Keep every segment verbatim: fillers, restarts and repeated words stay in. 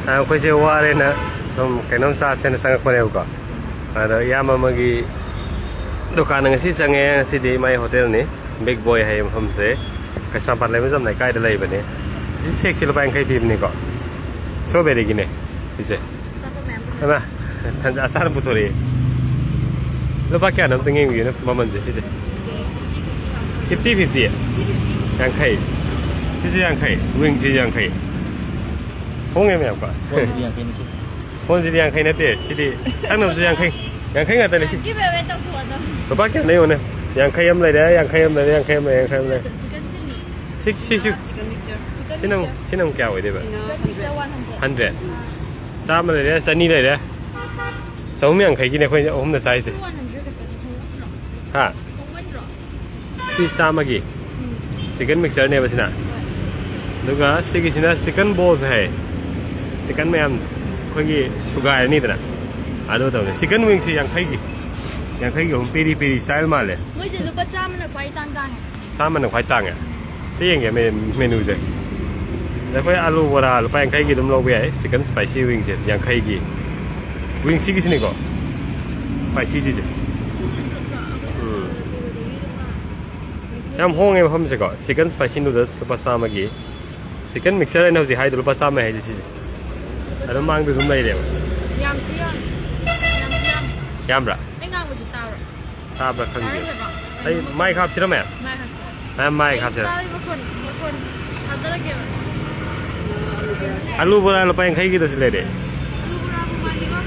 ꯑꯩꯈꯣꯏꯁꯦ ꯋꯥꯔꯦꯅ ꯁꯨꯝ ꯀꯩꯅꯣꯝ ꯆꯥꯁꯦꯅ ꯆꯪꯉꯛꯄꯅꯦꯕꯀꯣ꯫ ꯑꯗꯣ ꯏꯌꯥꯝꯕ ꯑꯃꯒꯤ ꯗꯨꯀꯥꯟꯗ ꯉꯁꯤ ꯆꯪꯉꯦ꯫ ꯉꯁꯤꯗꯤ ꯃꯥꯏ ꯍꯣꯇꯦꯜꯅꯤ, ꯕꯤꯛ ꯕꯣꯏ ꯍꯥꯏꯕ ꯃꯐꯝꯁꯦ꯫ ꯀꯩꯁꯥꯝꯄꯥꯠ ꯂꯩꯃꯖꯝ ꯂꯩꯀꯥꯏꯗ ꯂꯩꯕꯅꯦ꯫ ꯁꯤ ꯁꯦꯛꯁꯤ ꯂꯨꯄꯥ ꯌꯥꯡꯈꯩ ꯄꯤꯕꯅꯤꯀꯣ, ꯁ꯭ꯇ꯭ꯔꯣꯕꯦꯔꯤꯒꯤꯅꯦ ꯁꯤꯁꯦ꯫ ꯍꯩꯃꯥ, ꯊꯟꯖꯥ ꯆꯥꯅ ꯄꯨꯊꯣꯔꯛꯑꯦ꯫ ꯂꯨꯄꯥ ꯀꯌꯥꯅꯣ ꯑꯝꯇ ꯌꯦꯡꯕꯤꯌꯨꯅꯦ ꯃꯃꯜꯁꯦ ꯁꯤꯁꯦ꯫ Fifty fifty. ꯌꯥꯡꯈꯩ꯫ ꯁꯤꯁꯦ ꯌꯥꯡꯈꯩ, ꯋꯤꯡꯁꯤꯁꯨ ꯌꯥꯡꯈꯩ꯫ ꯍꯣꯡꯉꯦ ꯃꯌꯥꯝꯀꯣ꯫ ꯐꯣꯟꯁꯤꯗꯤ ꯌꯥꯡꯈꯩ ꯅꯠꯇꯦ, ꯁꯤꯗꯤ ꯊꯛꯅꯕꯁꯨ ꯌꯥꯡꯈꯩ꯫ ꯌꯥꯡꯈꯩ ꯉꯥꯛꯇꯅꯦ ꯁꯤ꯫ Give away ꯇꯧꯊꯣꯛꯑꯣ ꯑꯗꯣ꯫ ꯂꯨꯄꯥ ꯀꯌꯥꯅꯣ ꯌꯦꯡꯉꯨꯅꯦ꯫ ꯌꯥꯡꯈꯩ ꯑꯃ ꯂꯩꯔꯦ, ꯌꯥꯡꯈꯩ ꯑꯃ ꯂꯩꯔꯦ, ꯌꯥꯡꯈꯩ ꯑꯃ ꯂꯩꯔꯦ, ꯌꯥꯡꯈꯩ ꯑꯃ ꯂꯩꯔꯦ꯫ ꯁꯤ, ꯁꯤ, ꯁꯤ꯫ ꯁꯤꯅ ꯑꯃꯨꯛ, ꯁꯤꯅ ꯑꯃꯨꯛ ꯀꯌꯥ ꯑꯣꯏꯗꯣꯏꯕ? ꯍꯟꯗ꯭ꯔꯦꯠ꯫ ꯆꯥꯝꯃ ꯂꯩꯔꯦ, ꯆꯅꯤ ꯂꯩꯔꯦ꯫ ꯆꯍꯨꯝ ꯌꯥꯡꯈꯩꯒꯤꯅꯦ ꯑꯩꯈꯣꯏ ꯑꯍꯨꯝꯅ ꯆꯥꯏꯁꯦ꯫ ꯍꯥ? ꯁꯤ ꯆꯥꯝꯃꯒꯤ ꯆꯤꯀꯟ ꯃꯤꯛꯆꯔꯅꯦꯕ ꯁꯤꯅ꯫ ꯑꯗꯨꯒ ꯁꯤꯒꯤꯁꯤꯅ ꯆꯤꯀꯟ ꯕꯣꯜꯁ ꯍꯥꯏ꯫ ꯆꯤꯀꯟ ꯃꯌꯥꯝ ꯑꯩꯈꯣꯏꯒꯤ ꯁꯨꯒꯥꯏꯔꯅꯤꯗꯅ꯫ ꯑꯗꯨ ꯇꯧꯅꯤ꯫ ꯆꯤꯀꯟ ꯋꯤꯡꯁꯤ ꯌꯥꯡꯈꯩꯒꯤ, ꯌꯥꯡꯈꯩꯒꯤ ꯑꯍꯨꯝ꯫ ꯄꯦꯔꯤ ꯄꯦꯔꯤ ꯁ꯭ꯇꯥꯏꯜ ꯃꯥꯜꯂꯦ꯫ ꯃꯣꯏꯁꯦ ꯂꯨꯄꯥ ꯆꯥꯝꯃꯅ ꯈ꯭ꯋꯥꯏ ꯇꯥꯡ ꯇꯥꯡꯉꯦ꯫ ꯆꯥꯝꯃꯅ ꯈ꯭ꯋꯥꯏ ꯇꯥꯡꯉꯦ꯫ ꯑꯝꯇ ꯌꯦꯡꯒꯦ ꯃꯦ-, ꯃꯦꯅꯨꯁꯦ꯫ ꯑꯗ ꯑꯩꯈꯣꯏ ꯑꯥꯂꯨ ꯕꯣꯔꯥ ꯂꯨꯄꯥ ꯌꯥꯡꯈꯩꯒꯤ ꯑꯗꯨꯝ ꯂꯧꯕ ꯌꯥꯏ꯫ ꯆꯤꯀꯟ ꯁ꯭ꯄꯥꯏꯁꯤ ꯋꯤꯡꯁꯦ ꯌꯥꯡꯈꯩꯒꯤ꯫ ꯋꯤꯡꯁꯤꯒꯤꯁꯤꯅꯤꯀꯣ꯫ ꯁ꯭ꯄꯥꯏꯁꯤꯁꯤꯁꯦ꯫ ꯎꯝ꯫ ꯌꯥꯝ ꯍꯣꯡꯉꯦ ꯃꯐꯝꯁꯦꯀꯣ꯫ ꯆꯤꯀꯟ ꯁ꯭ꯄꯥꯏꯁꯤ ꯅꯨꯗꯜꯁ ꯂꯨꯄꯥ ꯆꯥꯝꯃꯒꯤ꯫ ꯆꯤꯀꯟ ꯃꯤꯛꯆꯔ ꯍꯥꯏꯅ ꯍꯧꯖꯤꯛ ꯍꯥꯏꯗꯣ ꯂꯨꯄꯥ ꯆꯥꯝꯃ ꯍꯥꯏꯁꯦ ꯁꯤꯁꯦ꯫ ꯑꯗꯨꯝ ꯃꯥꯡꯗ ꯑꯗꯨꯝ ꯂꯩꯔꯦꯕ꯫ ꯌꯥꯝꯁꯨ ꯌꯥꯝꯃꯦ꯫ ꯌꯥꯝꯁꯨ ꯌꯥꯝꯃꯦ꯫ ꯌꯥꯝꯕ꯭ꯔꯥ? ꯑꯩ ꯉꯥꯡꯕꯁꯦ ꯇꯥꯕ꯭ꯔꯥ? ꯇꯥꯕ꯭ꯔꯥ ꯈꯪꯗꯦ꯫ ꯇꯥꯔꯝꯒꯅꯤ꯫ ꯑꯩ ꯃꯥꯏꯛ ꯍꯥꯞꯁꯤꯔꯣ ꯃꯌꯥꯝ? ꯃꯥꯏꯛ ꯍꯥꯞꯁꯦ꯫ ꯃꯌꯥꯝ ꯃꯥꯏꯛ ꯑꯩ ꯍꯥꯞꯁꯤꯔꯣ? ꯇꯥꯕꯒꯤ ꯃꯈꯣꯟ, ꯃꯈꯣꯟ ꯊꯥꯗꯔꯛꯀꯦꯕ꯫ ꯑꯂꯨ ꯕꯣꯔꯥ ꯂꯨꯄꯥ ꯌꯥꯡꯈꯩꯒꯤꯗꯁꯨ ꯂꯩꯔꯦ꯫ ꯑꯂꯨ ꯕꯣꯔꯥꯕꯨ ꯃꯥꯜꯂꯤꯀꯣ꯫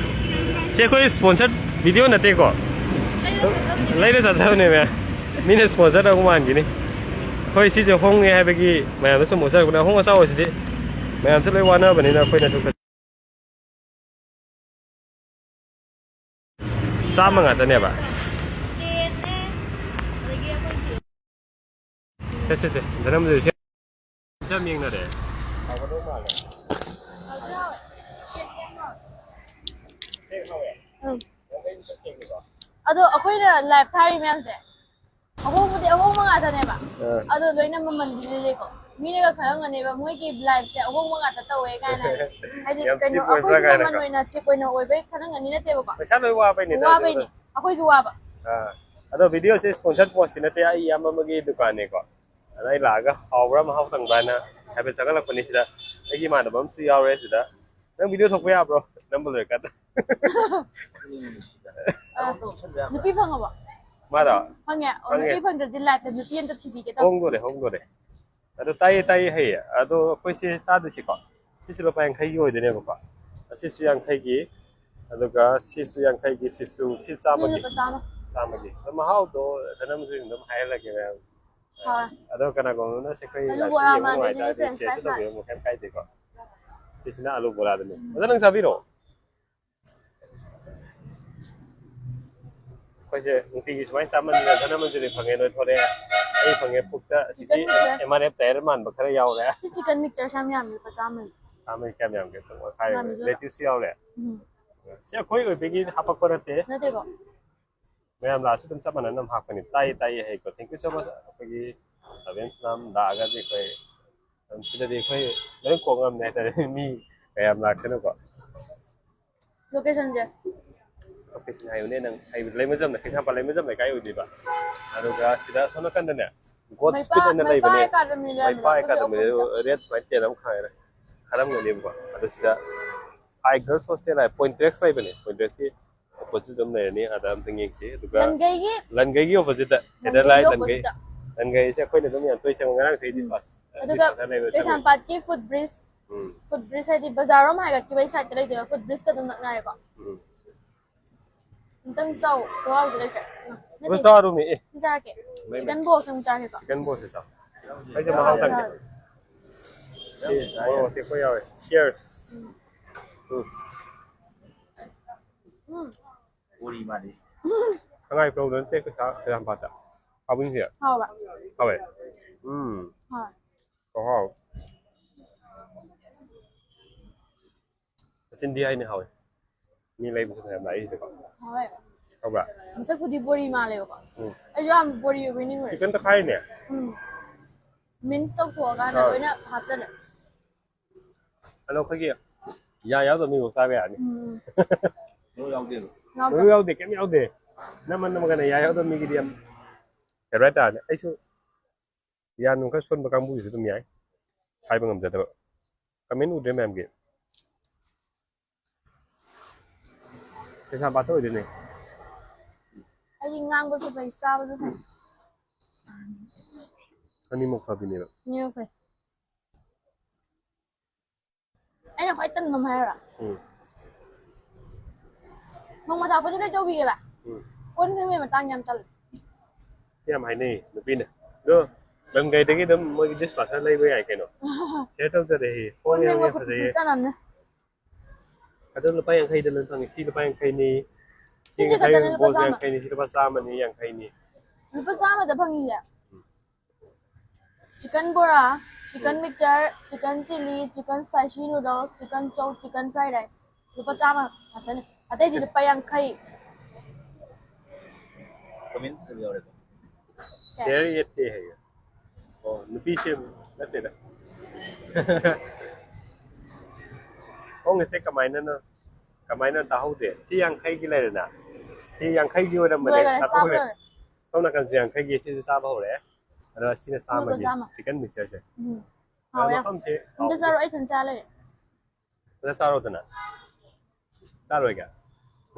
ꯁꯤ ꯑꯩꯈꯣꯏ ꯁ꯭ꯄꯣꯟꯁꯔ ꯚꯤꯗꯤꯑꯣ ꯅꯠꯇꯦꯀꯣ꯫ ꯂꯩꯔ ꯆꯥꯖꯕꯅꯦ꯫ ꯂꯩꯔ ꯆꯥꯖꯕꯅꯦ ꯃꯌꯥꯝ꯫ ꯃꯤꯅ ꯁ꯭ꯄꯣꯟꯁꯔ ꯇꯧꯕ ꯃꯥꯟꯈꯤꯅꯤ꯫ ꯑꯩꯈꯣꯏ ꯁꯤꯁꯦ ꯍꯣꯡꯉꯦ ꯍꯥꯏꯕꯒꯤ ꯃꯌꯥꯝꯗ ꯁꯨꯝ ꯎꯠꯆꯔꯛꯄꯅꯦ꯫ ꯑꯍꯣꯡ ꯑꯆꯥꯎ ꯑꯁꯤꯗꯤ ꯃꯌꯥꯝꯁꯨ ꯂꯣꯏ ꯋꯥꯅꯕꯅꯤꯅ ꯑꯩꯈꯣꯏꯅꯁꯨ ꯈꯔ ꯆꯥꯝꯃ ꯉꯥꯛꯇꯅꯦꯕ꯫ ꯁꯦ, ꯁꯦ, ꯁꯦ꯫ ꯙꯅꯝꯖꯌ ꯁꯦ꯫ ꯌꯥꯝ ꯌꯦꯡꯅꯔꯦ꯫ ꯍꯥꯎꯒꯗꯧ ꯃꯥꯜꯂꯦ꯫ ꯎꯝ꯫ ꯑꯗꯣ ꯑꯩꯈꯣꯏꯅ ꯂꯥꯏꯚ ꯊꯥꯔꯤ ꯃꯌꯥꯝꯁꯦ ꯑꯍꯣꯡꯕꯗꯤ ꯑꯍꯣꯡꯕ ꯉꯥꯛꯇꯅꯦꯕ꯫ ꯑꯥ꯫ ꯑꯗꯣ ꯂꯣꯏꯅ ꯃꯃꯜꯗꯤ ꯂꯤꯛꯂꯤꯀꯣ꯫ ꯃꯤꯅꯒ ꯈꯜꯂꯝꯒꯅꯦꯕ, ꯃꯣꯏꯒꯤ ꯂꯥꯏꯐꯁꯦ ꯑꯍꯣꯡꯕ ꯉꯥꯛꯇ ꯇꯧꯋꯦ ꯀꯥꯏꯅ꯫ ꯍꯥꯏꯗꯤ ꯌꯥꯝ ꯀꯩꯅꯣ, cheap ꯑꯣꯏꯕ꯭ꯔꯥ ꯑꯩꯈꯣꯏꯁꯨ ꯀꯥꯏꯅꯀꯣ꯫ ꯃꯃꯜ ꯑꯣꯏꯅ ꯆꯤꯞ ꯑꯣꯏꯅ ꯑꯣꯏꯕꯩ ꯈꯜꯂꯝꯒꯅꯤ, ꯅꯠꯇꯦꯕꯀꯣ? ꯄꯩꯁꯥ ꯂꯣꯏ ꯋꯥꯕꯩꯅꯤꯗ꯫ ꯋꯥꯕꯩꯅꯦ, ꯑꯩꯈꯣꯏꯁꯨ ꯋꯥꯕ꯫ ꯑꯥ, ꯑꯗꯣ ꯚꯤꯗꯤꯑꯣꯁꯦ ꯁ꯭ꯄꯣꯟꯁꯔ ꯄꯣꯁꯇꯤ ꯅꯠꯇꯦ, ꯑꯩ ꯏꯌꯥꯝꯕ ꯑꯃꯒꯤ ꯗꯨꯀꯥꯟꯅꯦꯀꯣ꯫ ꯑꯗ ꯑꯩ ꯂꯥꯛꯑꯒ ꯍꯥꯎꯕ꯭ꯔꯥ, ꯃꯍꯥꯎ ꯇꯪꯕ꯭ꯔꯥꯅ ꯍꯥꯏꯐꯦꯠ ꯆꯪꯍꯜꯂꯛꯄꯅꯤ꯫ ꯁꯤꯗ ꯑꯩꯒꯤ ꯏꯃꯥꯟꯅꯕ ꯑꯃꯁꯨ ꯌꯥꯎꯔꯦ꯫ ꯁꯤꯗ ꯅꯪ ꯚꯤꯗꯤꯑꯣ ꯊꯣꯛꯄ ꯌꯥꯕ꯭ꯔꯣ? ꯅꯝꯕ ꯂꯣꯏꯔꯀꯥꯟꯗ꯫ ꯑ, ꯅꯨꯄꯤ ꯐꯪꯉꯕꯣ? ꯃꯥꯗꯣ ꯐꯪꯉꯦ꯫ ꯑꯣ, ꯐꯪꯉꯦ꯫ ꯅꯨꯄꯤ ꯐꯪꯗ꯭ꯔꯗꯤ ꯂꯥꯏꯐꯇ ꯅꯨꯄꯤ ꯑꯝꯇ ꯊꯤꯕꯤꯒꯦ ꯇꯧ꯫ ꯍꯣꯡꯗꯣꯔꯦ, ꯍꯣꯡꯗꯣꯔꯦ꯫ ꯑꯗꯣ ꯇꯥꯏꯌꯦ, ꯇꯥꯏꯌꯦ, ꯍꯩꯌꯦ꯫ ꯑꯗꯣ ꯑꯩꯈꯣꯏꯁꯦ ꯆꯥꯗꯣꯏꯁꯤꯀꯣ, ꯁꯤꯁꯦ ꯂꯨꯄꯥ ꯌꯥꯡꯈꯩꯒꯤ ꯑꯣꯏꯗꯣꯏꯅꯦꯕꯀꯣ꯫ ꯑꯁꯤꯁꯨ ꯌꯥꯡꯈꯩꯒꯤ, ꯑꯗꯨꯒ ꯁꯤꯁꯨ ꯌꯥꯡꯈꯩꯒꯤ, ꯁꯤꯁꯨ, ꯁꯤ ꯆꯥꯝꯃꯒꯤ꯫ ꯂꯨꯄꯥ ꯆꯥꯝꯃ꯫ ꯆꯥꯝꯃꯒꯤ꯫ ꯑꯗꯣ ꯃꯍꯥꯎꯗꯣ ꯐꯖꯅ ꯑꯃꯁꯨ ꯑꯗꯨꯝ ꯍꯥꯏꯍꯜꯂꯒꯦ ꯃꯌꯥꯝ꯫ ꯍꯣꯏ꯫ ꯑꯗꯣ ꯀꯅꯥꯒꯨꯝꯕꯅ ꯁꯤ ꯑꯩꯈꯣꯏ ꯑꯂꯨ live ꯕꯣꯔꯥ ꯌꯦꯡꯕ ꯃꯥꯟꯕꯤꯗꯨꯅ ꯅꯨꯡꯉꯥꯏꯇꯥꯔꯗꯤ French share fries ꯃꯥꯜꯂꯦ꯫ ꯇꯧꯕꯤꯔꯝꯃꯣ, ꯀꯩꯝ ꯀꯥꯏꯗꯦꯀꯣ꯫ ꯁꯤꯁꯤꯅ ꯑꯂꯨ ꯕꯣꯔꯥꯗꯨꯅꯤ꯫ ꯑꯣꯖꯥ, ꯅꯪ ꯆꯥꯕꯤꯔꯣ꯫ ꯑꯩꯈꯣꯏꯁꯦ ꯅꯨꯡꯇꯤꯒꯤ ꯁꯨꯃꯥꯏꯅ ꯆꯥꯃꯟꯗꯅ ꯙꯅꯃꯟꯖꯨꯔꯤ ꯐꯪꯉꯦ, ꯅꯣꯏ ꯊꯣꯛꯂꯛꯑꯦ꯫ ꯑꯩ ꯐꯪꯉꯦ ꯄꯨꯛꯇ꯫ ꯑꯁꯤꯗꯤ Chicken pizza꯫ M R F tyre ꯃꯥꯟꯕ ꯈꯔ ꯌꯥꯎꯔꯦ꯫ ꯁꯤ chicken mixture ꯁꯦ ꯌꯥꯝ ꯌꯥꯝꯃꯦ, ꯂꯨꯄꯥ ꯆꯥꯝꯃꯅꯤ꯫ ꯆꯥꯝꯃꯒꯤ ꯀꯌꯥꯝ ꯌꯥꯝꯒꯦ? ꯇꯪꯈꯥꯏ ꯌꯥꯝꯃꯦ꯫ ꯌꯥꯝꯃꯤꯗꯨꯗ꯫ Lettuce ꯁꯨ ꯌꯥꯎꯔꯦ꯫ ꯎꯝ꯫ ꯁꯤ ꯑꯩꯈꯣꯏ ꯑꯣꯏꯕꯒꯤ ꯍꯥꯄꯛꯄ ꯅꯠꯇꯦ꯫ ꯅꯠꯇꯦꯀꯣ? ꯃꯌꯥꯝ ꯂꯥꯛꯑꯁꯨ ꯑꯗꯨꯝ ꯆꯞ ꯃꯥꯟꯅꯅ ꯑꯗꯨꯝ ꯍꯥꯞꯀꯅꯤ꯫ ꯇꯥꯏꯌꯦ, ꯇꯥꯏꯌꯦ ꯍꯩꯀꯣ꯫ Thank you so much꯫ ꯑꯩꯈꯣꯏꯒꯤ ꯂꯕꯦꯟ ꯁꯂꯥꯝ ꯂꯥꯛꯑꯒꯗꯤ ꯑꯩꯈꯣꯏ ꯑꯗꯨꯝ ꯁꯤꯗꯗꯤ ꯑꯩꯈꯣꯏ ꯂꯣꯏ ꯀꯣꯛ ꯉꯝꯃꯦ ꯍꯥꯏꯇꯥꯔꯦ꯫ ꯃꯤ ꯀꯌꯥꯝ ꯂꯥꯛꯁꯅꯨꯀꯣ꯫ Location ꯁꯦ꯫ Location ꯍꯥꯏꯌꯨꯅꯦ ꯅꯪ꯫ ꯍꯥꯏꯕꯗꯤ ꯂꯩꯃꯖꯝꯗ, ꯀꯩꯁꯥꯝꯄꯥꯠ ꯂꯩꯃꯖꯝ ꯂꯩꯀꯥꯏ ꯑꯣꯏꯗꯣꯏꯕ꯫ ꯑꯗꯨꯒ ꯁꯤꯗ ꯑꯁꯣꯝ ꯅꯥꯀꯟꯗꯅꯦ, God's Feet ꯍꯥꯏꯅ ꯃꯩꯄꯥ ꯂꯩꯕꯅꯦ꯫ Academy ꯂꯩꯔꯝꯃꯤꯅ, ꯃꯩꯄꯥ ꯑꯗꯨꯒꯤ Academy ꯗ opposite ꯇ꯫ Red ꯁꯨꯃꯥꯏꯅ tent ꯑꯃ ꯈꯥꯔ-, ꯈꯥꯔꯝꯒꯅꯦꯕꯀꯣ꯫ ꯑꯗꯣ ꯁꯤꯗ High Girls Hostel ꯍꯥꯏ, Pointrex ꯂꯩꯕꯅꯦ꯫ Pointrex ꯀꯤ opposite ꯑꯗꯨꯝ ꯂꯩꯔꯅꯤ, ꯑꯗ ꯑꯝꯇꯪ ꯌꯦꯡꯁꯤ꯫ ꯑꯗꯨꯒ ꯂꯟꯒꯩꯒꯤ ꯂꯟꯒꯩꯒꯤ opposite ꯇ, ꯂꯟꯒꯩꯒꯤ Federal ꯂꯟꯒꯩ꯫ opposite ꯇ꯫ ꯂꯟꯒꯩꯁꯦ ꯑꯩꯈꯣꯏꯅ ꯑꯗꯨꯝ ꯌꯥꯝ ꯇꯣꯏ ꯆꯪꯕ, ꯉꯔꯥꯡꯁꯨ ꯑꯩ dishwash ꯑꯗꯨꯒ ꯀꯩꯁꯥꯝꯄꯥꯠꯀꯤ foot bridge, ꯎꯝ꯫ Foot bridge ꯍꯥꯏꯗꯤ ꯕꯖꯥꯔ ꯔꯣꯝ ꯍꯥꯏꯒꯠꯈꯤꯕꯒꯤ side ꯇ ꯂꯩꯗꯣꯏꯕ, foot bridge ꯀ ꯑꯗꯨꯝ ꯅꯛꯅꯔꯦꯀꯣ꯫ ꯎꯝ꯫ ꯑꯝꯇꯪ ꯆꯥꯎ, ꯈꯨꯍꯥꯎꯗꯤ ꯂꯩꯇ꯭ꯔꯦ꯫ ꯑꯗꯨ ꯆꯥꯔꯨꯃꯤ, ꯑꯦ꯫ ꯁꯤ ꯆꯥꯔꯛꯀꯦ꯫ ꯃꯩ, Chicken ꯃꯩ꯫ Bowl ꯁꯦ ꯑꯃꯨꯛ ꯆꯥꯔꯒꯦꯀꯣ꯫ Chicken Bowl ꯁꯦ ꯆꯥꯎ꯫ ꯑꯩꯁꯦ ꯃꯍꯥꯎ ꯇꯪꯒꯦ꯫ ꯁꯤ ꯃꯣꯔꯣꯛ ꯑꯇꯦꯛꯄ ꯌꯥꯎꯋꯦ꯫ Cheers꯫ ꯎꯝ꯫ ꯎꯝ꯫ ꯕꯣꯔꯤ ꯃꯥꯜꯂꯤ꯫ ꯁꯉꯥꯏ ꯄ꯭ꯔꯧꯗ ꯅꯠꯇꯦ, ꯀꯩꯁꯥ-, ꯀꯩꯁꯥꯝꯄꯥꯠꯇ꯫ ꯍꯥꯎꯕꯤꯁꯦ? ꯍꯥꯎꯕ꯫ ꯍꯥꯎꯋꯦ꯫ ꯎꯝ꯫ ꯍꯣꯏ꯫ ꯈꯨꯍꯥꯎ꯫ ꯃꯆꯤꯟꯗꯤ ꯍꯥꯏꯅ ꯍꯥꯎꯋꯦ꯫ ꯃꯤ ꯂꯩꯕꯁꯨ ꯐꯅꯌꯥꯝ ꯂꯥꯛꯏꯁꯦꯀꯣ꯫ ꯍꯣꯏ꯫ ꯍꯥꯎꯕ꯭ꯔꯥ? ꯃꯁꯛꯄꯨꯗꯤ ꯕꯣꯔꯤ ꯃꯥꯜꯂꯦꯕꯀꯣ꯫ ꯎꯝ꯫ ꯑꯩꯁꯨ ꯌꯥꯝ ꯕꯣꯔꯤ ꯑꯣꯏꯕꯣꯏ ꯅꯤꯡꯉꯨꯔꯦ꯫ Chicken ꯇꯛꯈꯥꯏꯅꯦ꯫ ꯎꯝ꯫ ꯃꯤꯟꯁ ꯇꯧꯊꯣꯛꯑꯀꯥꯟꯗ ꯑꯥ꯫ ꯂꯣꯏꯅ ꯍꯥꯞꯆꯜꯂꯦ꯫ ꯑꯗꯣ ꯑꯩꯈꯣꯏꯒꯤ ꯌꯥ ꯌꯥꯎꯗꯕ ꯃꯤꯐꯥꯎ ꯆꯥꯕ ꯌꯥꯔꯅꯤ꯫ ꯎꯝ꯫ ꯃꯔꯨ ꯌꯥꯎꯗꯦ ꯑꯗꯣ꯫ ꯌꯥꯎꯗꯦ꯫ ꯃꯔꯨ ꯌꯥꯎꯗꯦ, ꯀꯩꯝ ꯌꯥꯎꯗꯦ꯫ ꯅꯝꯃ ꯅꯝꯃꯒꯅ ꯌꯥ ꯌꯥꯎꯗꯕ ꯃꯤꯒꯤꯗꯤ ꯌꯥꯝ ꯐꯦꯚꯔꯥꯏꯠ ꯇꯥꯔꯅꯤ꯫ ꯑꯩꯁꯨ ꯌꯥ ꯅꯨꯡ ꯈꯔ ꯁꯣꯟꯕ ꯀꯥꯡꯕꯨꯒꯤꯁꯨ ꯑꯗꯨꯝ ꯌꯥꯏ꯫ ꯍꯥꯏꯕ ꯉꯝꯖꯗꯕ꯫ ꯀꯃꯦꯟ ꯎꯗ꯭ꯔꯦ ꯃꯌꯥꯝꯒꯤ꯫ ꯀꯩꯁꯥꯝꯄꯥꯠꯇ ꯑꯣꯏꯗꯣꯏꯅꯦ꯫ ꯑꯩꯗꯤ ꯉꯥꯡꯕꯁꯨ ꯐꯩ, ꯆꯥꯕꯁꯨ ꯐꯩ꯫ ꯑꯅꯤꯃꯛ ꯐꯕꯤꯅꯦꯕ꯫ ꯅꯤꯌꯣꯛꯈ꯭ꯔꯦ꯫ ꯑꯩꯅ ꯈ꯭ꯋꯥꯏ ꯇꯟꯕ ꯑꯃ ꯍꯥꯏꯔꯣ? ꯎꯝ꯫ ꯊꯣꯡꯕ ꯊꯥꯛꯄꯗꯤ ꯂꯣꯏ ꯇꯧꯕꯤꯌꯦꯕ꯫ ꯎꯝ꯫ ꯀꯣꯟ ꯐꯦꯡꯕꯒꯤ ꯃꯇꯥꯡ ꯌꯥꯝ ꯇꯜꯂꯦ꯫ ꯁꯤ ꯌꯥꯝ ꯍꯥꯏꯅꯩ ꯅꯨꯄꯤꯅ꯫ ꯑꯗꯣ ꯂꯝꯒꯩꯗꯒꯤ ꯑꯗꯨꯝ ꯃꯣꯏꯒꯤ ꯗꯤꯁ ꯋꯥꯁꯔ ꯂꯩꯕ ꯌꯥꯏ ꯀꯩꯅꯣ꯫ ꯁꯤꯌꯔ ꯇꯧꯖꯔꯛꯏ꯫ ꯀꯣꯟ ꯍꯣꯡꯉꯦ, ꯐꯦꯡꯕ ꯍꯣꯡꯉꯦ, ꯈꯨꯠ ꯐꯖꯩꯌꯦ꯫ ꯇꯟꯅꯝꯅꯦ꯫ ꯑꯗꯨ ꯂꯨꯄꯥ ꯌꯥꯡꯈꯩꯗ ꯂꯣꯏ ꯐꯪꯉꯤ꯫ ꯁꯤ ꯂꯨꯄꯥ ꯌꯥꯡꯈꯩꯅꯤ꯫ ꯁꯤ ꯁꯤꯁꯦ ꯉꯁꯥꯏ ꯈꯛꯇꯅꯦ ꯂꯨꯄꯥ ꯕꯣꯜ ꯆꯥꯝꯃ꯫ ꯌꯥꯡꯈꯩꯅꯤ꯫ ꯁꯤ ꯂꯨꯄꯥ ꯆꯥꯝꯃꯅꯤ, ꯌꯥꯡꯈꯩꯅꯤ꯫ ꯂꯨꯄꯥ ꯆꯥꯝꯃꯗ ꯐꯪꯉꯤꯁꯦ꯫ ꯆꯤꯀꯟ ꯕꯣꯔꯥ, chicken mixture, chicken chilli, chicken spicy noodles, chicken chow, chicken fry rice. ꯂꯨꯄꯥ ꯆꯥꯝꯃ ꯈꯛꯇꯅꯦ꯫ ꯑꯇꯩꯗꯤ ꯂꯨꯄꯥ ꯌꯥꯡꯈꯩ꯫ ꯀꯃꯦꯟ ꯐꯖꯕ ꯌꯥꯎꯔꯦꯀꯣ꯫ ꯁꯤꯌꯔ ꯌꯦꯠꯇꯦ ꯍꯥꯏꯌꯦ꯫ ꯑꯣ, ꯅꯨꯄꯤꯁꯦ ꯅꯠꯇꯦꯗ꯫ ꯍꯣꯡꯉꯤꯁꯦ ꯀꯃꯥꯏꯅꯅꯣ? ꯀꯃꯥꯏꯅ ꯇꯥꯍꯧꯗꯦ? ꯁꯤ ꯌꯥꯡꯈꯩꯒꯤ ꯂꯩꯔꯦꯅ? ꯁꯤ ꯌꯥꯡꯈꯩꯒꯤ ꯑꯣꯏꯔꯝꯕꯅꯦ꯫ ꯂꯣꯏꯈꯔꯦ, ꯁꯥꯊꯣꯛꯈ꯭ꯔꯦ꯫ ꯆꯥꯕ ꯂꯣꯏꯔꯦ꯫ ꯁꯣꯝ ꯅꯥꯀꯟꯁꯦ ꯌꯥꯡꯈꯩꯒꯤ, ꯁꯤꯁꯨ ꯆꯥꯕ ꯍꯧꯔꯛꯑꯦ꯫ ꯑꯗꯣ ꯁꯤꯅ ꯆꯥꯝꯃꯒꯤ꯫ ꯆꯥꯝꯃ꯫ ꯆꯤꯀꯟ ꯃꯤꯛꯆꯔꯁꯦ꯫ ꯎꯝ꯫ ꯑꯗꯣ ꯍꯥꯎꯋꯦ ꯌꯥꯝ꯫ ꯃꯐꯝꯁꯦ ꯑꯝꯇ ꯆꯥꯔꯣ, ꯑꯩ ꯏꯊꯟ ꯆꯥ ꯂꯩꯔꯦ꯫ ꯐꯖꯅ ꯆꯥꯔꯣꯗꯅ꯫ ꯆꯥꯔꯣꯏꯒꯦ?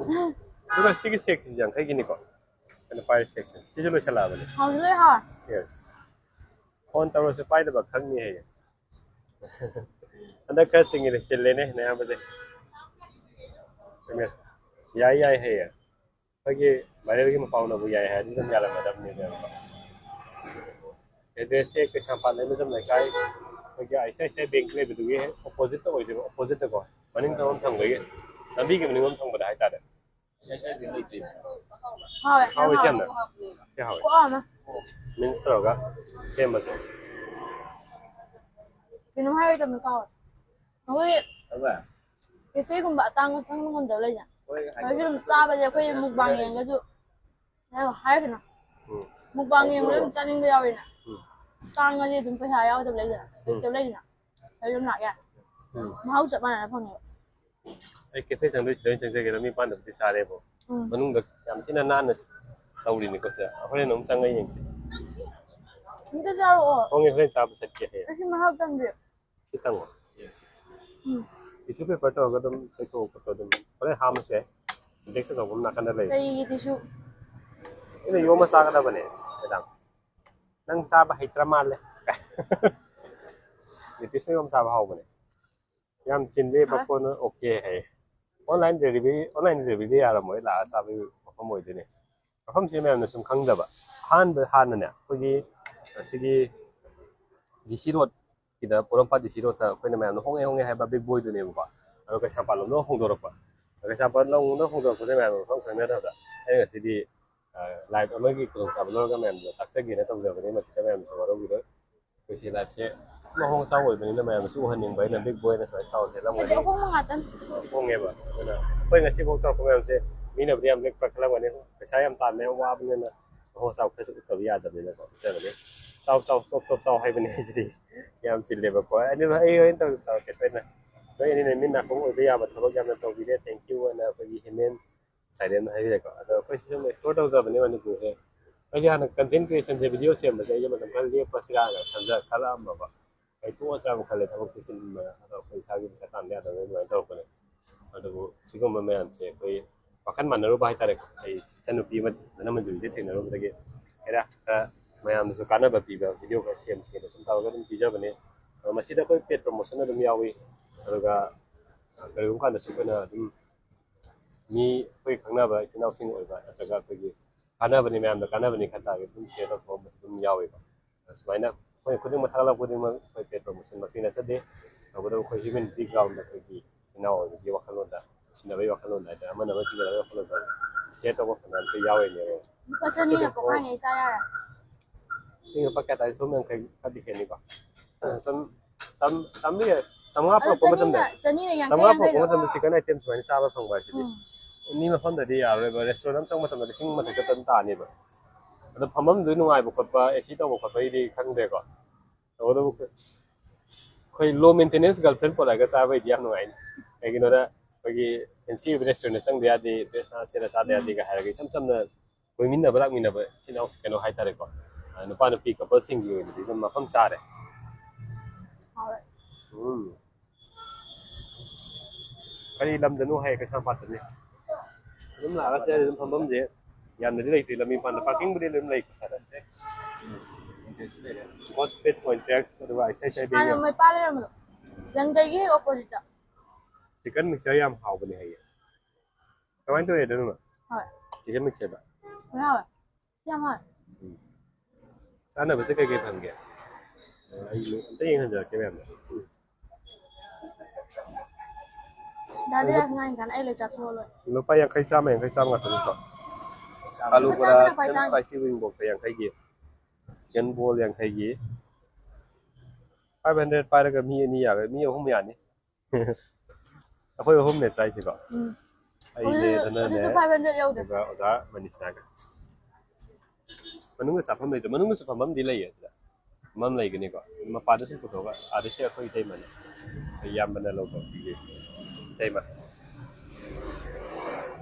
ꯑꯗꯨꯒ ꯁꯤꯒꯤ ꯁꯦꯛꯁꯤꯁꯨ ꯌꯥꯡꯈꯩꯒꯤꯅꯤꯀꯣ꯫ ꯑꯩꯅ ꯄꯥꯏꯔꯤ ꯁꯦꯛꯁꯦ꯫ ꯁꯤꯁꯨ ꯂꯣꯏꯁꯜꯂꯛꯑꯕꯅꯤ꯫ ꯍꯥꯎꯗꯤ ꯂꯣꯏ ꯍꯥꯎꯋꯦ꯫ ꯌꯦꯁ꯫ ꯐꯣꯟ ꯇꯧꯔꯁꯨ ꯄꯥꯏꯗꯕ ꯈꯪꯅꯤ ꯍꯥꯏꯌꯦ꯫ ꯍꯟꯗꯛ ꯈꯔ ꯆꯤꯡꯉꯤꯅꯦ, ꯆꯤꯜꯂꯦꯅꯦ ꯅꯌꯥꯝꯕꯁꯦ꯫ ꯌꯥꯏ ꯌꯥꯏ ꯍꯥꯏꯌꯦ꯫ ꯑꯩꯈꯣꯏꯒꯤ ꯚꯥꯏꯔꯦꯜꯒꯤ ꯃꯄꯥꯎꯅꯕꯨ ꯌꯥꯏ ꯍꯥꯏꯔꯗꯤ ꯑꯗꯨꯝ ꯌꯥꯔꯝꯒꯗꯕꯅꯦꯕ꯫ ꯑꯦꯗ꯭ꯔꯦꯁꯁꯦ ꯀꯩꯁꯥꯝꯄꯥꯠ ꯂꯩꯃꯖꯝ ꯂꯩꯀꯥꯏ, ꯑꯩꯈꯣꯏꯒꯤ I C I C I bank ꯂꯩꯕꯗꯨꯒꯤ ꯍꯦꯛ ꯑꯣꯄꯣꯖꯤꯠꯇ ꯑꯣꯏꯗꯣꯏꯕ, ꯑꯣꯄꯣꯖꯤꯠꯇꯀꯣ, ꯃꯅꯤꯡ ꯊꯪꯕ ꯊꯪꯕꯒꯤ ꯂꯝꯕꯤꯒꯤ ꯃꯅꯤꯡꯂꯣꯝ ꯊꯪꯕꯗ ꯍꯥꯏꯇꯥꯔꯦ꯫ ꯍꯥꯎꯋꯦ꯫ ꯍꯥꯎꯋꯦ ꯁꯤ ꯌꯥꯝꯅ꯫ ꯁꯤ ꯍꯥꯎꯋꯦ꯫ ꯈꯨꯍꯥꯎ ꯑꯃ꯫ ꯃꯤꯟꯁ ꯇꯧꯔꯒ ꯁꯦꯝꯕꯁꯦ꯫ ꯀꯩꯅꯣꯝ ꯍꯥꯏꯔꯣꯏꯗꯕꯅꯤ ꯀꯥꯎꯔꯦ꯫ ꯑꯩꯈꯣꯏ ꯑꯗꯨꯒ ꯀꯦꯐꯦꯒꯨꯝꯕ ꯑꯇꯥꯡꯕ ꯆꯪꯕ ꯉꯝꯗꯕ ꯂꯩꯗꯅ꯫ ꯍꯣꯏ, ꯑꯗꯨ ꯑꯗꯨꯝ ꯆꯥꯕꯁꯦ ꯑꯩꯈꯣꯏ ꯃꯨꯛꯕꯥꯡ ꯌꯦꯡꯉꯒꯁꯨ ꯍꯥꯏꯔꯣ, ꯍꯥꯏꯔꯣ ꯀꯩꯅꯣ꯫ ꯎꯝ꯫ ꯃꯨꯛꯕꯥꯡ ꯌꯦꯡꯕꯗ ꯑꯗꯨꯝ ꯆꯥꯅꯤꯡꯕ ꯌꯥꯎꯋꯤꯅ꯫ ꯎꯝ꯫ ꯇꯥꯡꯉꯗꯤ ꯑꯗꯨꯝ ꯄꯩꯁꯥ ꯌꯥꯎꯗꯕ ꯂꯩꯗꯅ, ꯎꯝ꯫ ꯂꯩꯇꯕ ꯂꯩꯗꯅ, ꯑꯗꯨ ꯑꯗꯨꯝ ꯂꯥꯛ ꯌꯥꯏ꯫ ꯎꯝ꯫ ꯃꯍꯥꯎ ꯆꯞ ꯃꯥꯟꯅꯅ ꯐꯪꯉꯦꯕ꯫ ꯑꯩ cafe ꯆꯪꯗꯣꯏꯁꯤ ꯂꯣꯏ ꯆꯪꯖꯒꯦ, ꯂꯝꯕꯤ ꯃꯄꯥꯟꯗꯕꯨꯗꯤ ꯆꯥꯔꯦꯕꯣ꯫ ꯎꯝ꯫ ꯃꯅꯨꯡꯗ ꯌꯥꯝ ꯊꯤꯅ ꯅꯥꯟꯅ ꯇꯧꯔꯤꯅꯤꯀꯣ ꯁꯤꯗ꯫ ꯍꯣꯔꯦꯟ ꯑꯃꯨꯛ ꯆꯪꯉ ꯌꯦꯡꯁꯤ꯫ ꯑꯝꯇ ꯆꯥꯔꯛꯑꯣ꯫ ꯍꯣꯡꯉꯦ, ꯍꯣꯔꯦꯟ ꯆꯥꯕ ꯆꯠꯀꯦ ꯍꯌꯦꯡ꯫ ꯑꯩ ꯁꯤ ꯃꯍꯥꯎ ꯇꯪꯒꯦ꯫ ꯈꯤꯇꯪ꯫ ꯎꯝ꯫ Tissue paper ꯇꯧꯔꯒ ꯑꯗꯨꯝ ꯇꯩꯊꯣꯛꯑꯣ ꯈꯣꯠꯇꯣ ꯑꯗꯨꯝ꯫ ꯍꯣꯔꯦꯟ ꯍꯥꯝꯃꯁꯨ ꯌꯥꯏ꯫ Sintex ꯑꯆꯧꯕ ꯑꯃ ꯅꯥꯀꯟꯗ ꯂꯩ꯫ ꯀꯔꯤꯒꯤ tissue? ꯑꯩꯅ ꯌꯣꯝꯃ ꯆꯥꯒꯗꯕꯅꯦ, ꯃꯦꯗꯥꯝ꯫ ꯅꯪ ꯆꯥꯕ ꯍꯩꯇ꯭ꯔ ꯃꯥꯜꯂꯦ꯫ ꯅꯤꯇꯤꯁꯅ ꯌꯣꯝ ꯆꯥꯕ ꯍꯥꯎꯕꯅꯦ꯫ ꯌꯥꯝ ꯆꯤꯜꯂꯦ, ꯍꯥ? ꯕꯀꯣꯟꯅ okay ꯍꯥꯏꯌꯦ꯫ Online delivery, online delivery ꯌꯥꯔꯝꯃꯣꯏ, ꯂꯥꯛꯑ ꯆꯥꯕꯒꯤ ꯃꯐꯝ ꯑꯣꯏꯗꯣꯏꯅꯦ꯫ ꯃꯐꯝꯁꯦ ꯃꯌꯥꯝꯅ ꯁꯨꯝ ꯈꯪꯗꯕ꯫ ꯑꯍꯥꯟꯕ ꯍꯥꯟꯅꯅꯦ, ꯑꯩꯈꯣꯏꯒꯤ ꯑꯁꯤꯒꯤ D C road ꯀꯤꯗ, ꯄꯣꯔꯣꯝꯄꯥꯠ D C road ꯇ ꯑꯩꯈꯣꯏꯅ ꯃꯌꯥꯝꯅ ꯍꯣꯡꯉꯦ ꯍꯣꯡꯉꯦ ꯍꯥꯏꯕ big boy ꯗꯨꯅꯦꯕꯀꯣ꯫ ꯑꯗꯣ ꯀꯩꯁꯥꯝꯄꯥꯠ ꯂꯣꯝꯗ ꯍꯣꯡꯗꯣꯔꯛꯄ꯫ ꯀꯩꯁꯥꯝꯄꯥꯠ ꯂꯣꯝꯗ ꯍꯣꯡꯗꯣꯔꯛꯄꯁꯦ ꯃꯌꯥꯝꯅ ꯃꯐꯝ ꯈꯪꯅꯗꯕꯗ ꯑꯩ ꯉꯁꯤꯗꯤ, ꯑ, live ꯑꯃꯒꯤ ꯈꯨꯗꯣꯡꯆꯥꯕ ꯂꯧꯔꯒ ꯃꯌꯥꯝꯗ ꯇꯥꯛꯆꯒꯦꯅ ꯇꯧꯖꯕꯅꯤ꯫ ꯃꯁꯤꯗ ꯃꯌꯥꯝꯅꯁꯨ ꯋꯥꯔꯧꯕꯤꯔꯣꯏ꯫ ꯑꯩꯈꯣꯏꯁꯤ live ꯁꯦ ꯃꯍꯣꯡ ꯆꯥꯎ ꯑꯣꯏꯕꯅꯤꯅ ꯃꯌꯥꯝꯅꯁꯨ ꯎꯍꯟꯅꯤꯡꯕ ꯑꯩꯅ big boy ꯅ ꯁꯨꯃꯥꯏꯅ ꯆꯥꯎꯅ ꯊꯦꯠꯂꯝꯒꯅꯤ꯫ ꯑꯗꯨꯗꯤ ꯑꯍꯣꯡꯕ ꯉꯥꯛꯇꯅꯤ꯫ ꯍꯣꯡꯉꯦꯕ꯫ ꯑꯗꯨꯅ ꯑꯩꯈꯣꯏ ꯉꯁꯤꯐꯥꯎ ꯇꯧꯔꯛꯄ ꯃꯌꯥꯝꯁꯦ ꯃꯤꯅꯕꯨꯗꯤ ꯌꯥꯝ ꯂꯤꯛꯄ꯭ꯔꯥ ꯈꯜꯂꯝꯒꯅꯤ꯫ ꯄꯩꯁꯥ ꯌꯥꯝ ꯇꯥꯟꯕ ꯌꯥꯝ ꯋꯥꯕꯅꯤꯅ ꯃꯍꯣꯡ ꯆꯥꯎ ꯈꯔꯁꯨ ꯎꯠꯇꯕ ꯌꯥꯗꯕꯅꯤꯅꯀꯣ꯫ ꯎꯠꯆꯕꯅꯤ꯫ ꯆꯥꯎ, ꯆꯥꯎ, ꯆꯣꯞ, ꯆꯣꯞ, ꯆꯥꯎ ꯍꯥꯏꯕꯅꯤ ꯑꯩꯁꯤꯗꯤ꯫ ꯌꯥꯝ ꯆꯤꯜꯂꯦꯕꯀꯣ꯫ ꯑꯗꯨ ꯑꯩ ꯍꯣꯔꯦꯟ ꯇꯧ-, ꯇꯧꯔꯛꯀꯦ ꯁꯣꯏꯗꯅ꯫ ꯅꯣꯏ ꯑꯅꯤꯅ ꯃꯤꯠ ꯅꯥꯀꯣꯡ ꯑꯣꯏꯕ ꯌꯥꯕ ꯊꯕꯛ ꯌꯥꯝꯅ ꯇꯧꯕꯤꯔꯦ꯫ Thank you ꯑꯅ ꯑꯩꯈꯣꯏꯒꯤ ꯍꯦꯃꯦꯟ ꯁꯥꯏꯂꯦꯟ ꯍꯥꯏꯕꯤꯔꯦꯀꯣ꯫ ꯑꯗꯣ ꯑꯩꯈꯣꯏꯁꯤ ꯁꯨꯝ explore ꯇꯧꯖꯕꯅꯦ ꯃꯅꯤꯄꯨꯔꯁꯦ꯫ ꯑꯩꯁꯦ ꯍꯥꯟꯅ content creation ꯁꯦ, video ꯁꯦꯝꯕꯁꯦ ꯑꯩꯁꯦ ꯃꯇꯝ ꯈꯔ ꯂꯦꯞꯄꯁꯤꯔꯥꯅ ꯈꯟꯖ-, ꯈꯜꯂꯛꯑꯝꯃꯕ꯫ ꯑꯩ ꯇꯣꯛꯑꯁꯤꯔꯥꯕꯨ ꯈꯜꯂꯦ, ꯊꯕꯛꯁꯦ ꯆꯤꯟꯕꯅ꯫ ꯑꯗꯣ ꯑꯩꯈꯣꯏ ꯏꯁꯥꯒꯤ ꯄꯩꯁꯥ ꯇꯥꯟꯕ ꯌꯥꯗꯕꯅꯤꯅ ꯑꯗꯨꯃꯥꯏꯅ ꯇꯧꯔꯛꯄꯅꯦ꯫ ꯑꯗꯨꯕꯨ ꯁꯤꯒꯨꯝꯕ ꯃꯌꯥꯝꯁꯦ ꯑꯩꯈꯣꯏ ꯋꯥꯈꯜ ꯃꯥꯟꯅꯔꯨꯕ ꯍꯥꯏꯇꯥꯔꯦꯀꯣ꯫ ꯑꯩ ꯏꯆꯟꯅꯨꯄꯤ ꯑꯃ ꯙꯅꯃꯟꯖꯨꯔꯤꯁꯦ ꯊꯦꯡꯅꯔꯨꯕꯗꯒꯤ ꯍꯦꯔꯥ ꯈꯔ ꯃꯌꯥꯝꯗꯁꯨ ꯀꯥꯟꯅꯕ ꯄꯤꯕ video ꯈꯔ ꯁꯦꯝꯁꯦꯅ ꯁꯨꯝ ꯇꯧꯔꯒ ꯑꯗꯨꯝ ꯄꯤꯖꯕꯅꯦ꯫ ꯑꯗꯣ ꯃꯁꯤꯗ ꯑꯩꯈꯣꯏ paid promotion ꯑꯗꯨꯝ ꯌꯥꯎꯏ꯫ ꯑꯗꯨꯒ ꯀꯔꯤꯒꯨꯝꯕ ꯀꯥꯟꯗꯁꯨ ꯑꯩꯈꯣꯏꯅ ꯑꯗꯨꯝ ꯃꯤ ꯑꯩꯈꯣꯏ ꯈꯪꯅꯕ ꯏꯆꯤꯟ ꯏꯅꯥꯎꯁꯤꯡ ꯑꯣꯏꯕ ꯅꯠꯇ꯭ꯔꯒ ꯑꯩꯈꯣꯏꯒꯤ ꯀꯥꯟꯅꯕꯅꯤ, ꯃꯌꯥꯝꯗ ꯀꯥꯟꯅꯕꯅꯤ ꯈꯟ ꯇꯥꯔꯒꯗꯤ ꯑꯗꯨꯝ share ꯇꯧꯊꯣꯛꯑꯝꯕꯁꯨ ꯑꯗꯨꯝ ꯌꯥꯎꯋꯦꯕ꯫ ꯁꯨꯃꯥꯏꯅ ꯑꯩꯈꯣꯏ ꯈꯨꯗꯤꯡꯃꯛ ꯊꯥꯒꯠꯂꯛꯄ ꯈꯨꯗꯤꯡꯃꯛ ꯑꯩꯈꯣꯏ paid promotion ꯃꯛꯇꯤ ꯅꯠꯆꯗꯦ꯫ ꯇꯧꯕꯇꯕꯨ ꯑꯩꯈꯣꯏ humanity ground ꯗ ꯑꯩꯈꯣꯏꯒꯤ ꯏꯆꯤꯟ ꯏꯅꯥꯎ ꯑꯣꯏꯕꯒꯤ ꯋꯥꯈꯜꯂꯣꯟꯗ, ꯅꯨꯡꯁꯤꯅꯕꯒꯤ ꯋꯥꯈꯜꯂꯣꯟꯗ ꯍꯥꯏꯇꯥꯔꯦ, ꯑꯃꯅ ꯑꯃ ꯁꯤꯖꯤꯟꯅꯕꯒꯤ ꯋꯥꯈꯜꯂꯣꯟꯗ share ꯇꯧꯕ ꯐꯅꯌꯥꯝꯁꯨ ꯌꯥꯎꯔꯤꯅꯦꯕ꯫ ꯂꯨꯄꯥ ꯆꯅꯤꯅ ꯄꯣꯛꯈꯥꯏꯅ ꯑꯩ ꯆꯥ ꯌꯥꯔꯦ꯫ ꯁꯤ ꯂꯨꯄꯥ ꯀꯌꯥ ꯇꯥꯏ? ꯆꯍꯨꯝ ꯌꯥꯡꯈꯩ ꯈꯔꯗꯤ ꯍꯦꯟꯅꯤꯀꯣ꯫ ꯆꯥꯝ-, ꯆꯥꯝ-, ꯆꯥꯝꯃꯔꯤ, ꯆꯥꯝꯃꯉꯥ ꯑꯗꯣ ꯄꯨꯔꯛꯄ ꯃꯇꯝꯗ, ꯆꯅꯤꯅ ꯌꯥꯡꯈꯩ ꯆꯥꯝꯃꯉꯥ ꯄꯨꯔꯛꯄ ꯌꯥꯡꯈꯩꯗꯣ꯫ ꯃꯇꯝꯗ chicken item ꯁꯨꯃꯥꯏꯅ ꯆꯥꯕ ꯐꯪꯕ ꯍꯥꯏꯁꯤꯗꯤ ꯎꯝ꯫ ꯃꯤ ꯃꯐꯝꯗꯗꯤ ꯌꯥꯔꯣꯏꯕ, restaurant ꯑꯃ ꯆꯪꯕ ꯃꯇꯝꯗ ꯂꯤꯁꯤꯡ ꯃꯊꯛꯇ ꯑꯗꯨꯝ ꯇꯥꯅꯦꯕ꯫ ꯑꯗꯣ ꯐꯝꯐꯝꯗꯨ ꯅꯨꯡꯉꯥꯏꯕ ꯈꯣꯠꯄ, ꯑꯦ ꯁꯤ ꯇꯧꯕ ꯈꯣꯠꯄꯒꯤꯗꯤ ꯈꯪꯗ꯭ꯔꯦꯀꯣ꯫ ꯇꯧꯕꯇꯕꯨ ꯑꯩꯈꯣꯏ low maintenance girlfriend ꯄꯨꯔꯛꯑꯒ ꯆꯥꯕꯩꯗꯤ ꯌꯥꯝ ꯅꯨꯡꯉꯥꯏꯅꯤ꯫ ꯀꯩꯒꯤꯅꯣꯗ ꯑꯩꯈꯣꯏꯒꯤ fancy ꯑꯣꯏꯕ restaurant ꯆꯪꯗ ꯌꯥꯗꯦ, dress ꯅꯥꯟꯅ ꯁꯦꯠꯂ ꯆꯥꯗ ꯌꯥꯗꯦꯒ ꯍꯥꯏꯔꯒ ꯏꯆꯝ ꯆꯝꯅ ꯀꯣꯏꯃꯤꯟꯅꯕ ꯂꯥꯛꯃꯤꯟꯅꯕ ꯏꯆꯤꯜ ꯏꯅꯥꯎ ꯀꯩꯅꯣ ꯍꯥꯏꯇꯥꯔꯦꯀꯣ꯫ ꯑ, ꯅꯨꯄꯥ ꯅꯨꯄꯤ coupleꯁꯤꯡꯒꯤ ꯑꯣꯏꯅꯗꯤ ꯑꯗꯨꯝ ꯃꯐꯝ ꯆꯥꯔꯦ꯫ ꯍꯥꯎꯋꯦ꯫ ꯎꯝ꯫ ꯀꯔꯤ ꯂꯝꯗꯅꯣ ꯍꯥꯏ, ꯀꯩꯁꯥꯝꯄꯥꯠꯇꯅꯤ꯫ ꯑꯗꯨꯝ ꯂꯥꯛꯑꯒ ꯆꯠꯂꯗꯤ ꯑꯗꯨꯝ ꯐꯝꯐꯝꯁꯦ ꯌꯥꯝꯅꯗꯤ ꯂꯩꯇꯦ, ꯂꯝꯕꯤ ꯃꯄꯥꯟꯗ parkingꯕꯨꯗꯤ ꯑꯗꯨꯝ ꯂꯩꯀꯣ ꯁꯥꯔ꯫ God's Pet Point Tracks, ꯑꯗꯨꯒ ꯑꯩꯁꯥꯏ ꯁꯥꯏ ꯍꯥꯟꯅ ꯕꯦꯡ ꯃꯩꯄꯥ ꯂꯩꯔꯝꯕꯗꯣ, ꯂꯪꯒꯩꯒꯤ ꯍꯦꯛ oppositeꯇ꯫ Chicken mixture ꯌꯥꯝ ꯍꯥꯎꯕꯅꯦ ꯍꯥꯏꯌꯦ꯫ ꯀꯃꯥꯏꯅ ꯇꯧꯋꯦ ꯑꯗꯨꯅ? ꯍꯣꯏ꯫ Chicken mixtureꯗ? ꯌꯥꯝ ꯍꯥꯎꯋꯦ꯫ ꯌꯥꯝ ꯍꯥꯎꯋꯦ꯫ ꯎꯝ꯫ ꯆꯥꯅꯕꯁꯦ ꯀꯩꯀꯩ ꯐꯪꯒꯦ? ꯑꯩ ꯑꯝꯇ ꯌꯦꯡꯍꯟꯖꯔꯛꯀꯦ ꯃꯌꯥꯝꯗ꯫ ꯗꯥ ꯙꯤꯔꯥꯖ ꯉꯥꯡꯉꯤꯀꯥꯟꯗ ꯑꯩ ꯂꯣꯏ ꯆꯥꯊꯣꯛꯑ ꯂꯣꯏꯔꯦ꯫ ꯂꯨꯄꯥ ꯌꯥꯡꯈꯩ, ꯆꯥꯝꯃ, ꯌꯥꯡꯈꯩ, ꯆꯥꯝꯃ ꯉꯥꯛꯇꯅꯤꯀꯣ꯫ ꯑꯥꯂꯨ ꯂꯨꯄꯥ ꯕꯣꯔꯥ, ꯆꯥꯝꯃꯅ ꯈ꯭ꯋꯥꯏ chicken ꯇꯥꯡꯉꯦ꯫ Spicy wing ꯐꯥꯎꯗ ꯌꯥꯡꯈꯩꯒꯤ, chicken ball ꯌꯥꯡꯈꯩꯒꯤ꯫ Five hundred ꯄꯥꯏꯔꯒ ꯃꯤ ꯑꯅꯤ ꯌꯥꯔꯣꯏ, ꯃꯤ ꯑꯍꯨꯝ ꯌꯥꯅꯤ꯫ ꯑꯩꯈꯣꯏ ꯑꯍꯨꯝꯅꯦ ꯆꯥꯏꯁꯤꯀꯣ꯫ ꯎꯝ꯫ ꯑꯩꯅꯦ, ꯑꯗꯨꯁꯨ, ꯙꯅꯅꯦ, ꯑꯗꯨꯁꯨ five hundred ꯌꯧꯗꯦ꯫ ꯑꯗꯨꯒ ꯑꯣꯖꯥ ꯃꯅꯤꯁꯅꯥꯒ꯫ ꯃꯅꯨꯡꯗ ꯆꯥꯐꯝ ꯂꯩꯇꯦ, ꯃꯅꯨꯡꯗꯁꯨ ꯐꯝꯐꯝꯗꯤ ꯂꯩꯌꯦ ꯁꯤꯗ꯫ ꯐꯝꯐꯝ ꯂꯩꯒꯅꯤꯀꯣ꯫ ꯃꯄꯥꯗ ꯁꯨꯝ ꯄꯨꯊꯣꯛꯑꯒ ꯑꯥꯗꯁꯨ ꯑꯩꯈꯣꯏ ꯏꯇꯩꯃꯅꯦ꯫ ꯑꯩꯈꯣꯏ ꯏꯌꯥꯝꯕꯅ ꯂꯧꯕ ꯏꯇꯩꯃ꯫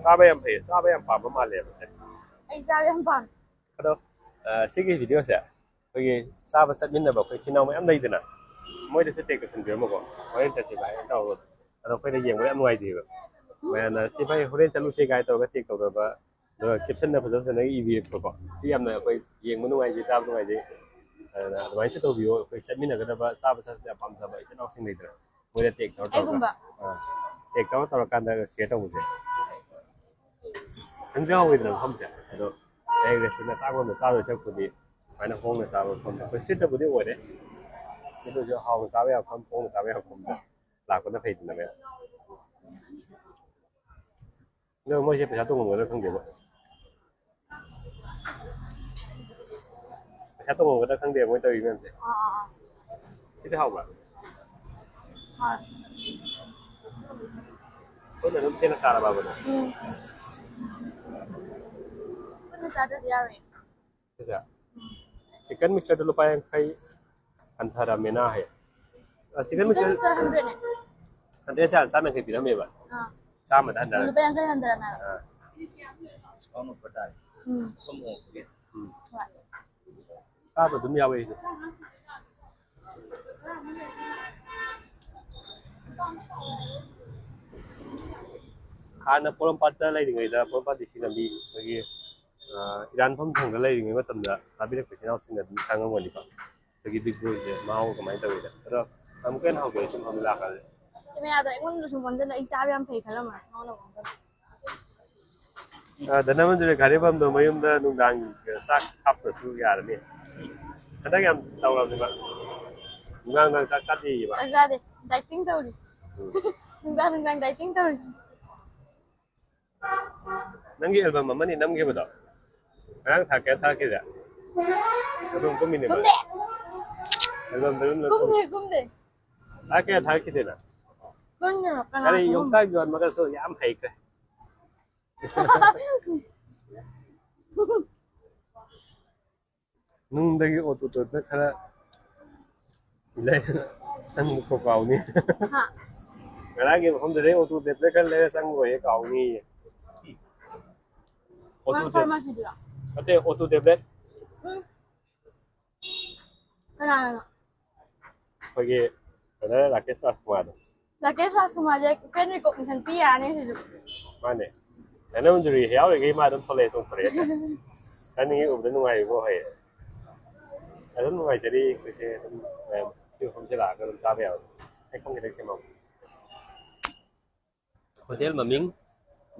ꯆꯥꯕ ꯌꯥꯝ ꯐꯩꯌꯦ, ꯆꯥꯕ ꯌꯥꯝ ꯄꯥꯝꯕ ꯃꯥꯜꯂꯦ ꯃꯁꯦ꯫ ꯑꯩ ꯆꯥꯕ ꯌꯥꯝ ꯄꯥꯝꯃꯦ꯫ ꯑꯗꯣ, ꯑ, ꯁꯤꯒꯤ videoꯁꯦ ꯑꯩꯈꯣꯏꯒꯤ ꯆꯥꯕ ꯆꯠꯃꯤꯟꯅꯕ ꯑꯩꯈꯣꯏ ꯏꯆꯤꯟ ꯏꯅꯥꯎ ꯃꯌꯥꯝ ꯂꯩꯗꯅ, ꯃꯣꯏꯗꯁꯨ tag ꯇꯧꯁꯟꯕꯤꯔꯝꯃꯣꯀꯣ, ꯍꯣꯔꯦꯟ ꯆꯠꯁꯦ ꯚꯥꯏ ꯍꯥꯏꯅ ꯇꯧꯔꯒ꯫ ꯑꯗꯣ ꯑꯩꯈꯣꯏꯗ ꯌꯦꯡꯕꯗ ꯌꯥꯝ ꯅꯨꯡꯉꯥꯏꯖꯩꯕ꯫ ꯃꯌꯥꯝꯅ "ꯁꯤ ꯚꯥꯏ ꯍꯣꯔꯦꯟ ꯆꯠꯂꯨꯁꯦ" ꯀꯥꯏꯅ ꯇꯧꯔꯒ tag ꯇꯧꯅꯕ, ꯑꯗꯨꯒ captionꯗ ꯐꯖ ꯐꯖꯅ ꯏꯕꯤꯔꯛꯄꯀꯣ꯫ ꯁꯤ ꯌꯥꯝꯅ ꯑꯩꯈꯣꯏ ꯌꯦꯡꯕ ꯅꯨꯡꯉꯥꯏꯖꯩ, ꯇꯥꯕ ꯅꯨꯡꯉꯥꯏꯖꯩ꯫ ꯑꯗꯨꯅ ꯑꯗꯨꯃꯥꯏꯅꯁꯨ ꯇꯧꯕꯤꯌꯣ꯫ ꯑꯩꯈꯣꯏ ꯆꯠꯃꯤꯟꯅꯒꯗꯕ, ꯆꯥꯕ ꯆꯠꯄꯗ ꯌꯥꯝ ꯄꯥꯝꯖꯕ ꯏꯆꯤꯟ ꯏꯅꯥꯎꯁꯤꯡ ꯂꯩꯗꯅ, ꯃꯣꯏꯗ tag ꯇꯧꯔ ꯇꯧꯔꯒ, ꯑꯩꯒꯨꯝꯕ꯫ ꯑꯥ, tag ꯇꯧꯔ ꯇꯧꯔꯀꯥꯟꯗ share ꯇꯧꯕꯁꯦ꯫ ꯈꯪꯖꯍꯧꯋꯤꯗꯅ ꯃꯐꯝꯁꯦ꯫ ꯑꯗꯣ ꯍꯌꯦꯡ restaurant ꯑꯇꯥꯡꯕ ꯑꯃꯗ ꯆꯥꯗꯣꯏ ꯁꯔꯨꯛꯄꯨꯗꯤ ꯁꯨꯃꯥꯏꯅ ꯍꯣꯡꯅ ꯆꯥꯕ ꯃꯐꯝꯗ, ꯑꯩꯈꯣꯏ streetꯇꯕꯨꯗꯤ ꯑꯣꯏꯔꯦ, ꯑꯗꯨ ꯑꯣꯏꯔꯁꯨ ꯍꯥꯎꯅ ꯆꯥꯕ ꯌꯥꯕ ꯃꯐꯝ, ꯍꯣꯡꯅ ꯆꯥꯕ ꯌꯥꯕ ꯃꯐꯝꯗ ꯂꯥꯛꯄꯅ ꯐꯩꯗꯅ ꯃꯌꯥꯝ꯫ ꯑꯗꯣ ꯃꯣꯏꯁꯦ ꯄꯩꯁꯥ ꯇꯣꯡꯉꯝꯒꯗ꯭ꯔꯥ ꯈꯪꯗꯦꯕ꯫ ꯄꯩꯁꯥ ꯇꯣꯡꯉꯝꯒꯗ꯭ꯔꯥ ꯈꯪꯗꯦꯕ ꯃꯣꯏ ꯇꯧꯔꯤ ꯃꯌꯥꯝꯁꯦ꯫ ꯑꯥ, ꯑꯥ, ꯑꯥ꯫ ꯁꯤꯗꯤ ꯍꯥꯎꯕ꯭ꯔꯥ? ꯍꯣꯏ꯫ ꯑꯩꯈꯣꯏꯅ ꯑꯗꯨꯝ ꯁꯦꯝꯃ ꯆꯥꯔꯕꯕ ꯅꯪ? ꯎꯝ꯫ ꯄꯨꯟꯅ ꯆꯥꯗ꯭ꯔꯗꯤ ꯌꯥꯔꯣꯏꯌꯦ꯫ ꯁꯤꯁꯦ ꯆꯤꯛꯀꯟ ꯃꯤꯛꯁꯆꯔꯗ ꯂꯨꯄꯥ ꯌꯥꯡꯈꯩ ꯍꯟꯊꯔꯝꯃꯦꯅ ꯍꯥꯏ꯫ Chicken mixture ꯍꯟꯗ꯭ꯔꯦꯠꯅꯦ꯫ ꯍꯟꯗ꯭ꯔꯦꯠꯁꯦ ꯍꯥꯟꯅ ꯆꯥꯝ ꯌꯥꯡꯈꯩ ꯄꯤꯔꯝꯃꯦꯕ꯫ ꯑꯥ꯫ ꯆꯥꯝꯃꯗ ꯍꯟꯊꯔꯝꯃꯦ꯫ ꯂꯨꯄꯥ ꯌꯥꯡꯈꯩ ꯍꯟꯊꯔꯝꯃꯦꯕ꯫ ꯑꯥ꯫ ꯎꯝ꯫ ꯎꯝ꯫ ꯍꯣꯏ꯫ ꯆꯥꯕ ꯑꯗꯨꯝ ꯌꯥꯎꯋꯦ ꯑꯩꯁꯨ꯫ ꯍꯥꯟꯅ ꯄꯣꯔꯣꯝꯄꯥꯠꯇ ꯂꯩꯔꯤꯉꯩꯗ, ꯄꯣꯔꯣꯝꯄꯥꯠ ꯗꯤ ꯁꯤ ꯂꯝꯕꯤ, ꯑꯩꯈꯣꯏꯒꯤ, ꯑ, ꯏꯔꯥꯟꯐꯝ ꯊꯣꯡꯗ ꯂꯩꯔꯤꯉꯩ ꯃꯇꯝꯗ ꯆꯥꯕꯤꯔꯛꯄ ꯏꯆꯤꯟ ꯏꯅꯥꯎꯁꯤꯡꯅ ꯑꯗꯨꯝ ꯈꯪꯉꯝꯒꯅꯤꯀꯣ꯫ ꯑꯩꯈꯣꯏꯒꯤ ꯕꯤꯛ ꯕꯣꯏꯁꯦ ꯃꯍꯥꯎ ꯀꯃꯥꯏꯅ ꯇꯧꯋꯤꯗꯣ꯫ ꯑꯗꯣ ꯑꯃꯨꯛꯀ ꯍꯦꯟꯅ ꯍꯥꯎꯗꯣꯏ ꯁꯨꯝ ꯑꯃꯨꯛ ꯂꯥꯛꯀꯥꯟꯗ꯫ ꯀꯦꯃꯦꯔꯥꯗꯣ ꯑꯩꯉꯣꯟꯗ ꯁꯨꯝ ꯑꯣꯟꯁꯤꯜꯂ ꯑꯩ ꯆꯥꯕ ꯌꯥꯝ ꯐꯩ ꯈꯜꯂꯝꯃ ꯅꯉꯣꯟꯗ ꯑꯃꯨꯛ ꯑꯣꯟꯁꯤꯜꯂ꯫ ꯑ, ꯙꯅꯃꯟꯖꯨꯔꯤ ꯘꯥꯔꯤ ꯐꯝꯗꯣ ꯃꯌꯨꯝꯗ ꯅꯨꯡꯗꯥꯡ ꯆꯥꯛ ꯍꯥꯞꯇ꯭ꯔꯁꯨ ꯌꯥꯔꯅꯤ꯫ ꯍꯟꯗꯛ ꯌꯥꯝ ꯇꯧꯔꯕꯅꯦꯕ꯫ ꯅꯨꯡꯗꯥꯡ ꯅꯨꯡꯗꯥꯡ ꯆꯥꯛ ꯆꯥꯗꯦꯌꯦꯕ꯫ ꯆꯥꯛ ꯆꯥꯗꯦ꯫ ꯗꯥꯏꯇꯤꯡ ꯇꯧꯔꯤ꯫ ꯎꯝ꯫ ꯅꯨꯡꯗꯥꯡ ꯅꯨꯡꯗꯥꯡ ꯗꯥꯏꯇꯤꯡ ꯇꯧꯔꯤ꯫ ꯅꯪꯒꯤ ꯑꯦꯜꯕꯝ ꯑꯃꯅꯤ ꯅꯝꯈꯤꯕꯗꯣ ꯉꯔꯥꯡ ꯊꯥꯛꯀꯦ ꯊꯥꯛꯈꯤꯗꯦ꯫ ꯑꯦꯜꯕꯝ ꯀꯨꯝꯃꯤꯅꯦꯕ꯫ ꯀꯨꯝꯗꯦ꯫ ꯑꯦꯜꯕꯝꯗ ꯑꯗꯨꯝ ꯂꯣꯏ ꯀꯨꯝꯃꯤ꯫ ꯀꯨꯝꯗꯦ, ꯀꯨꯝꯗꯦ꯫ ꯊꯥꯛꯀꯦ ꯊꯥꯛꯈꯤꯗꯦꯅ꯫ ꯀꯨꯝꯗꯦ, ꯀꯅꯥ ꯀꯔꯤ ꯀꯨꯝ-? ꯌꯣꯡꯆꯥꯛ ꯌꯣꯟꯕꯒꯁꯨ ꯌꯥꯝ ꯍꯩꯈ꯭ꯔꯦ꯫ ꯅꯨꯡꯗꯒꯤ ꯑꯣꯇꯣ ꯇꯣꯠꯄ ꯈꯔ ꯂꯩ-, ꯆꯪꯕ ꯀꯥꯎꯅꯤ꯫ ꯍꯥ? ꯉꯔꯥꯡꯒꯤ ꯃꯐꯝꯗꯨꯗꯩ ꯑꯣꯇꯣ ꯇꯦꯕ꯭ꯂꯦꯠ ꯈꯔ ꯂꯩꯔ ꯆꯪꯕ ꯑꯣꯏꯌꯦ ꯀꯥꯎꯅꯤꯌꯦ꯫ ꯑꯣꯇꯣ ꯃꯣꯏ ꯇꯦꯕ꯭ꯂꯦꯠ꯫ ꯐꯥꯔꯃꯥꯁꯤꯗꯨꯔꯣ? ꯅꯠꯇꯦ, ꯑꯣꯇꯣ ꯇꯦꯕ꯭ꯂꯦꯠ꯫ ꯎꯝ꯫ ꯀꯅꯥꯅꯣ? ꯑꯩꯈꯣꯏꯒꯤ ꯕ꯭ꯔꯗꯔ ꯔꯥꯀꯦꯁ ꯔꯥꯖꯀꯨꯃꯥꯔꯗꯣ꯫ ꯔꯥꯀꯦꯁ ꯔꯥꯖꯀꯨꯃꯥꯔꯁꯦ friend recognition ꯄꯤ ꯌꯥꯔꯅꯤ ꯁꯤꯁꯨ꯫ ꯃꯥꯅꯦ꯫ ꯙꯅꯃꯟꯖꯨꯔꯤ ꯌꯥꯎꯔꯤꯈꯩ ꯃꯥ ꯑꯗꯨꯝ ꯊꯣꯛꯂꯛꯑꯦ, ꯆꯣꯡꯊꯣꯔꯛꯑꯦ꯫ ꯆꯥꯅꯤꯡꯉꯤ, ꯎꯕꯗ ꯅꯨꯡꯉꯥꯏꯕꯣ ꯍꯩ꯫ ꯑꯗꯨꯝ ꯅꯨꯡꯉꯥꯏꯖꯔꯤ ꯑꯩꯈꯣꯏꯁꯦ ꯑꯗꯨꯝ ꯃꯌꯥꯝ ꯁꯤ ꯃꯐꯝꯁꯦ ꯂꯥꯛꯑꯒ ꯑꯗꯨꯝ ꯆꯥꯕ ꯌꯥꯕ꯫ ꯍꯩꯐꯝ ꯈꯤꯇꯪ ꯁꯦꯝꯍꯧ꯫ ꯍꯣꯇꯦꯜ ꯃꯃꯤꯡ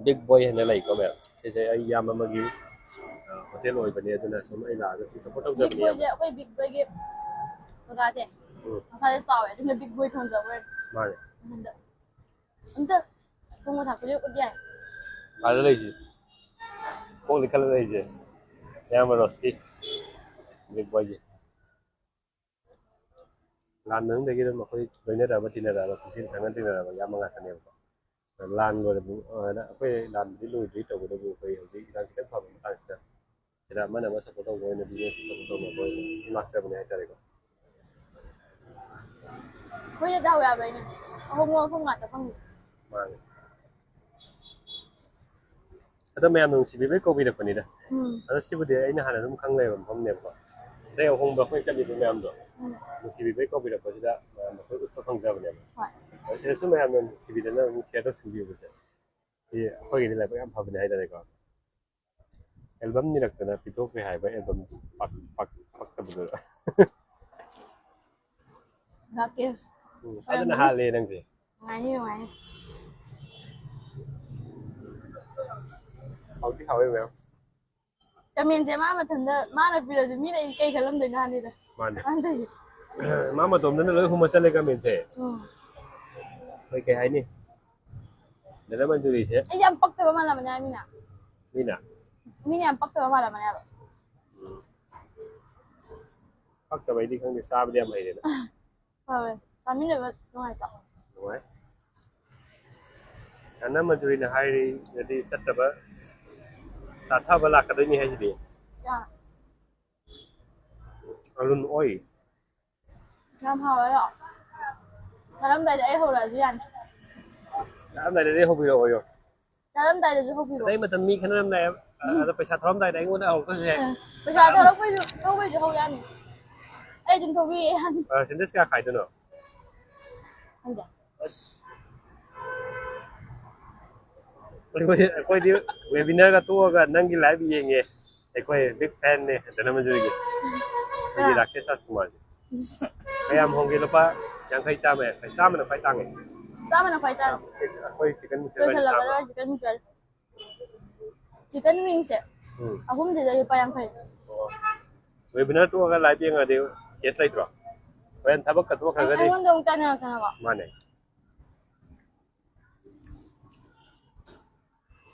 ꯕꯤꯛ ꯕꯣꯏ ꯍꯥꯏꯅ ꯂꯩꯀꯣ ꯃꯌꯥꯝ꯫ ꯁꯤꯁꯦ ꯑꯩ ꯏꯌꯥꯝꯕ ꯑꯃꯒꯤ, ꯑ, ꯍꯣꯇꯦꯜ ꯑꯣꯏꯕꯅꯦ, ꯑꯗꯨꯅ ꯁꯨꯝ ꯑꯩ ꯂꯥꯛꯑꯒ ꯁꯨꯝ support ꯕꯤꯛ ꯇꯧꯖꯕꯅꯦ ꯕꯣꯏꯁꯦ ꯏꯌꯥꯝꯕ꯫ ꯑꯩꯈꯣꯏ ꯕꯤꯛ ꯕꯣꯏꯒꯤ ꯀꯀꯥꯁꯦ ꯎꯝ꯫ ꯃꯁꯥꯁꯦ ꯆꯥꯎꯋꯦ, ꯑꯗꯨꯅ ꯕꯤꯛ ꯕꯣꯏ ꯊꯣꯟꯖꯕ ꯑꯣꯏꯔꯦ꯫ ꯃꯥꯅꯦ꯫ ꯑꯗ ꯑꯝꯇ ꯊꯣꯡꯕ ꯊꯥꯛꯄꯁꯦ ꯎꯠ ꯌꯥꯏ꯫ ꯑꯥꯗ ꯂꯩꯁꯤ꯫ ꯀꯣꯛ ꯂꯤꯈꯠꯂ ꯂꯩꯁꯦ꯫ ꯏꯌꯥꯝꯕ ꯔꯣꯁꯀꯤ ꯕꯤꯛ ꯕꯣꯏꯒꯤ꯫ ꯂꯥꯟ ꯃꯅꯨꯡꯗꯒꯤ ꯑꯗꯨꯝ ꯑꯩꯈꯣꯏ ꯂꯣꯏꯅꯔꯛꯑꯕ, ꯇꯤꯟꯅꯔꯛꯑꯕ, ꯄꯨꯟꯁꯤ ꯈꯪꯅ ꯇꯤꯟꯅꯔꯛꯑꯕ ꯏꯌꯥꯝꯕ ꯉꯥꯛꯇꯅꯦꯕꯀꯣ꯫ ꯂꯥꯟ ꯂꯣꯏꯔꯕ, ꯑ, ꯑꯩꯈꯣꯏ ꯂꯥꯟꯕꯨꯗꯤ ꯂꯣꯏꯗ꯭ꯔꯤ ꯇꯧꯕꯇꯕꯨ ꯑꯩꯈꯣꯏ ꯍꯧꯖꯤꯛ ꯏꯔꯥꯡ ꯈꯤꯇꯪ ꯐꯕ ꯃꯇꯥꯡꯁꯤꯗ ꯁꯤꯗ ꯑꯃꯅ ꯑꯃ ꯁꯞꯄꯣꯔꯠ ꯇꯧꯕ ꯑꯣꯏꯅ ꯕꯤꯖꯤꯅꯦꯁ ꯁꯞꯄꯣꯔꯠ ꯇꯧꯅꯕ ꯑꯣꯏꯅ ꯑꯗꯨꯝ ꯂꯥꯛꯆꯕꯅꯦ ꯍꯥꯏꯇꯥꯔꯦꯀꯣ꯫ ꯑꯩꯈꯣꯏꯁꯦ ꯗꯥꯎ ꯌꯥꯕꯩꯅꯦ꯫ ꯑꯍꯣꯡꯕ ꯃꯐꯝ ꯉꯥꯛꯇ ꯐꯪꯉꯤ꯫ ꯃꯥꯅꯦ꯫ ꯑꯗꯣ ꯃꯌꯥꯝꯅ ꯅꯨꯡꯁꯤꯕꯤꯕꯩ ꯀꯧꯕꯤꯔꯛꯄꯅꯤꯗ꯫ ꯎꯝ ꯑꯗꯣ ꯁꯤꯕꯨꯗꯤ ꯑꯩꯅ ꯍꯥꯟꯅ ꯑꯗꯨꯝ ꯈꯪ ꯂꯩꯕ ꯃꯐꯝꯅꯦꯕꯀꯣ꯫ ꯑꯇꯩ ꯑꯍꯣꯡꯕ ꯑꯩꯈꯣꯏ ꯆꯠꯂꯤꯕ ꯃꯌꯥꯝꯗꯣ ꯎꯝ ꯅꯨꯡꯁꯤꯕꯤꯕꯩ ꯀꯧꯕꯤꯔꯛꯄꯁꯤꯗ ꯃꯌꯥꯝꯗ ꯑꯩꯈꯣꯏ ꯎꯠꯄ ꯐꯪꯖꯕꯅꯦꯕ꯫ ꯍꯣꯏ꯫ ꯑꯗꯣ ꯁꯤꯗꯁꯨ ꯃꯌꯥꯝꯅ ꯅꯨꯡꯁꯤꯕꯤꯗꯅ ꯑꯗꯨꯝ ꯁꯤꯌꯔ ꯇꯧꯁꯟꯕꯤꯕꯁꯦ ꯁꯤ ꯑꯩꯈꯣꯏꯒꯤꯗꯤ ꯂꯥꯏꯕꯛ ꯌꯥꯝ ꯐꯕꯅꯦ ꯍꯥꯏꯇꯥꯔꯦꯀꯣ꯫ ꯑꯦꯜꯕꯝ ꯅꯤꯔꯛꯇꯅ ꯄꯤꯊꯣꯛꯈ꯭ꯔꯦ ꯍꯥꯏꯕ ꯑꯦꯜꯕꯝ ꯄꯛ- ꯄꯛ- ꯄꯛꯇꯕꯗꯨꯗ꯫ ꯂꯥꯛꯀꯦ꯫ ꯎꯝ, ꯐꯖꯅ ꯍꯥꯠꯂꯦ ꯅꯪꯁꯦ꯫ ꯅꯨꯡꯉꯥꯏꯅꯤ ꯅꯨꯡꯉꯥꯏꯅꯤ꯫ ꯍꯥꯎꯗꯤ ꯍꯥꯎꯋꯦ ꯃꯌꯥꯝ꯫ ꯀꯃꯦꯟꯁꯦ ꯃꯥ ꯃꯊꯟꯇ ꯃꯥꯅ ꯄꯤꯔꯁꯨ ꯃꯤꯅ ꯑꯩ ꯀꯩ ꯈꯜꯂꯝꯗꯣꯏꯅꯣ ꯍꯥꯟꯅꯤꯗ꯫ ꯃꯥꯅꯦ꯫ ꯑꯗꯨꯒꯤ ꯃꯥ ꯃꯇꯣꯝꯗꯅ ꯂꯣꯏ ꯍꯨꯝꯃ ꯆꯠꯂꯦ ꯀꯃꯦꯟꯁꯦ꯫ ꯎꯝ ꯑꯩꯈꯣꯏ ꯀꯩ ꯍꯥꯏꯅꯤ? ꯗꯥꯗꯥ ꯃꯟꯖꯨꯔꯤꯁꯦ꯫ ꯑꯩꯁꯦ ꯌꯥꯝ ꯄꯛꯇꯕ ꯃꯥꯜꯂꯝꯕꯅꯦ ꯍꯥꯏ ꯃꯤꯅ꯫ ꯃꯤꯅ ꯃꯤꯅ ꯌꯥꯝ ꯄꯛꯇꯕ ꯃꯥꯜꯂꯝꯕꯅꯦ ꯍꯥꯏꯕ꯫ ꯄꯛꯇꯕꯩꯗꯤ ꯈꯪꯗꯦ, ꯆꯥꯕꯗꯤ ꯌꯥꯝ ꯍꯩꯔꯦꯗ꯫ ꯍꯣꯏ꯫ ꯆꯥꯃꯤꯟꯅꯕ ꯅꯨꯡꯉꯥꯏꯇ꯭ꯔꯣ? ꯅꯨꯡꯉꯥꯏ꯫ ꯗꯥꯗꯥ ꯃꯟꯖꯨꯔꯤꯅ ꯍꯥꯏꯔꯤꯗꯗꯤ ꯆꯠꯇꯕ, ꯆꯥꯊꯕ ꯂꯥꯛꯀꯗꯣꯏꯅꯤ ꯍꯥꯏꯁꯤꯗꯤ꯫ ꯌꯥ꯫ ꯑꯔꯨꯟ ꯑꯣꯏ꯫ ꯌꯥꯝ ꯍꯥꯎꯋꯦ꯫ ꯆꯥꯔꯝꯗꯥꯏꯗ ꯑꯩ ꯍꯧꯔꯛꯑꯁꯨ ꯌꯥꯅꯤ꯫ ꯆꯥꯔꯝꯗꯥꯏꯗꯗꯤ ꯍꯧꯕꯤꯔꯛꯑꯣꯌꯣ꯫ ꯆꯥꯔꯝꯗꯥꯏꯗꯁꯨ ꯍꯧꯕꯤꯔꯛꯑꯣ꯫ ꯑꯇꯩ ꯃꯇꯝ ꯃꯤ ꯈꯟꯅꯔꯝꯗꯥꯏ, ꯑꯗꯣ ꯄꯩꯁꯥ ꯊꯧꯔꯝꯗꯥꯏꯗ ꯑꯩꯉꯣꯟꯗ ꯍꯧꯔꯛꯇ꯭ꯔꯁꯨ ꯌꯥꯏ꯫ ꯑ, ꯄꯩꯁꯥ ꯊꯧꯔꯛꯄꯩꯁꯨ ꯊꯧꯕꯩꯁꯨ ꯍꯧ ꯌꯥꯅꯤ꯫ ꯑꯩ ꯑꯗꯨꯝ ꯊꯧꯕꯤꯒꯦ ꯌꯥꯅꯤ꯫ ꯄꯥꯔꯁꯦꯟꯇꯦꯖ ꯀꯌꯥ ꯈꯥꯏꯗꯣꯏꯅꯣ? ꯈꯪꯗꯦ꯫ ꯑꯁ꯫ ꯑꯩꯈꯣꯏ- ꯑꯩꯈꯣꯏꯗꯤ ꯋꯦꯕꯤꯅꯔꯒ ꯇꯣꯛꯑꯒ ꯅꯪꯒꯤ ꯂꯥꯏꯚ ꯌꯦꯡꯉꯦ꯫ ꯑꯩꯈꯣꯏ ꯕꯤꯛ ꯐꯦꯟꯅꯦ ꯗꯥꯗꯥ ꯃꯟꯖꯨꯔꯤꯒꯤ꯫ ꯑꯩꯈꯣꯏꯒꯤ ꯑꯥ꯫ ꯔꯥꯀꯦꯁ ꯔꯥꯖꯀꯨꯃꯥꯔꯁꯦ꯫ ꯀꯌꯥꯝ ꯍꯣꯡꯒꯦ? ꯂꯨꯄꯥ ꯌꯥꯡꯈꯩ, ꯆꯥꯝꯃ ꯌꯥꯡꯈꯩ꯫ ꯆꯥꯝꯃꯅ ꯈ꯭ꯋꯥꯏ ꯇꯥꯡꯉꯦ꯫ ꯆꯥꯝꯃꯅ ꯈ꯭ꯋꯥꯏ ꯇꯥꯡꯉꯦ꯫ ꯑꯩꯈꯣꯏ ꯆꯤꯛꯀꯟ ꯃꯤꯛꯆꯔ ꯂꯣꯏꯁꯜꯂꯛꯀꯗꯧꯔꯦ ꯆꯤꯛꯀꯟ ꯃꯤꯛꯆꯔ꯫ ꯆꯤꯛꯀꯟ ꯋꯤꯡꯁꯦ ꯎꯝ꯫ ꯑꯍꯨꯝꯁꯤꯗ ꯂꯨꯄꯥ ꯌꯥꯡꯈꯩ꯫ ꯑꯣ꯫ ꯋꯦꯕꯤꯅꯥꯔ ꯇꯣꯛꯑꯒ ꯂꯥꯏꯚ ꯌꯦꯡꯉꯗꯤ ꯀꯦꯁ ꯂꯩꯇ꯭ꯔꯣ? ꯍꯣꯔꯦꯟ ꯊꯕꯛꯀ ꯇꯣꯛꯈ꯭ꯔꯒꯗꯤ꯫ ꯑꯩꯉꯣꯟꯗ ꯑꯃꯨꯛ ꯇꯥꯏꯅꯔꯛꯇꯅꯀꯣ꯫ ꯃꯥꯅꯦ꯫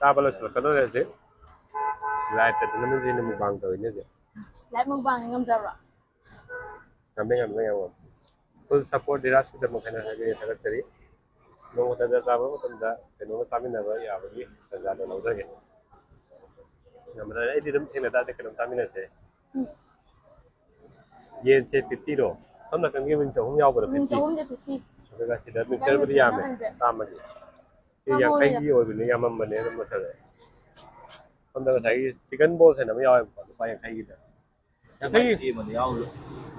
ꯆꯥꯕ ꯂꯣꯏꯁꯤꯜꯂꯛꯀꯗꯧꯔꯦ ꯍꯧꯖꯤꯛ꯫ ꯂꯥꯏꯞꯇ ꯗꯥꯗꯥ ꯃꯟꯖꯨꯔꯤꯅ ꯃꯨꯛꯕꯥꯡ ꯇꯧꯔꯤꯅꯦ ꯍꯧꯖꯤꯛ꯫ ꯂꯥꯏꯚ ꯃꯨꯛꯕꯥꯡ ꯉꯝꯖꯕ꯭ꯔꯣ? ꯉꯝꯃꯦ, ꯉꯝꯃꯦ, ꯉꯝꯃꯦ꯫ ꯐꯨꯜ ꯁꯞꯄꯣꯔꯠ ꯙꯤꯔꯥꯖꯀꯤꯗꯃꯛ ꯍꯥꯏꯅ ꯍꯥꯏꯖꯔꯤ, ꯊꯥꯒꯠꯆꯔꯤ꯫ ꯅꯣꯡꯃ ꯇꯟꯖꯥ ꯆꯥꯕ ꯃꯇꯝꯗ ꯀꯩꯅꯣꯝꯃ ꯆꯥꯃꯤꯟꯅꯕ ꯌꯥꯕꯒꯤ ꯇꯟꯖꯥꯗꯣ ꯂꯧꯖꯒꯦ꯫ ꯉꯝꯃꯔꯣꯏ꯫ ꯑꯩꯗꯤ ꯑꯗꯨꯝ ꯊꯦꯡꯅ ꯇꯥꯗꯦ, ꯀꯩꯅꯣꯝ ꯆꯥꯃꯤꯟꯅꯁꯦ꯫ ꯎꯝ꯫ ꯌꯦꯟꯁꯦ fifty ꯔꯣ? ꯁꯣꯝ ꯅꯥꯀꯟꯒꯤ wing ꯆꯍꯨꯝ ꯌꯥꯎꯕꯗꯣ ꯎꯝ, fifty꯫ ꯆꯍꯨꯝꯁꯦ fifty꯫ ꯑꯗꯨꯒ ꯁꯤꯗ ꯃꯤꯛꯆꯔꯕꯨꯗꯤ ꯌꯥꯝꯃꯦ, ꯆꯥꯝꯃꯒꯤ꯫ ꯁꯤ ꯌꯥꯡꯈꯩꯒꯤ ꯑꯣꯏꯕꯅꯦ, ꯌꯥꯝꯃꯝꯕꯅꯦ ꯑꯗꯨꯝ ꯃꯊꯛꯇ꯫ ꯁꯣꯝꯗ ꯉꯁꯥꯏꯒꯤ chicken balls ꯍꯥꯏꯅ ꯑꯃ ꯌꯥꯎꯋꯦꯕꯀꯣ, ꯂꯨꯄꯥ ꯌꯥꯡꯈꯩꯒꯤꯗ꯫ ꯌꯥꯡꯈꯩꯒꯤ ꯌꯥꯝꯃꯗꯤ ꯌꯥꯎꯗ꯭ꯔꯣ?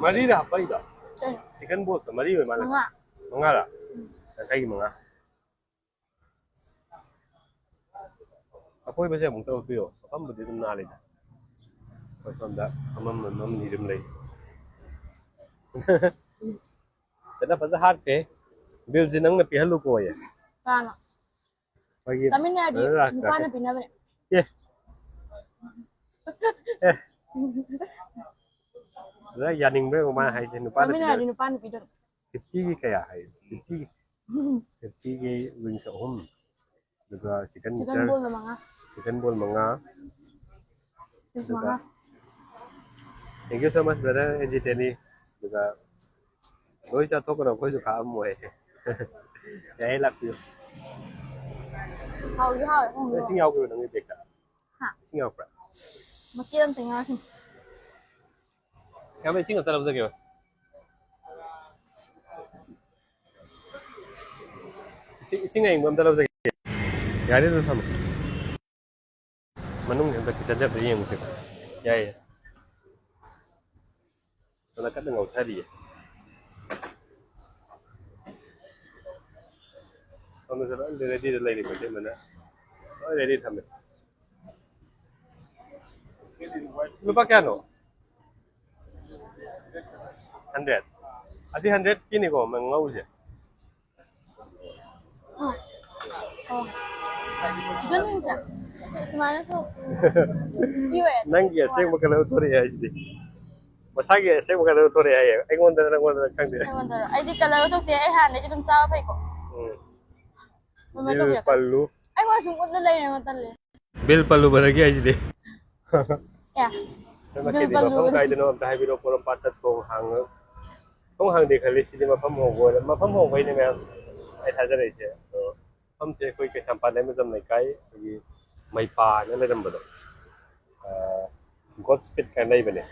ꯃꯔꯤꯗ ꯍꯥꯞꯄꯛꯏꯗꯣ? ꯀꯩꯅꯣ? Chicken ballsꯇꯣ ꯃꯔꯤ ꯑꯣꯏ ꯃꯥꯜꯂꯦ꯫ ꯃꯉꯥ꯫ ꯃꯉꯥꯔꯥ? ꯎꯝ꯫ ꯌꯥꯡꯈꯩꯒꯤ ꯃꯉꯥ꯫ ꯑꯀꯣꯏꯕꯁꯦ ꯑꯃꯨꯛꯇ ꯎꯠꯄꯤꯌꯣ꯫ ꯃꯐꯝꯕꯨꯗꯤ ꯑꯗꯨꯝ ꯅꯥꯜꯂꯤꯗ꯫ ꯑꯩꯈꯣꯏ ꯁꯣꯝꯗ ꯐꯝꯐꯝ ꯑꯃꯅꯤ ꯑꯗꯨꯝ ꯂꯩ꯫ ꯐꯖ ꯐꯖ ꯍꯥꯠꯈ꯭ꯔꯦ꯫ Billꯁꯦ ꯅꯪꯅ ꯄꯤꯍꯜꯂꯨꯀꯣꯌꯦ꯫ ꯀꯅꯥꯅꯣ? ꯑꯩꯈꯣꯏꯒꯤ ꯆꯥꯃꯤꯟꯅꯔꯗꯤ brother ꯅꯨꯄꯥꯅ ꯔꯥꯀꯦꯁ꯫ ꯄꯤꯅꯕꯅꯦ꯫ ꯑꯦ꯫ ꯑꯦ꯫ Brother ꯌꯥꯅꯤꯡꯕ꯭ꯔꯥ ꯌꯦꯡꯉꯣ ꯃꯥꯅ ꯍꯥꯏꯁꯦ, ꯅꯨꯄꯥꯅ ꯆꯥꯃꯤꯟꯅꯔꯗꯤ ꯄꯤꯅꯕꯅꯦ꯫ ꯅꯨꯄꯥꯅ ꯄꯤꯗꯣꯏꯅꯦ꯫ fiftyꯒꯤ ꯀꯌꯥ ꯍꯥꯏ? fifty, fiftyꯒꯤ wings ꯑꯍꯨꯝ, ꯑꯗꯨꯒ chicken chicken mixer, ballꯅ ꯃꯉꯥ꯫ Chicken ball ꯃꯉꯥ꯫ Piece ꯑꯗꯨꯒ ꯃꯉꯥ꯫ Thank you so much, brother N G ꯇꯦꯅꯤ꯫ ꯑꯗꯨꯒ ꯂꯣꯏ ꯆꯥꯊꯣꯛꯀꯅꯨ, ꯑꯩꯈꯣꯏꯁꯨ ꯈꯥꯛꯑꯝꯃꯣꯏ꯫ ꯌꯥꯏꯌꯦ, ꯂꯥꯛꯄꯤꯌꯨ꯫ ꯍꯥꯎꯗꯤ ꯍꯥꯎꯋꯦ, ꯅꯪ ꯍꯣꯡꯗꯣꯛꯑꯣ꯫ ꯏꯁꯤꯡ ꯌꯥꯎꯈꯤꯕ꯭ꯔꯣ ꯅꯪꯒꯤ bag ꯇ? ꯍꯥ? ꯏꯁꯤꯡ ꯌꯥꯎꯔꯛꯄ꯭ꯔꯥ? ꯃꯆꯦꯠ ꯑꯝꯇ ꯌꯥꯎꯔꯛꯈꯤꯅꯦ꯫ ꯏꯌꯥꯝꯕ, ꯏꯁꯤꯡ ꯑꯝꯇ ꯂꯧꯖꯒꯦꯕ꯫ ꯏꯁꯤꯡ, ꯏꯁꯤꯡ ꯑꯏꯪꯕ ꯑꯝꯇ ꯂꯧꯖꯒꯦ꯫ ꯌꯥꯅꯤ, ꯑꯗꯨꯝ ꯊꯝꯃꯣ꯫ ꯃꯅꯨꯡꯒꯤ ꯑꯝꯇ kitchenꯁꯦ ꯑꯝꯇ ꯌꯦꯡꯉꯨꯁꯦ꯫ ꯌꯥꯏꯌꯦ꯫ ꯁꯣꯝꯗ ꯀꯟꯅ ꯉꯧꯊꯔꯤꯌꯦ꯫ ꯁꯣꯝꯗꯁꯨ ꯂꯣꯏ readyꯗ ꯂꯩꯔꯤ, ꯃꯩꯇꯩ ꯃꯅꯥ ꯂꯣꯏ ready ꯊꯝꯃꯦ꯫ ꯂꯨꯄꯥ ꯀꯌꯥꯅꯣ? Hundred꯫ ꯑꯁꯤ hundredꯀꯤꯅꯤꯀꯣ ꯉꯧꯔꯤꯁꯦ꯫ ꯑꯣ꯫ ꯑꯣ꯫ Chicken wingsꯁꯦ ꯁꯨꯃꯥꯏꯅꯁꯨ ꯁꯤ ꯑꯣꯏꯔꯗꯤ ꯅꯪꯒꯤ ꯑꯁꯦꯡꯕ colour ꯊꯣꯔꯛꯑꯦ ꯍꯥꯏꯁꯤꯗꯤ꯫ ꯃꯁꯥꯒꯤ ꯑꯁꯦꯡꯕ colour ꯊꯣꯔꯛꯑꯦ ꯍꯥꯏꯌꯦ꯫ ꯑꯩꯉꯣꯟꯗ, ꯅꯪꯉꯣꯟꯗ ꯈꯪꯗꯦ꯫ ꯑꯩꯉꯣꯟꯗꯔꯣ? ꯑꯩꯗꯤ colour ꯊꯣꯛꯇꯦ꯫ ꯑꯩ ꯍꯥꯟꯅꯗꯒꯤ ꯑꯗꯨꯝ ꯆꯥꯕ ꯐꯩꯀꯣ꯫ ꯎꯝ꯫ ꯃꯃꯥꯏ ꯕꯤꯜ ꯇꯧꯕꯤꯔꯛꯀꯅꯨ꯫ ꯄꯜꯂꯨ꯫ ꯑꯩꯉꯣꯟꯗ ꯁꯨꯝ ꯎꯠꯂ ꯂꯩꯔꯦ, ꯃꯇꯜꯂꯦ꯫ ꯕꯤꯜ ꯄꯜꯂꯨꯕꯗꯒꯤ ꯍꯥꯏꯁꯤꯗꯤ꯫ ꯑꯦ꯫ ꯅꯪ ꯕꯤꯜ ꯉꯁꯤꯗꯤ ꯃꯐꯝ ꯄꯜꯂꯨꯕꯗꯒꯤ꯫ ꯀꯥꯏꯗꯅꯣ ꯑꯝꯇ ꯍꯥꯏꯕꯤꯔꯛꯑꯣ, ꯄꯣꯔꯣꯝꯄꯥꯠꯇ ꯊꯣꯡ ꯍꯥꯡꯉ-, ꯊꯣꯡ ꯍꯥꯡꯗꯦ ꯈꯜꯂꯤ, ꯁꯤꯗꯤ ꯃꯐꯝ ꯍꯣꯡꯕ ꯑꯣꯏꯔꯦ꯫ ꯃꯐꯝ ꯍꯣꯡꯕꯩꯅꯦ ꯃꯌꯥꯝ ꯑꯩ ꯊꯥꯖꯔꯛꯏꯁꯦ꯫ ꯑꯗꯣ ꯃꯐꯝꯁꯦ ꯑꯩꯈꯣꯏ ꯀꯩꯁꯥꯝꯄꯥꯠ ꯂꯩꯃꯖꯝ ꯂꯩꯀꯥꯏ, ꯑꯩꯈꯣꯏꯒꯤ ꯃꯩꯄꯥ ꯍꯥꯏꯅ ꯂꯩꯔꯝꯕꯗꯣ, ꯒꯣꯗ ꯁ꯭ꯄꯤꯠ ꯀꯥꯏꯅ ꯂꯩꯕꯅꯦ꯫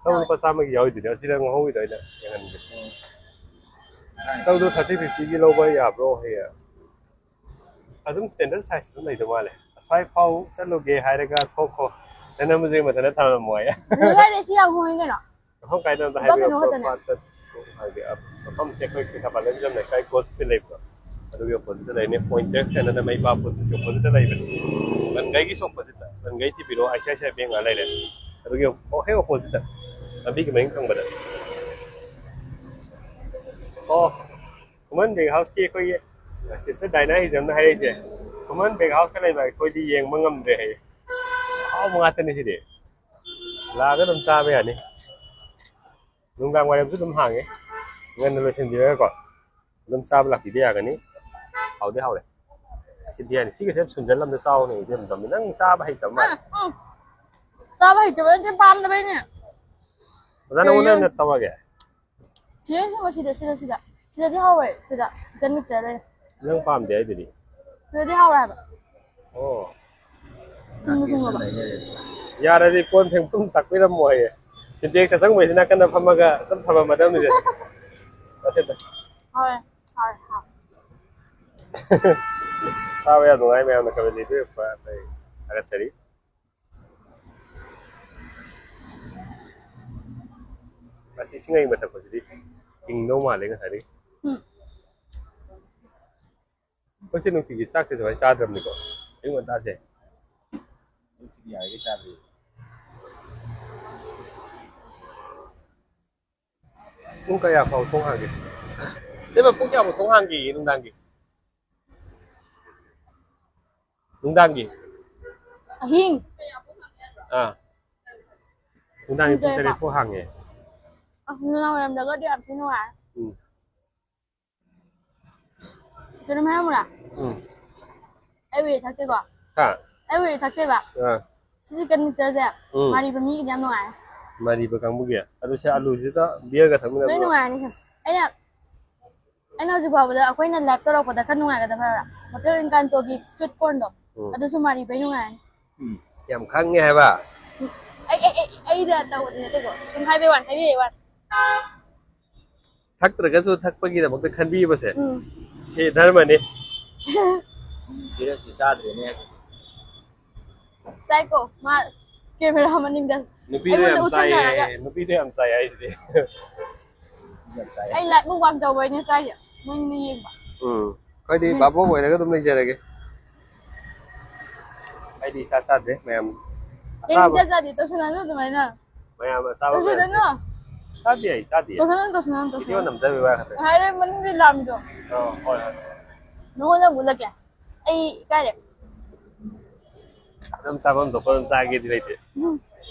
ꯆꯧ ꯂꯨꯄꯥ ꯆꯥꯝꯃꯒꯤ ꯌꯥꯎꯔꯤꯗꯨꯗꯤ, ꯑꯁꯤꯗ ꯉꯧꯍꯧꯔꯤꯗꯣ ꯑꯩꯅ ꯌꯦꯡꯍꯟꯒꯦ꯫ ꯆꯧꯗꯣ ꯊꯥꯔꯇꯤ ꯐꯤꯐꯇꯤꯒꯤ ꯂꯧꯕ ꯌꯥꯕ꯭ꯔꯣ? ꯍꯌꯦꯡ ꯑꯗꯨꯝ ꯁ꯭ꯇꯦꯟꯗꯔꯠ ꯁꯥꯏꯖ ꯑꯗꯨꯝ ꯂꯩꯗꯧ ꯃꯥꯜꯂꯦ꯫ ꯑꯁ꯭ꯋꯥꯏ ꯐꯥꯎ ꯆꯠꯂꯨꯒꯦ ꯍꯥꯏꯔꯒ ꯊꯣꯛꯈꯣ꯫ ꯅꯪ ꯅꯝꯕꯁꯦ ꯃꯊꯟꯇ ꯊꯝꯂꯝꯃꯣ ꯍꯥꯏ꯫ ꯂꯣꯏꯔꯦ, ꯁꯤ ꯌꯥꯝ ꯍꯣꯡꯉꯤ ꯀꯩꯅꯣ꯫ ꯃꯐꯝ ꯀꯥꯏꯗꯅꯣ ꯑꯝꯇ ꯂꯨꯄꯥ ꯍꯥꯏꯕꯤꯔꯛꯑꯣ꯫ ꯀꯩꯅꯣ ꯈꯛꯇꯅꯦ꯫ ꯐ꯭ꯂꯣꯔ ꯄ꯭ꯂꯥꯟꯇ ꯍꯥꯏꯗꯤ, ꯑ, ꯃꯐꯝꯁꯦ ꯑꯩꯈꯣꯏ ꯀꯩꯁꯥꯝꯄꯥꯠ ꯂꯝꯖꯝ ꯂꯩꯀꯥꯏ ꯒꯣꯗ ꯁ꯭ꯄꯤꯠ ꯂꯩꯕꯗꯣ, ꯑꯗꯨꯒꯤ ꯑꯣꯄꯣꯖꯤꯠꯇ ꯂꯩꯅꯦ꯫ ꯄꯣꯏꯟꯇꯦꯛꯁ ꯍꯥꯏꯅ ꯃꯩ ꯄꯥ ꯄꯣꯠꯁꯤꯒꯤ ꯑꯣꯄꯣꯖꯤꯠꯇ ꯂꯩꯕꯅꯦ꯫ ꯔꯟꯒꯩꯒꯤꯁꯨ ꯑꯣꯄꯣꯖꯤꯠꯇ, ꯔꯟꯒꯩ ꯊꯤꯕꯤꯔꯣ, I C I C I bank ꯉꯥꯛ ꯂꯩꯔꯦ꯫ ꯑꯗꯨꯒꯤ ꯍꯦꯛ ꯑꯣꯄꯣꯖꯤꯠꯇ, ꯂꯝꯕꯤꯒꯤ ꯃꯅꯤꯡ ꯊꯪꯕꯗ꯫ ꯑꯣ, ꯈꯨꯃꯟ ꯕꯦꯛ ꯍꯥꯎꯁꯀꯤ ꯑꯩꯈꯣꯏꯒꯤ ꯁꯤꯁꯇꯔ ꯗꯥꯏꯅꯥ ꯍꯤꯖꯝꯅ ꯍꯥꯏꯔꯛꯏꯁꯦ, ꯈꯨꯃꯟ ꯕꯦꯛ ꯍꯥꯎꯁꯇ ꯂꯩꯕ ꯑꯩꯈꯣꯏꯗꯤ ꯌꯦꯡꯕ ꯉꯝꯗ꯭ꯔꯦ ꯍꯥꯏꯌꯦ꯫ ꯑꯍꯥꯎꯕ ꯉꯥꯛꯇꯅꯤ ꯁꯤꯗꯤ꯫ ꯂꯥꯛꯑꯒ ꯑꯗꯨꯝ ꯆꯥꯕ ꯌꯥꯅꯤ꯫ ꯅꯨꯡꯗꯥꯡ ꯋꯥꯏꯔꯝꯁꯨ ꯑꯗꯨꯝ ꯍꯥꯡꯉꯦ꯫ ꯉꯟꯅ ꯂꯣꯏꯁꯤꯟꯕꯤꯔꯒꯀꯣ꯫ ꯑꯗꯨꯝ ꯆꯥꯕ ꯂꯥꯛꯄꯤꯕ ꯌꯥꯒꯅꯤ꯫ ꯍꯥꯎꯗꯤ ꯍꯥꯎꯔꯦ꯫ ꯁꯤꯗꯤ ꯌꯥꯅꯤ꯫ ꯁꯤꯒꯁꯦ ꯁꯨꯝꯖꯜꯂꯝꯗ ꯆꯥꯎꯅꯦ ꯏꯕꯦꯝ ꯇꯝꯃꯤ꯫ ꯅꯪ ꯆꯥꯕ ꯍꯩꯇꯕ ꯃꯥꯜꯂꯦ꯫ ꯎꯝ, ꯎꯝ꯫ ꯆꯥꯕ ꯍꯩꯇꯕ ꯅꯠꯇꯦ, ꯄꯥꯝꯗꯕꯩꯅꯦ꯫ ꯑꯣꯖꯥ, ꯅꯪꯉꯣꯟꯗ ꯀꯩꯅꯣ? ꯑꯣꯏꯅ ꯇꯧꯔꯒꯦ꯫ ꯁꯤꯗ ꯁꯤꯗ ꯁꯤꯗ ꯁꯤꯗ꯫ ꯁꯤꯗꯗꯤ ꯍꯥꯎꯋꯦ꯫ ꯁꯤꯗ ꯆꯤꯛꯀꯟ ꯃꯤꯛꯆꯔ ꯂꯩꯔꯦ꯫ ꯅꯪ ꯄꯥꯝꯗꯦ ꯍꯥꯏꯗꯨꯗꯤ꯫ ꯁꯤꯗꯗꯤ ꯍꯥꯎꯋꯦ ꯍꯥꯏꯕ꯫ ꯑꯣ꯫ ꯊꯨꯝꯕ ꯊꯨꯝꯃꯕ꯫ ꯌꯥꯔꯗꯤ ꯀꯣꯟ ꯐꯦꯡꯐꯝ ꯇꯥꯛꯄꯤꯔꯝꯃꯣ ꯍꯥꯏꯌꯦ꯫ ꯁꯤꯟꯇꯦꯛꯁ ꯑꯆꯪꯕꯩꯁꯤ ꯅꯥꯀꯟꯗ ꯐꯝꯃꯒ ꯑꯗꯨꯝ ꯊꯝꯃꯝꯃꯗꯕꯅꯤꯁꯦ꯫ ꯆꯠꯁꯦ꯫ ꯍꯣꯏ, ꯍꯣꯏ, ꯍꯣꯏ꯫ ꯇꯥꯕ ꯌꯥꯝ ꯅꯨꯡꯉꯥꯏ ꯃꯌꯥꯝꯅ ꯀꯃꯦꯟ ꯂꯤꯕꯤꯔꯛꯄ ꯑꯇꯩ ꯊꯥꯒꯠꯆꯔꯤ꯫ ꯑꯁꯤ ꯏꯁꯤꯡ ꯑꯏꯪꯕ ꯊꯛꯄꯁꯤꯗꯤ ꯏꯪꯗꯧ ꯃꯥꯜꯂꯦ ꯉꯁꯥꯏꯗꯒꯤ꯫ ꯎꯝ꯫ ꯑꯩꯈꯣꯏꯁꯦ ꯅꯨꯡꯇꯤꯒꯤ ꯆꯥꯛꯁꯦ ꯁꯨꯃꯥꯏꯅ ꯆꯥꯗ꯭ꯔꯕꯅꯤꯀꯣ꯫ ꯑꯌꯨꯛ ꯉꯟꯇꯥꯁꯦ꯫ ꯑꯌꯨꯛꯀꯤꯗꯤ ꯌꯥꯔꯤꯈꯩ ꯆꯥꯗ꯭ꯔꯤ꯫ ꯄꯨꯡ ꯀꯌꯥ ꯐꯥꯎ ꯊꯣꯡ ꯍꯥꯡꯒꯦ? ꯏꯇꯩꯃ, ꯄꯨꯡ ꯀꯌꯥ ꯐꯥꯎ ꯊꯣꯡ ꯍꯥꯡꯒꯦ ꯅꯨꯡꯗꯥꯡꯒꯤ? ꯅꯨꯡꯗꯥꯡꯒꯤ? ꯑꯍꯤꯡ? ꯑꯥ꯫ ꯅꯨꯡꯗꯥꯡꯒꯤ ꯄꯨꯡ ꯄꯨꯡ ꯇꯔꯦꯠ ꯇꯔꯦꯠ ꯐꯥꯎ ꯍꯥꯡꯉꯦ꯫ ꯑꯁ, ꯅꯨꯡꯗꯥꯡ ꯋꯥꯏꯔꯝꯗꯒꯗꯤ ꯌꯥꯝ ꯊꯤ ꯅꯨꯡꯉꯥꯏ꯫ ꯎꯝ꯫ ꯀꯩꯅꯣꯝ ꯍꯥꯏꯔꯝꯃꯨꯔꯥ? ꯎꯝ꯫ ꯑꯩ ꯋꯦ ꯊꯛꯇꯦꯀꯣ? ꯍꯥ? ꯑꯩ ꯋꯦ ꯊꯛꯇꯦꯕ꯫ ꯑꯥ꯫ ꯁꯤꯁꯤ ꯀꯟꯗꯛꯇꯔꯁꯦ ꯎꯝ꯫ ꯃꯥꯔꯤꯕ ꯃꯤꯒꯤꯗꯤ ꯌꯥꯝ ꯅꯨꯡꯉꯥꯏ꯫ ꯃꯥꯔꯤꯕ ꯀꯥꯡꯕꯨꯒꯤ? ꯑꯗꯨ ꯁꯤ ꯑꯂꯨꯁꯤꯗ ꯕꯤꯌꯔꯒ ꯊꯛꯃꯤꯟꯅꯕ ꯂꯣꯏ ꯅꯨꯡꯉꯥꯏ꯫ ꯅꯨꯡꯉꯥꯏꯔꯅꯤ ꯁꯤ꯫ ꯑꯩꯅ, ꯑꯩꯅ ꯍꯧꯖꯤꯛ ꯐꯥꯎꯕꯗ ꯑꯩꯈꯣꯏꯅ ꯂꯥꯏꯞ ꯇꯧꯔꯛꯄꯗ ꯈꯔ ꯅꯨꯡꯉꯥꯏꯒꯗꯕ ꯍꯥꯏꯔ, ꯍꯣꯇꯦꯜ ꯏꯟꯀꯥꯟꯇꯣꯒꯤ ꯁ꯭ꯋꯤꯠ ꯀꯣꯔꯟꯗꯣ꯫ ꯎꯝ꯫ ꯑꯗꯨꯁꯨ ꯃꯥꯔꯤꯕꯩ ꯅꯨꯡꯉꯥꯏꯔꯅꯤ꯫ ꯌꯥꯝ ꯈꯪꯉꯦ ꯍꯥꯏꯕ꯫ ꯑꯩ ꯑꯩ ꯑꯩ ꯑꯩꯗ ꯇꯧꯕꯗꯤ ꯅꯠꯇꯦꯀꯣ, ꯁꯨꯝ ꯍꯥꯏꯕꯩ ꯋꯥꯅꯤ, ꯍꯥꯏꯕꯤꯕꯩ ꯋꯥꯅꯤ꯫ ꯊꯛꯇ꯭ꯔꯒꯁꯨ ꯊꯛꯄꯒꯤꯗꯃꯛꯇ ꯈꯟꯕꯤꯕꯁꯦ, ꯎꯝ꯫ ꯁꯤ ꯙꯔꯃꯅꯤ꯫ ꯁꯤꯗ ꯁꯤ ꯆꯥꯗ꯭ꯔꯤꯅꯦ꯫ ꯆꯥꯏꯀꯣ ꯃꯥ, ꯀꯦꯃꯦꯔꯥ ꯃꯅꯤꯡꯗ ꯅꯨꯄꯤꯗꯣ ꯑꯩꯉꯣꯟꯗ ꯌꯥꯝ ꯎꯠꯁꯟꯅꯔꯒ꯫ ꯆꯥꯏꯌꯦ, ꯅꯨꯄꯤꯗꯣ ꯌꯥꯝ ꯆꯥꯏ ꯍꯥꯏꯁꯤꯗꯤ꯫ ꯌꯥꯝ ꯆꯥꯏ꯫ ꯑꯩ ꯂꯥꯏꯚ ꯃꯨꯛꯕꯥꯡ ꯇꯧꯕꯩꯅꯦ ꯆꯥꯏꯁꯦ, ꯃꯣꯏꯅ ꯌꯦꯡꯕ꯫ ꯎꯝ, ꯑꯩꯈꯣꯏꯗꯤ ꯕꯥꯕꯣꯛ ꯑꯣꯏꯔꯒ ꯑꯗꯨꯝ ꯂꯩꯖꯔꯒꯦ꯫ ꯑꯩꯗꯤ ꯏꯆꯥ ꯆꯥꯗ꯭ꯔꯦ ꯃꯌꯥꯝ꯫ ꯑꯩ ꯑꯆꯥꯕ ꯄꯤꯖ ꯆꯥꯗꯦ, ꯇꯧꯁꯟꯅꯅꯨ ꯑꯗꯨꯃꯥꯏꯅ꯫ ꯃꯌꯥꯝ ꯑꯆꯥꯕ ꯃꯌꯥꯝ꯫ ꯇꯧꯁꯟꯅꯅꯨ꯫ ꯆꯥꯗꯦ ꯑꯩ ꯆꯥꯗꯦ꯫ ꯇꯧꯁꯟꯅꯅꯨ, ꯇꯧꯁꯟꯅꯅꯨ, ꯚꯤꯗꯤꯑꯣ ꯇꯧꯁꯟꯅꯅꯨ꯫ ꯅꯝꯖꯕꯩ ꯋꯥ ꯈꯛꯇ꯫ ꯍꯥꯏꯔꯦ ꯃꯅꯤꯡꯗ ꯂꯥꯝꯃꯤꯗꯣ꯫ ꯑꯣ, ꯍꯣꯏ ꯍꯣꯏ꯫ ꯅꯉꯣꯟꯗ ꯑꯃꯨꯛ ꯎꯠꯂꯛꯀꯦ꯫ ꯑꯩ ꯏꯀꯥꯏꯔꯦ꯫ ꯑꯗꯨꯝ ꯆꯥꯐꯝ ꯊꯣꯛꯄ ꯑꯗꯨꯝ ꯆꯥꯒꯦꯗꯤ ꯂꯩꯇꯦ꯫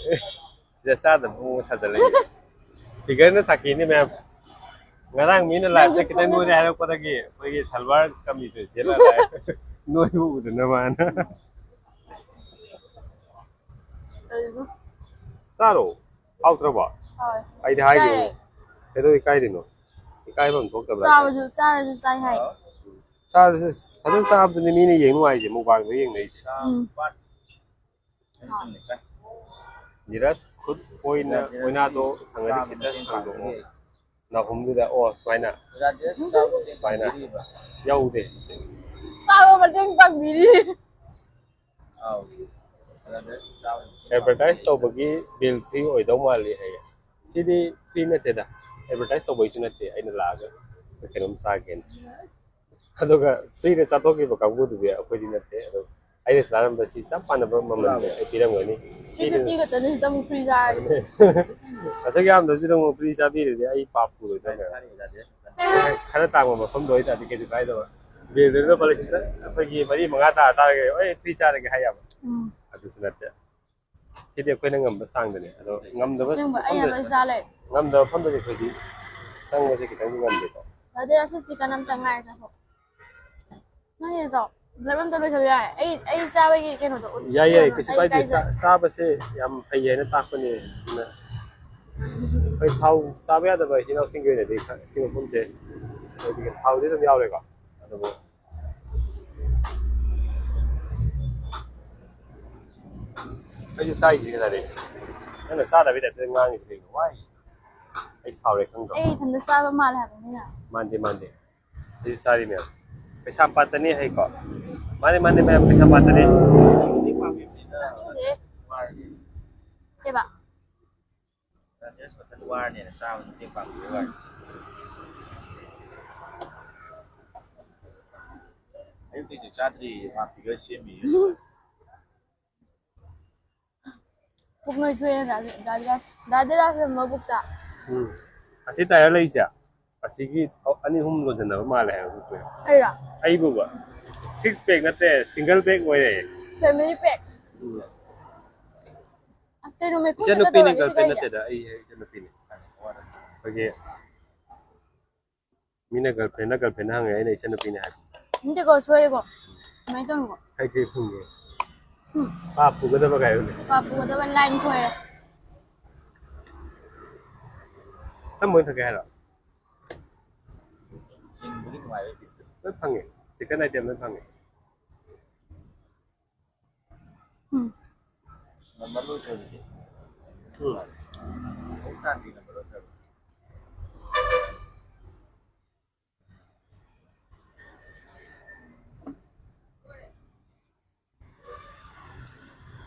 ꯁꯤꯗ ꯆꯥꯗꯕ ꯃꯑꯣꯡ ꯁꯥꯖꯜꯂꯛꯏ꯫ ꯐꯤꯒꯔꯅ ꯁꯥꯀꯤꯅꯤ ꯃꯌꯥꯝ꯫ ꯉꯔꯥꯡ ꯃꯤꯅ ꯂꯥꯏꯐꯇ ꯅꯪꯁꯨ ꯈꯤꯇꯪ ꯅꯣꯏꯔꯦ ꯐꯣꯟꯗ ꯍꯥꯏꯔꯛꯄꯗꯒꯤ ꯑꯩꯈꯣꯏꯒꯤ ꯁꯜꯋꯥꯔ ꯀꯃꯤꯁꯁꯨ ꯁꯦꯠꯂ ꯂꯥꯛꯑꯦ꯫ ꯅꯣꯏꯕ ꯎꯗꯅꯕꯅ꯫ ꯀꯔꯤꯅꯣ? ꯆꯥꯔꯣ꯫ ꯍꯥꯎꯇ꯭ꯔꯕꯣ? ꯍꯣꯏ꯫ ꯑꯩꯗꯤ ꯍꯥꯏꯈꯤꯕꯅꯦ꯫ ꯆꯥꯔꯦ꯫ ꯀꯩꯗꯧ ꯏꯀꯥꯏꯔꯤꯅꯣ? ꯏꯀꯥꯏꯐꯝ ꯊꯣꯛꯇꯕ꯭ꯔꯥ? ꯆꯥꯕꯁꯨ ꯆꯥꯔꯁꯨ ꯆꯥꯏ ꯍꯥꯏ꯫ ꯆꯥꯔꯁꯨ ꯐꯖꯅ ꯆꯥꯕꯗꯨꯅꯤ ꯃꯤꯅ ꯌꯦꯡ ꯅꯨꯡꯉꯥꯏꯁꯦ, ꯃꯨꯛꯕꯥꯡꯗ ꯌꯦꯡꯅꯩꯁꯦ꯫ ꯎꯝ꯫ ꯅꯤꯔꯖ ꯈꯨꯠ ꯑꯣꯏꯅ ꯑꯣꯏꯅꯥꯗꯣ ꯁꯪꯉꯗꯤ ꯈꯤꯇ ꯁꯥꯡꯗꯣꯛꯑꯣ꯫ ꯅꯥꯍꯨꯝꯗꯨꯗ ꯑꯣ ꯁꯨꯃꯥꯏꯅ ꯁꯨꯃꯥꯏꯅ ꯌꯧꯗꯦ꯫ ꯆꯥꯕ ꯃꯇꯦꯡ ꯄꯥꯡꯕꯤꯔꯤ꯫ ꯑꯦꯗꯚꯔꯇꯥꯏꯁ ꯇꯧꯕꯒꯤ ꯕꯤꯜ ꯐ꯭ꯔꯤ ꯑꯣꯏꯗꯧ ꯃꯥꯜꯂꯤ ꯍꯥꯏꯌꯦ꯫ ꯁꯤꯗꯤ ꯐ꯭ꯔꯤ ꯅꯠꯇꯦꯗ, ꯑꯦꯗꯚꯔꯇꯥꯏꯁ ꯇꯧꯕꯩꯁꯨ ꯅꯠꯇꯦ, ꯑꯩꯅ ꯂꯥꯛꯑꯒ ꯀꯩꯅꯣꯝ ꯆꯥꯒꯦꯅ꯫ ꯑꯗꯨꯒ ꯐ꯭ꯔꯤꯗ ꯆꯥꯊꯣꯛꯈꯤꯕ ꯀꯥꯡꯕꯨꯗꯨꯗꯤ ꯑꯩꯈꯣꯏꯗꯤ ꯅꯠꯇꯦ꯫ ꯑꯗꯣ ꯑꯩꯅ ꯆꯥꯔꯝꯕꯁꯤ ꯆꯞ ꯃꯥꯟꯅꯕ ꯃꯃꯜꯁꯦ ꯑꯩ ꯄꯤꯔꯝꯒꯅꯤ꯫ ꯊ꯭ꯔꯤ ꯐꯤꯐꯇꯤ ꯈꯛꯇꯅꯤ ꯍꯟꯗꯛ ꯐ꯭ꯔꯤ ꯆꯥꯔꯗꯤ꯫ ꯑꯁꯨꯛ ꯌꯥꯝꯗꯕꯁꯤꯗ ꯑꯃꯨꯛ ꯐ꯭ꯔꯤ ꯆꯥꯕꯤꯔꯗꯤ ꯑꯩ ꯄꯥꯞ ꯄꯨꯔꯣꯏꯗꯕꯅꯦ꯫ ꯈꯔ ꯇꯥꯡꯕ ꯃꯐꯝꯗ ꯑꯣꯏꯇꯥꯔꯗꯤ ꯀꯩꯁꯨ ꯀꯥꯏꯗꯕ꯫ ꯕꯤꯜꯗꯨꯗ ꯂꯨꯄꯥ ꯂꯤꯁꯤꯡ ꯇꯔꯥ, ꯑꯩꯈꯣꯏꯒꯤ ꯃꯔꯤ ꯃꯉꯥ ꯇꯥ ꯇꯥꯔꯒꯗꯤ ꯍꯣꯏ ꯐ꯭ꯔꯤ ꯆꯥꯔꯒꯦ ꯍꯥꯏ ꯌꯥꯕ꯫ ꯎꯝ꯫ ꯑꯗꯨꯁꯨ ꯅꯠꯇꯦ꯫ ꯁꯤꯗꯤ ꯑꯩꯈꯣꯏꯅ ꯉꯝꯕ ꯆꯥꯡꯗꯅꯦ꯫ ꯑꯗꯣ ꯉꯝꯗꯕ ꯑꯁꯦꯡꯕ ꯑꯩꯅ ꯃꯐꯝꯗ, ꯂꯣꯏ ꯆꯥ ꯂꯩꯔꯦ꯫ ꯉꯝꯗꯕ ꯃꯐꯝꯗꯗꯤ ꯑꯩꯈꯣꯏꯗꯤ ꯆꯪꯕꯁꯦ ꯈꯤꯇꯪꯗꯤ ꯉꯝꯗꯦꯀꯣ꯫ ꯕ꯭ꯔꯗꯔ, ꯑꯁꯤ ꯆꯤꯛꯀꯟ ꯑꯝꯇ ꯉꯥꯏꯔꯦ ꯆꯥꯊꯣꯛ꯫ ꯅꯪꯒꯤꯁꯨ ꯕ꯭ꯂꯦꯛ ꯑꯝꯇ ꯂꯣꯏꯁꯜꯂꯨ ꯌꯥꯏ꯫ ꯑꯩ ꯑꯩ ꯆꯥꯕꯒꯤ ꯀꯩꯅꯣꯗꯣ ꯎꯠ-, ꯌꯥꯏ ꯌꯥꯏ, ꯀꯩꯅꯣꯗꯣ ꯀꯩꯁꯨ ꯑꯩ ꯀꯥꯏꯗꯦ꯫ ꯏꯀꯥꯏꯖꯩ꯫ ꯆꯥ-, ꯆꯥꯕꯁꯦ ꯌꯥꯝ ꯐꯩ ꯍꯥꯏꯅ ꯇꯥꯛꯄꯅꯦ꯫ ꯑꯗꯨꯅ ꯑꯩꯈꯣꯏ ꯊꯥꯎ ꯆꯥꯕ ꯌꯥꯗꯕ ꯏꯆꯤꯟ ꯏꯅꯥꯎꯁꯤꯡꯒꯤ ꯑꯣꯏꯅꯗꯤ ꯈ-, ꯁꯤ ꯃꯐꯝꯁꯦ ꯑꯩꯈꯣꯏꯒꯤ ꯊꯥꯎꯗꯤ ꯑꯗꯨꯝ ꯌꯥꯎꯔꯦꯀꯣ꯫ ꯑꯗꯨꯕꯨ ꯑꯩꯁꯨ ꯆꯥꯏꯁꯤꯗꯤ ꯉꯁꯥꯏꯗꯩ꯫ ꯅꯪꯅ ꯆꯥꯗꯕꯩ ꯇꯥꯏꯞꯇ ꯉꯥꯡꯉꯤꯁꯤ ꯀꯩꯅꯣ? ꯋꯥꯏ꯫ ꯑꯩ ꯁꯥꯎꯔꯦ ꯈꯪꯗ꯭ꯔꯣ? ꯑꯩ ꯏꯊꯟꯇ ꯆꯥꯕ ꯃꯥꯜꯂꯦ ꯍꯥꯏꯕ ꯃꯤꯅ꯫ ꯃꯥꯟꯗꯦ, ꯃꯥꯟꯗꯦ꯫ ꯑꯩꯁꯨ ꯆꯥꯔꯤ ꯃꯌꯥꯝ꯫ ꯀꯩꯁꯥꯝꯄꯥꯠꯇꯅꯦ ꯍꯥꯏꯀꯣ? ꯃꯥꯅꯦ, ꯃꯥꯅꯦ, ꯃꯌꯥꯝ ꯀꯩꯁꯥꯝꯄꯥꯠꯇꯅꯦ꯫ ꯆꯥꯅꯤꯡꯗꯦ꯫ ꯀꯩꯕ? ꯔꯥꯖꯦꯁ ꯃꯊꯟ ꯋꯥꯔꯅꯦꯅ ꯆꯥꯕ ꯃꯇꯦꯡ ꯄꯥꯡꯕꯤꯕ ꯋꯥꯅꯤ꯫ ꯑꯌꯨꯛꯇꯩꯁꯨ ꯆꯥꯗ꯭ꯔꯤ, ꯃꯥ ꯐꯤꯒꯔ ꯁꯦꯝꯃꯤ꯫ ꯄꯨꯛ ꯅꯣꯏꯊꯣꯛꯑꯦ ꯗꯥ ꯗꯥ ꯗꯥ ꯗꯥ ꯗꯥ ꯃꯕꯨꯛꯇ꯫ ꯎꯝ꯫ ꯑꯁꯤ ꯇꯥꯏꯌꯔ ꯂꯩꯁꯦ, ꯑꯁꯤꯒꯤ ꯑꯅꯤ ꯑꯍꯨꯝ ꯂꯣꯟꯁꯤꯟꯅꯕ ꯃꯥꯜꯂꯦ ꯍꯥꯏꯕ ꯄꯨꯛꯁꯦ꯫ ꯑꯩꯔꯣ? ꯑꯩꯕꯨꯕ꯫ Six pack ꯅꯠꯇꯦ, single pack ꯑꯣꯏꯔꯦ꯫ Family pack꯫ ꯎꯝ꯫ ꯑꯁ, ꯀꯩꯅꯣ, ꯃꯩꯈꯨ ꯏꯆꯟꯅꯨꯄꯤꯅꯤ, ꯆꯠꯀꯗꯧꯔꯒꯦ ꯁꯤ girlfriend ꯀꯩꯒꯤ? ꯅꯠꯇꯦꯗ, ꯑꯩ, ꯑꯩ ꯏꯆꯟꯅꯨꯄꯤꯅꯤ꯫ ꯑꯩꯈꯣꯏꯒꯤ ꯃꯤꯅ girlfriend ꯅ girlfriend ꯅ ꯍꯪꯉꯦ, ꯑꯩꯅ ꯏꯆꯟꯅꯨꯄꯤꯅꯦ ꯍꯥꯏꯕ꯫ ꯅꯠꯇꯦꯀꯣ, ꯁꯣꯏꯔꯦꯀꯣ꯫ ꯀꯃꯥꯏꯅ ꯇꯧꯅꯣ? ꯀꯩ ꯀꯩ ꯐꯪꯒꯦ? ꯎꯝ꯫ ꯄꯥꯞ ꯄꯨꯒꯗꯕ ꯀꯥꯏ ꯍꯥꯏꯕꯅꯦ? ꯄꯥꯞ ꯄꯨꯒꯗꯕ line ꯁꯣꯏꯔꯦ꯫ ꯆꯝꯃ ꯑꯣꯏꯅ ꯊꯛꯀꯦ ꯍꯥꯏꯔꯣ? ꯆꯤꯡꯕꯨꯗꯤ ꯅꯨꯡꯉꯥꯏꯕ ꯕꯤꯠꯇꯨ꯫ ꯂꯣꯏ ꯐꯪꯉꯦ꯫ Chicken item ꯂꯣꯏ ꯐꯪꯉꯦ꯫ ꯎꯝ꯫ ꯉꯝꯃꯔꯣꯏꯗ꯭ꯔꯣ ꯑꯗꯨꯗꯤ? ꯎꯝ꯫ ꯑꯃꯨꯛ ꯇꯥꯟꯗꯤ ꯉꯝꯃꯔꯣꯏꯗ꯭ꯔꯕ?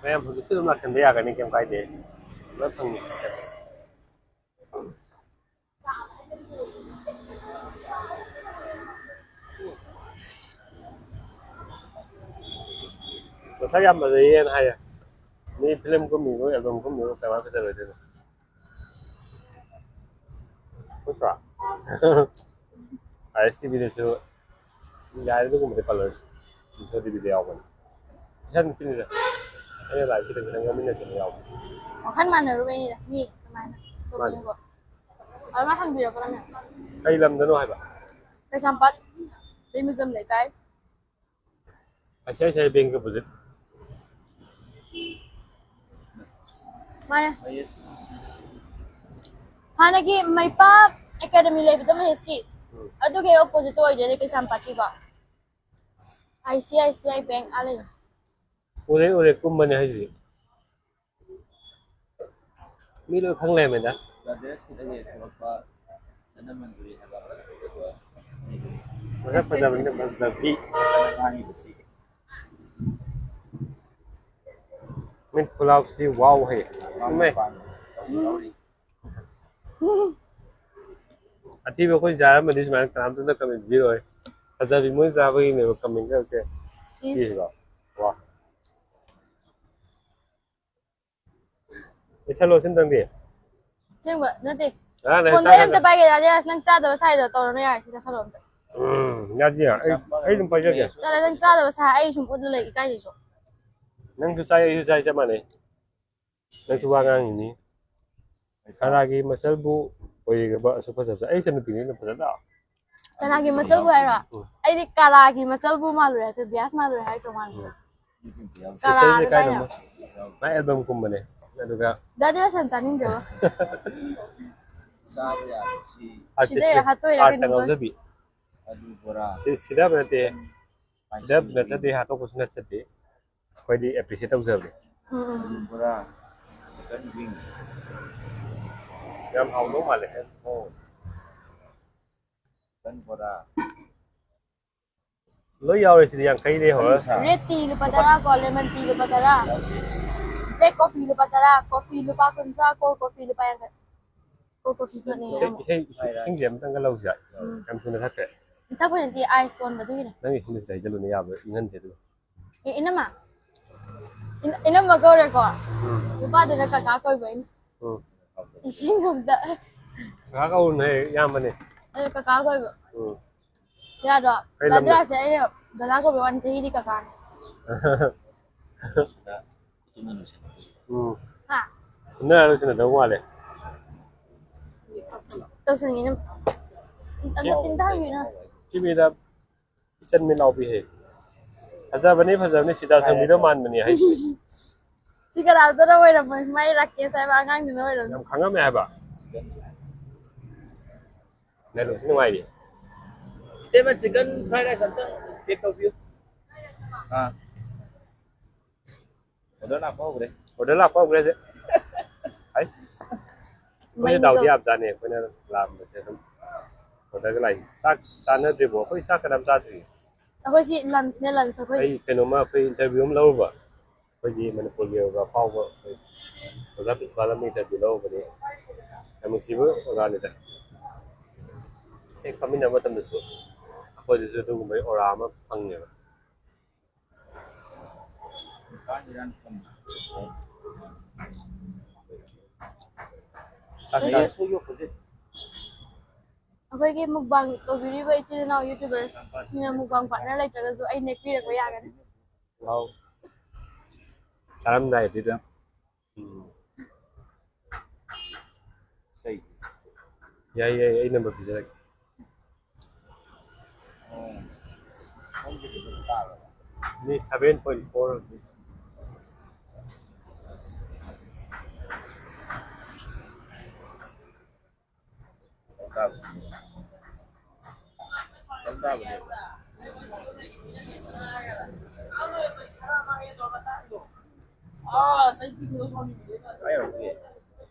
ꯃꯌꯥꯝ ꯍꯧꯖꯤꯛꯁꯨ ꯑꯗꯨꯝ ꯂꯥꯛꯁꯟꯕ ꯌꯥꯒꯅꯤ, ꯀꯩꯝ ꯀꯥꯏꯗꯦ꯫ ꯂꯣꯏ ꯐꯪꯉꯤ꯫ ꯃꯁꯛ ꯌꯥꯝ ꯐꯖꯩꯌꯦꯅ ꯍꯥꯏꯌꯦ꯫ ꯃꯤ film ꯀꯨꯝꯃꯤꯕꯣ, album ꯀꯨꯝꯃꯤꯕꯣ, ꯀꯃꯥꯏꯅ ꯐꯖꯔꯣꯏꯗꯣꯏꯅꯣ? ꯅꯠꯇ꯭ꯔꯣ? ꯑꯥꯏ ꯑꯦꯁ ꯇꯤ ꯚꯤꯗꯁꯨ ꯌꯥꯔꯦ, ꯑꯗꯨꯒꯨꯝꯕꯗꯤ ꯄꯜꯂꯔꯣꯏꯁꯤ꯫ ꯕꯤꯁꯅꯨ ꯇꯤ ꯚꯤꯗ ꯌꯥꯎꯕꯅꯤ꯫ ꯏꯆꯟ ꯅꯨꯄꯤꯅꯤꯗ꯫ ꯑꯩꯅ live ꯈꯤꯇꯪ ꯈꯤꯇꯪ ꯌꯥꯎꯃꯤꯟꯅꯁꯦꯅ ꯌꯥꯎꯕꯅꯤ꯫ ꯋꯥꯈꯜ ꯃꯥꯟꯅꯔꯨꯕꯩꯅꯤꯗ, ꯃꯤ ꯑꯗꯨꯃꯥꯏꯅ ꯃꯥꯅꯤ꯫ ꯇꯧꯕꯤꯅꯀꯣ꯫ ꯑꯗꯨꯃꯥꯏꯅ ꯍꯪꯕꯤꯔꯛꯀꯅꯣ ꯃꯌꯥꯝ꯫ ꯀꯩ ꯂꯝꯗꯅꯣ ꯍꯥꯏꯕ? ꯀꯩꯁꯥꯝꯄꯥꯠ꯫ ꯑꯩ ꯃ꯭ꯌꯨꯖꯝ ꯂꯩꯀꯥꯏ꯫ I C I C I ꯕꯦꯡꯒꯤ opposite꯫ ꯃꯥꯅꯦ꯫ ꯍꯥꯟꯅꯒꯤ ꯃꯩꯄꯥ ꯑꯦꯀꯥꯗꯃꯤ ꯂꯩꯕꯗꯣ ꯃꯍꯦꯁꯀꯤ, ꯎꯝ꯫ ꯑꯗꯨꯒꯤ opposite ꯑꯣꯏꯗꯣꯏꯅꯦ ꯀꯩꯁꯥꯝꯄꯥꯠꯀꯤꯀꯣ꯫ I C I C I bank ꯑꯥ ꯂꯩꯕ꯫ ꯎꯔꯦ, ꯎꯔꯦ, ꯀꯨꯝꯕꯅꯦ ꯍꯥꯏꯁꯤꯗꯤ꯫ ꯃꯤ ꯂꯣꯏ ꯈꯪ ꯂꯩꯔꯝꯃꯦꯗ꯫ ꯕ꯭ꯔꯗꯔꯁꯀꯤꯗꯒꯤ ꯊꯣꯛꯂꯛꯄ ꯆꯅꯝ ꯃꯟꯖꯨꯔꯤ ꯍꯥꯏꯕ ꯃꯁꯛ ꯐꯖꯕ ꯃꯤꯗꯨꯅꯤ꯫ ꯃꯁꯛ ꯐꯖꯕꯅꯤꯅ ꯐꯖꯕꯤ꯫ ꯆꯥꯅꯤꯡꯉꯤꯕꯁꯤ꯫ ꯃꯤꯠ ꯈꯨꯂꯥꯎꯁꯤꯗꯤ ꯋꯥꯎ ꯍꯩ꯫ ꯏꯃꯩ꯫ ꯑꯊꯤꯕ ꯑꯩꯈꯣꯏ ꯆꯥꯔꯝꯃꯗꯤ ꯁꯨꯃꯥꯏꯅ ꯀꯅꯥꯝꯇꯅ ꯀꯃꯦꯟ ꯄꯤꯔꯣꯏ꯫ ꯐꯖꯕꯤ ꯃꯣꯏ ꯆꯥꯕꯒꯤꯅꯦꯕ ꯀꯃꯦꯟ ꯇꯧꯔꯤꯁꯦ꯫ ꯏꯁ꯫ ꯄꯤꯔꯤꯕ? ꯋꯥ꯫ ꯂꯣꯏꯁꯜꯂꯣ ꯁꯤꯝꯇꯪꯗꯤ꯫ ꯑꯁꯦꯡꯕ ꯅꯠꯇꯦ꯫ ꯉꯔꯥꯡ ꯅꯪ ꯐꯣꯟꯗꯣ ꯑꯩ ꯆꯥꯛ ꯑꯝꯇ ꯄꯥꯏꯒꯦ, ꯔꯥꯖꯦꯁ, ꯅꯪ ꯆꯥꯗꯕ ꯁꯥꯏꯗꯣ ꯇꯧꯔꯅꯨ ꯌꯥꯔꯦ, ꯁꯤꯗ ꯆꯠꯂꯣ ꯑꯝꯇ꯫ ꯎꯝ, ꯌꯥꯗꯦ꯫ ꯑꯩ, ꯑꯩ ꯑꯗꯨꯝ ꯄꯥꯏꯖꯒꯦ꯫ ꯆꯠꯂꯣ, ꯅꯪ ꯆꯥꯗꯕ ꯁꯥꯏ, ꯑꯩ ꯁꯨꯝ ꯎꯠꯂ ꯂꯩ, ꯏꯀꯥꯏꯖꯩꯁꯨ꯫ ꯅꯪꯁꯨ ꯆꯥꯏ, ꯑꯩꯁꯨ ꯆꯥꯏ, ꯆꯞ ꯃꯥꯟꯅꯩ꯫ ꯅꯪꯁꯨ ꯋꯥ ꯉꯥꯡꯉꯤꯅꯤ꯫ ꯀꯅꯥꯒꯤ ꯃꯆꯜꯕꯨ ꯑꯣꯏꯔꯤꯒꯕ ꯑꯁꯨꯛ ꯐꯖꯕꯁꯦ? ꯑꯩ ꯏꯆꯟꯅꯨꯄꯤꯅꯤ ꯑꯩꯅ ꯐꯖꯅ꯫ ꯀꯅꯥꯒꯤ ꯃꯆꯜꯕꯨ ꯍꯥꯏꯔꯣ? ꯎꯝ꯫ ꯑꯩꯗꯤ ꯀꯥꯂꯥꯒꯤ ꯃꯆꯜꯕꯨ ꯃꯥꯜꯂꯨꯔꯦ, ꯑꯗꯨ ꯕꯤꯌꯥꯁ ꯃꯥꯜꯂꯨꯔꯦ ꯍꯥꯏꯗ꯭ꯔꯣ ꯃꯥꯜꯂꯨꯔꯦ? ꯎꯝ꯫ ꯀꯥꯂꯥ ꯁꯤꯁꯇꯔꯁꯦ ꯀꯥꯏꯗꯅꯣ? ꯀꯥꯏꯅꯣ? ꯃꯥꯏ ꯑꯦꯜꯕꯝ ꯀꯨꯝꯕꯅꯦ꯫ ꯑꯗꯨꯒ ꯗꯥꯗꯤ ꯔꯁꯟ ꯇꯥꯅꯤꯡꯗ꯭ꯔꯦꯕ꯫ ꯆꯥꯕ ꯌꯥꯕꯁꯤ ꯑꯥꯔꯇꯤꯁ ꯁꯤꯗꯩꯔ ꯍꯥꯠꯇꯣꯏꯔ ꯑꯥꯔꯠꯇ ꯀꯩꯅꯣꯝ ꯇꯧꯔꯦ꯫ ꯉꯥꯎꯖꯕꯤ꯫ ꯑꯂꯨ ꯕꯣꯔꯥ꯫ ꯁꯤ, ꯁꯤꯗꯕ ꯅꯠꯇꯦ꯫ ꯁꯤꯗꯕ ꯅꯠꯆꯗꯦ, ꯍꯥꯠꯇꯣꯛꯄꯁꯨ ꯅꯠꯆꯗꯦ꯫ ꯑꯩꯈꯣꯏꯗꯤ ꯑꯦꯄ꯭ꯔꯤꯁꯤꯌꯦꯠ ꯇꯧꯖꯕꯅꯦ꯫ ꯎꯝ, ꯎꯝ, ꯎꯝ꯫ ꯕꯣꯔꯥ, ꯆꯤꯀꯟ ꯋꯤꯡ꯫ ꯌꯥꯝ ꯍꯥꯎꯗꯧ ꯃꯥꯜꯂꯦ꯫ ꯑꯣ꯫ ꯆꯤꯀꯟ ꯕꯣꯔꯥ꯫ ꯂꯣꯏ ꯌꯥꯎꯔꯦ ꯁꯤꯗꯤ, ꯌꯥꯡꯈꯩꯗꯩ ꯍꯧꯔ꯫ ꯔꯦꯗ ꯇꯤ ꯂꯨꯄꯥ ꯇꯔꯥ ꯀꯣ, ꯂꯦꯃꯟ ꯇꯤ ꯂꯨꯄꯥ ꯇꯔꯥ꯫ ꯕ꯭ꯂꯦꯛ ꯀꯣꯐꯤ ꯂꯨꯄꯥ ꯇꯔꯥ, ꯀꯣꯐꯤ ꯂꯨꯄꯥ ꯀꯨꯟꯊ꯭ꯔꯥ, ꯀꯣꯜ ꯀꯣꯐꯤ ꯂꯨꯄꯥ ꯌꯥꯡꯈꯩ꯫ ꯀꯣꯜ ꯀꯣꯐꯤ ꯊꯛꯅꯤꯡꯉꯦ ꯏꯁꯩ, ꯑꯃꯨꯛ꯫ ꯏꯁꯩ, ꯏꯁꯩ, ꯏꯁꯤꯡꯁꯦ ꯑꯝꯇꯪꯒ ꯂꯧꯁꯤꯔꯥ? ꯎꯝ꯫ ꯌꯥꯝ ꯊꯨꯅ ꯊꯛꯈ꯭ꯔꯦ꯫ ꯊꯛꯄ ꯅꯠꯇꯦ, ꯑꯥꯏꯁ ꯑꯣꯟꯕꯗꯨꯒꯤꯅꯦ꯫ ꯅꯪꯒꯤ ꯏꯁꯤꯡꯗꯨ ꯁꯤꯗ ꯍꯩꯖꯜꯂꯨꯅꯦ, ꯌꯥꯕ꯭ꯔꯥ? ꯏꯪꯍꯟꯁꯦ ꯑꯗꯨꯒ꯫ ꯑꯦ, ꯏꯅꯝꯃ꯫ ꯏꯅ-, ꯏꯅꯝꯃ ꯀꯧꯔꯦꯀꯣ? ꯎꯝ꯫ ꯅꯨꯄꯥꯗꯨꯅ ꯀꯀꯥ ꯀꯧꯕ ꯑꯩꯅ꯫ ꯎꯝ꯫ ꯏꯁꯤꯡ ꯑꯝꯇ꯫ ꯀꯀꯥ ꯀꯧꯔꯨꯅꯨꯍꯦ, ꯏꯌꯥꯝꯕꯅꯦ꯫ ꯑꯗꯨ ꯀꯀꯥ ꯀꯧꯕ꯫ ꯎꯝ꯫ ꯌꯥꯗ꯭ꯔꯣ? ꯑꯩ ꯂꯝꯗ ꯂꯥꯗ꯭ꯔꯥꯁꯦ ꯑꯩꯅ ꯗꯗꯥ ꯀꯧꯕ ꯋꯥꯅꯤ, ꯆꯍꯤꯗꯤ ꯀꯀꯥꯅꯦ꯫ ꯎꯝ꯫ ꯍꯥ? ꯐꯨꯅꯔ ꯂꯣꯏꯁꯤꯟꯅꯗꯧ ꯃꯥꯜꯂꯦ꯫ ꯇꯧꯁꯟꯒꯦꯅꯦ꯫ ꯑꯝꯇ ꯇꯤꯟꯊꯍꯟꯕꯤꯅꯣ꯫ ꯁꯤ ꯃꯤꯗ ꯏꯆꯟ ꯃꯤꯠ ꯂꯥꯎꯕꯤꯍꯦ꯫ ꯐꯖꯕꯅꯤ, ꯐꯖꯕꯅꯤ, ꯁꯤꯇꯥ ꯁꯪꯕꯤꯗꯣ ꯃꯥꯟꯕꯅꯤ ꯍꯥꯏꯁꯤꯗꯤ꯫ ꯁꯤ ꯀꯅꯥꯝꯇꯅ ꯑꯣꯏꯔꯝꯃꯣꯏ, ꯃꯥꯏ ꯔꯥꯀꯦꯁ ꯍꯥꯏꯕ ꯑꯉꯥꯡꯗꯨꯅ ꯑꯣꯏꯔꯝꯅꯤ꯫ ꯌꯥꯝ ꯈꯪꯉꯝꯃꯦ ꯍꯥꯏꯕ꯫ ꯅꯦꯠꯋꯥꯛꯁꯤ ꯅꯨꯡꯉꯥꯏꯔꯤ꯫ ꯏꯇꯩꯃ, ꯆꯤꯀꯟ ꯐ꯭ꯔꯥꯏ ꯔꯥꯏꯁ ꯑꯝꯇꯪ ꯄꯦꯛ ꯇꯧꯕꯤꯌꯨ꯫ ꯑꯥ꯫ ꯑꯣꯔꯗꯔ ꯂꯥꯛꯄ ꯍꯧꯈ꯭ꯔꯦ꯫ ꯑꯣꯔꯗꯔ ꯂꯥꯛꯄ ꯍꯧꯈ꯭ꯔꯦ ꯁꯦ꯫ ꯑꯩꯁ꯫ ꯑꯩꯈꯣꯏꯅ ꯗꯥꯎꯗꯤ ꯌꯥꯕꯖꯥꯠꯅꯦ, ꯑꯩꯈꯣꯏꯅ ꯂꯥꯛꯑꯝꯕꯁꯦ ꯑꯗꯨꯝ ꯑꯣꯔꯗꯔꯒ ꯂꯥꯛꯏ꯫ ꯆꯥꯛ ꯆꯥꯅꯗ꯭ꯔꯤꯕꯣ? ꯑꯩꯈꯣꯏ ꯆꯥꯛ ꯀꯅꯥꯝ ꯆꯥꯗ꯭ꯔꯤ꯫ ꯑꯩꯈꯣꯏꯁꯤ ꯂꯟꯁꯅꯦ, ꯂꯟꯁ ꯑꯩꯈꯣꯏ꯫ ꯑꯩ ꯀꯩꯅꯣꯝꯃ, ꯑꯩꯈꯣꯏ ꯏꯟꯇꯔꯚꯤꯌꯨ ꯑꯃ ꯂꯧꯔꯨꯕ, ꯑꯩꯈꯣꯏꯒꯤ ꯃꯅꯤꯄꯨꯔꯒꯤ ꯑꯣꯏꯕ ꯑꯐꯥꯎꯕ ꯑꯩꯈꯣꯏ ꯑꯣꯖꯥ ꯄ꯭ꯔꯤꯟꯁꯤꯄꯥꯜ ꯑꯃꯒꯤ ꯏꯟꯇꯔꯚꯤꯌꯨ ꯂꯧꯔꯨꯕꯅꯤ꯫ ꯌꯥꯝ ꯅꯨꯡꯁꯤꯕ ꯑꯣꯖꯥꯅꯤꯗ꯫ ꯍꯦꯛ ꯐꯝꯃꯤꯟꯅꯕ ꯃꯇꯝꯗꯁꯨ ꯑꯩꯈꯣꯏꯗꯁꯨ ꯑꯗꯨꯒꯨꯝꯕꯒꯤ ꯑꯣꯔꯥ ꯑꯃ ꯐꯪꯉꯦꯕ꯫ ꯑꯩꯈꯣꯏꯒꯤ ꯃꯨꯛꯕꯥꯡ ꯇꯧꯕꯤꯔꯤꯕ ꯏꯆꯤꯜ ꯏꯅꯥꯎ ꯌꯨꯇ꯭ꯌꯨꯕꯔꯁꯤꯡꯅ ꯃꯨꯛꯕꯥꯡ ꯄꯥꯔꯠꯅꯔ ꯂꯩꯇ꯭ꯔꯒꯁꯨ ꯑꯩ ꯅꯦꯛꯄꯤꯔꯛꯄ ꯌꯥꯒꯅꯤ꯫ ꯋꯥꯎ꯫ ꯆꯥꯔꯝꯗꯥꯏꯗꯨꯗ꯫ ꯎꯝ꯫ ꯀꯩ? ꯌꯥꯏ, ꯌꯥꯏ, ꯑꯩ ꯅꯝꯕꯔ ꯄꯤꯖꯔꯛꯀꯦ꯫ ꯃꯤ seven point four ꯍꯧꯖꯤꯛ꯫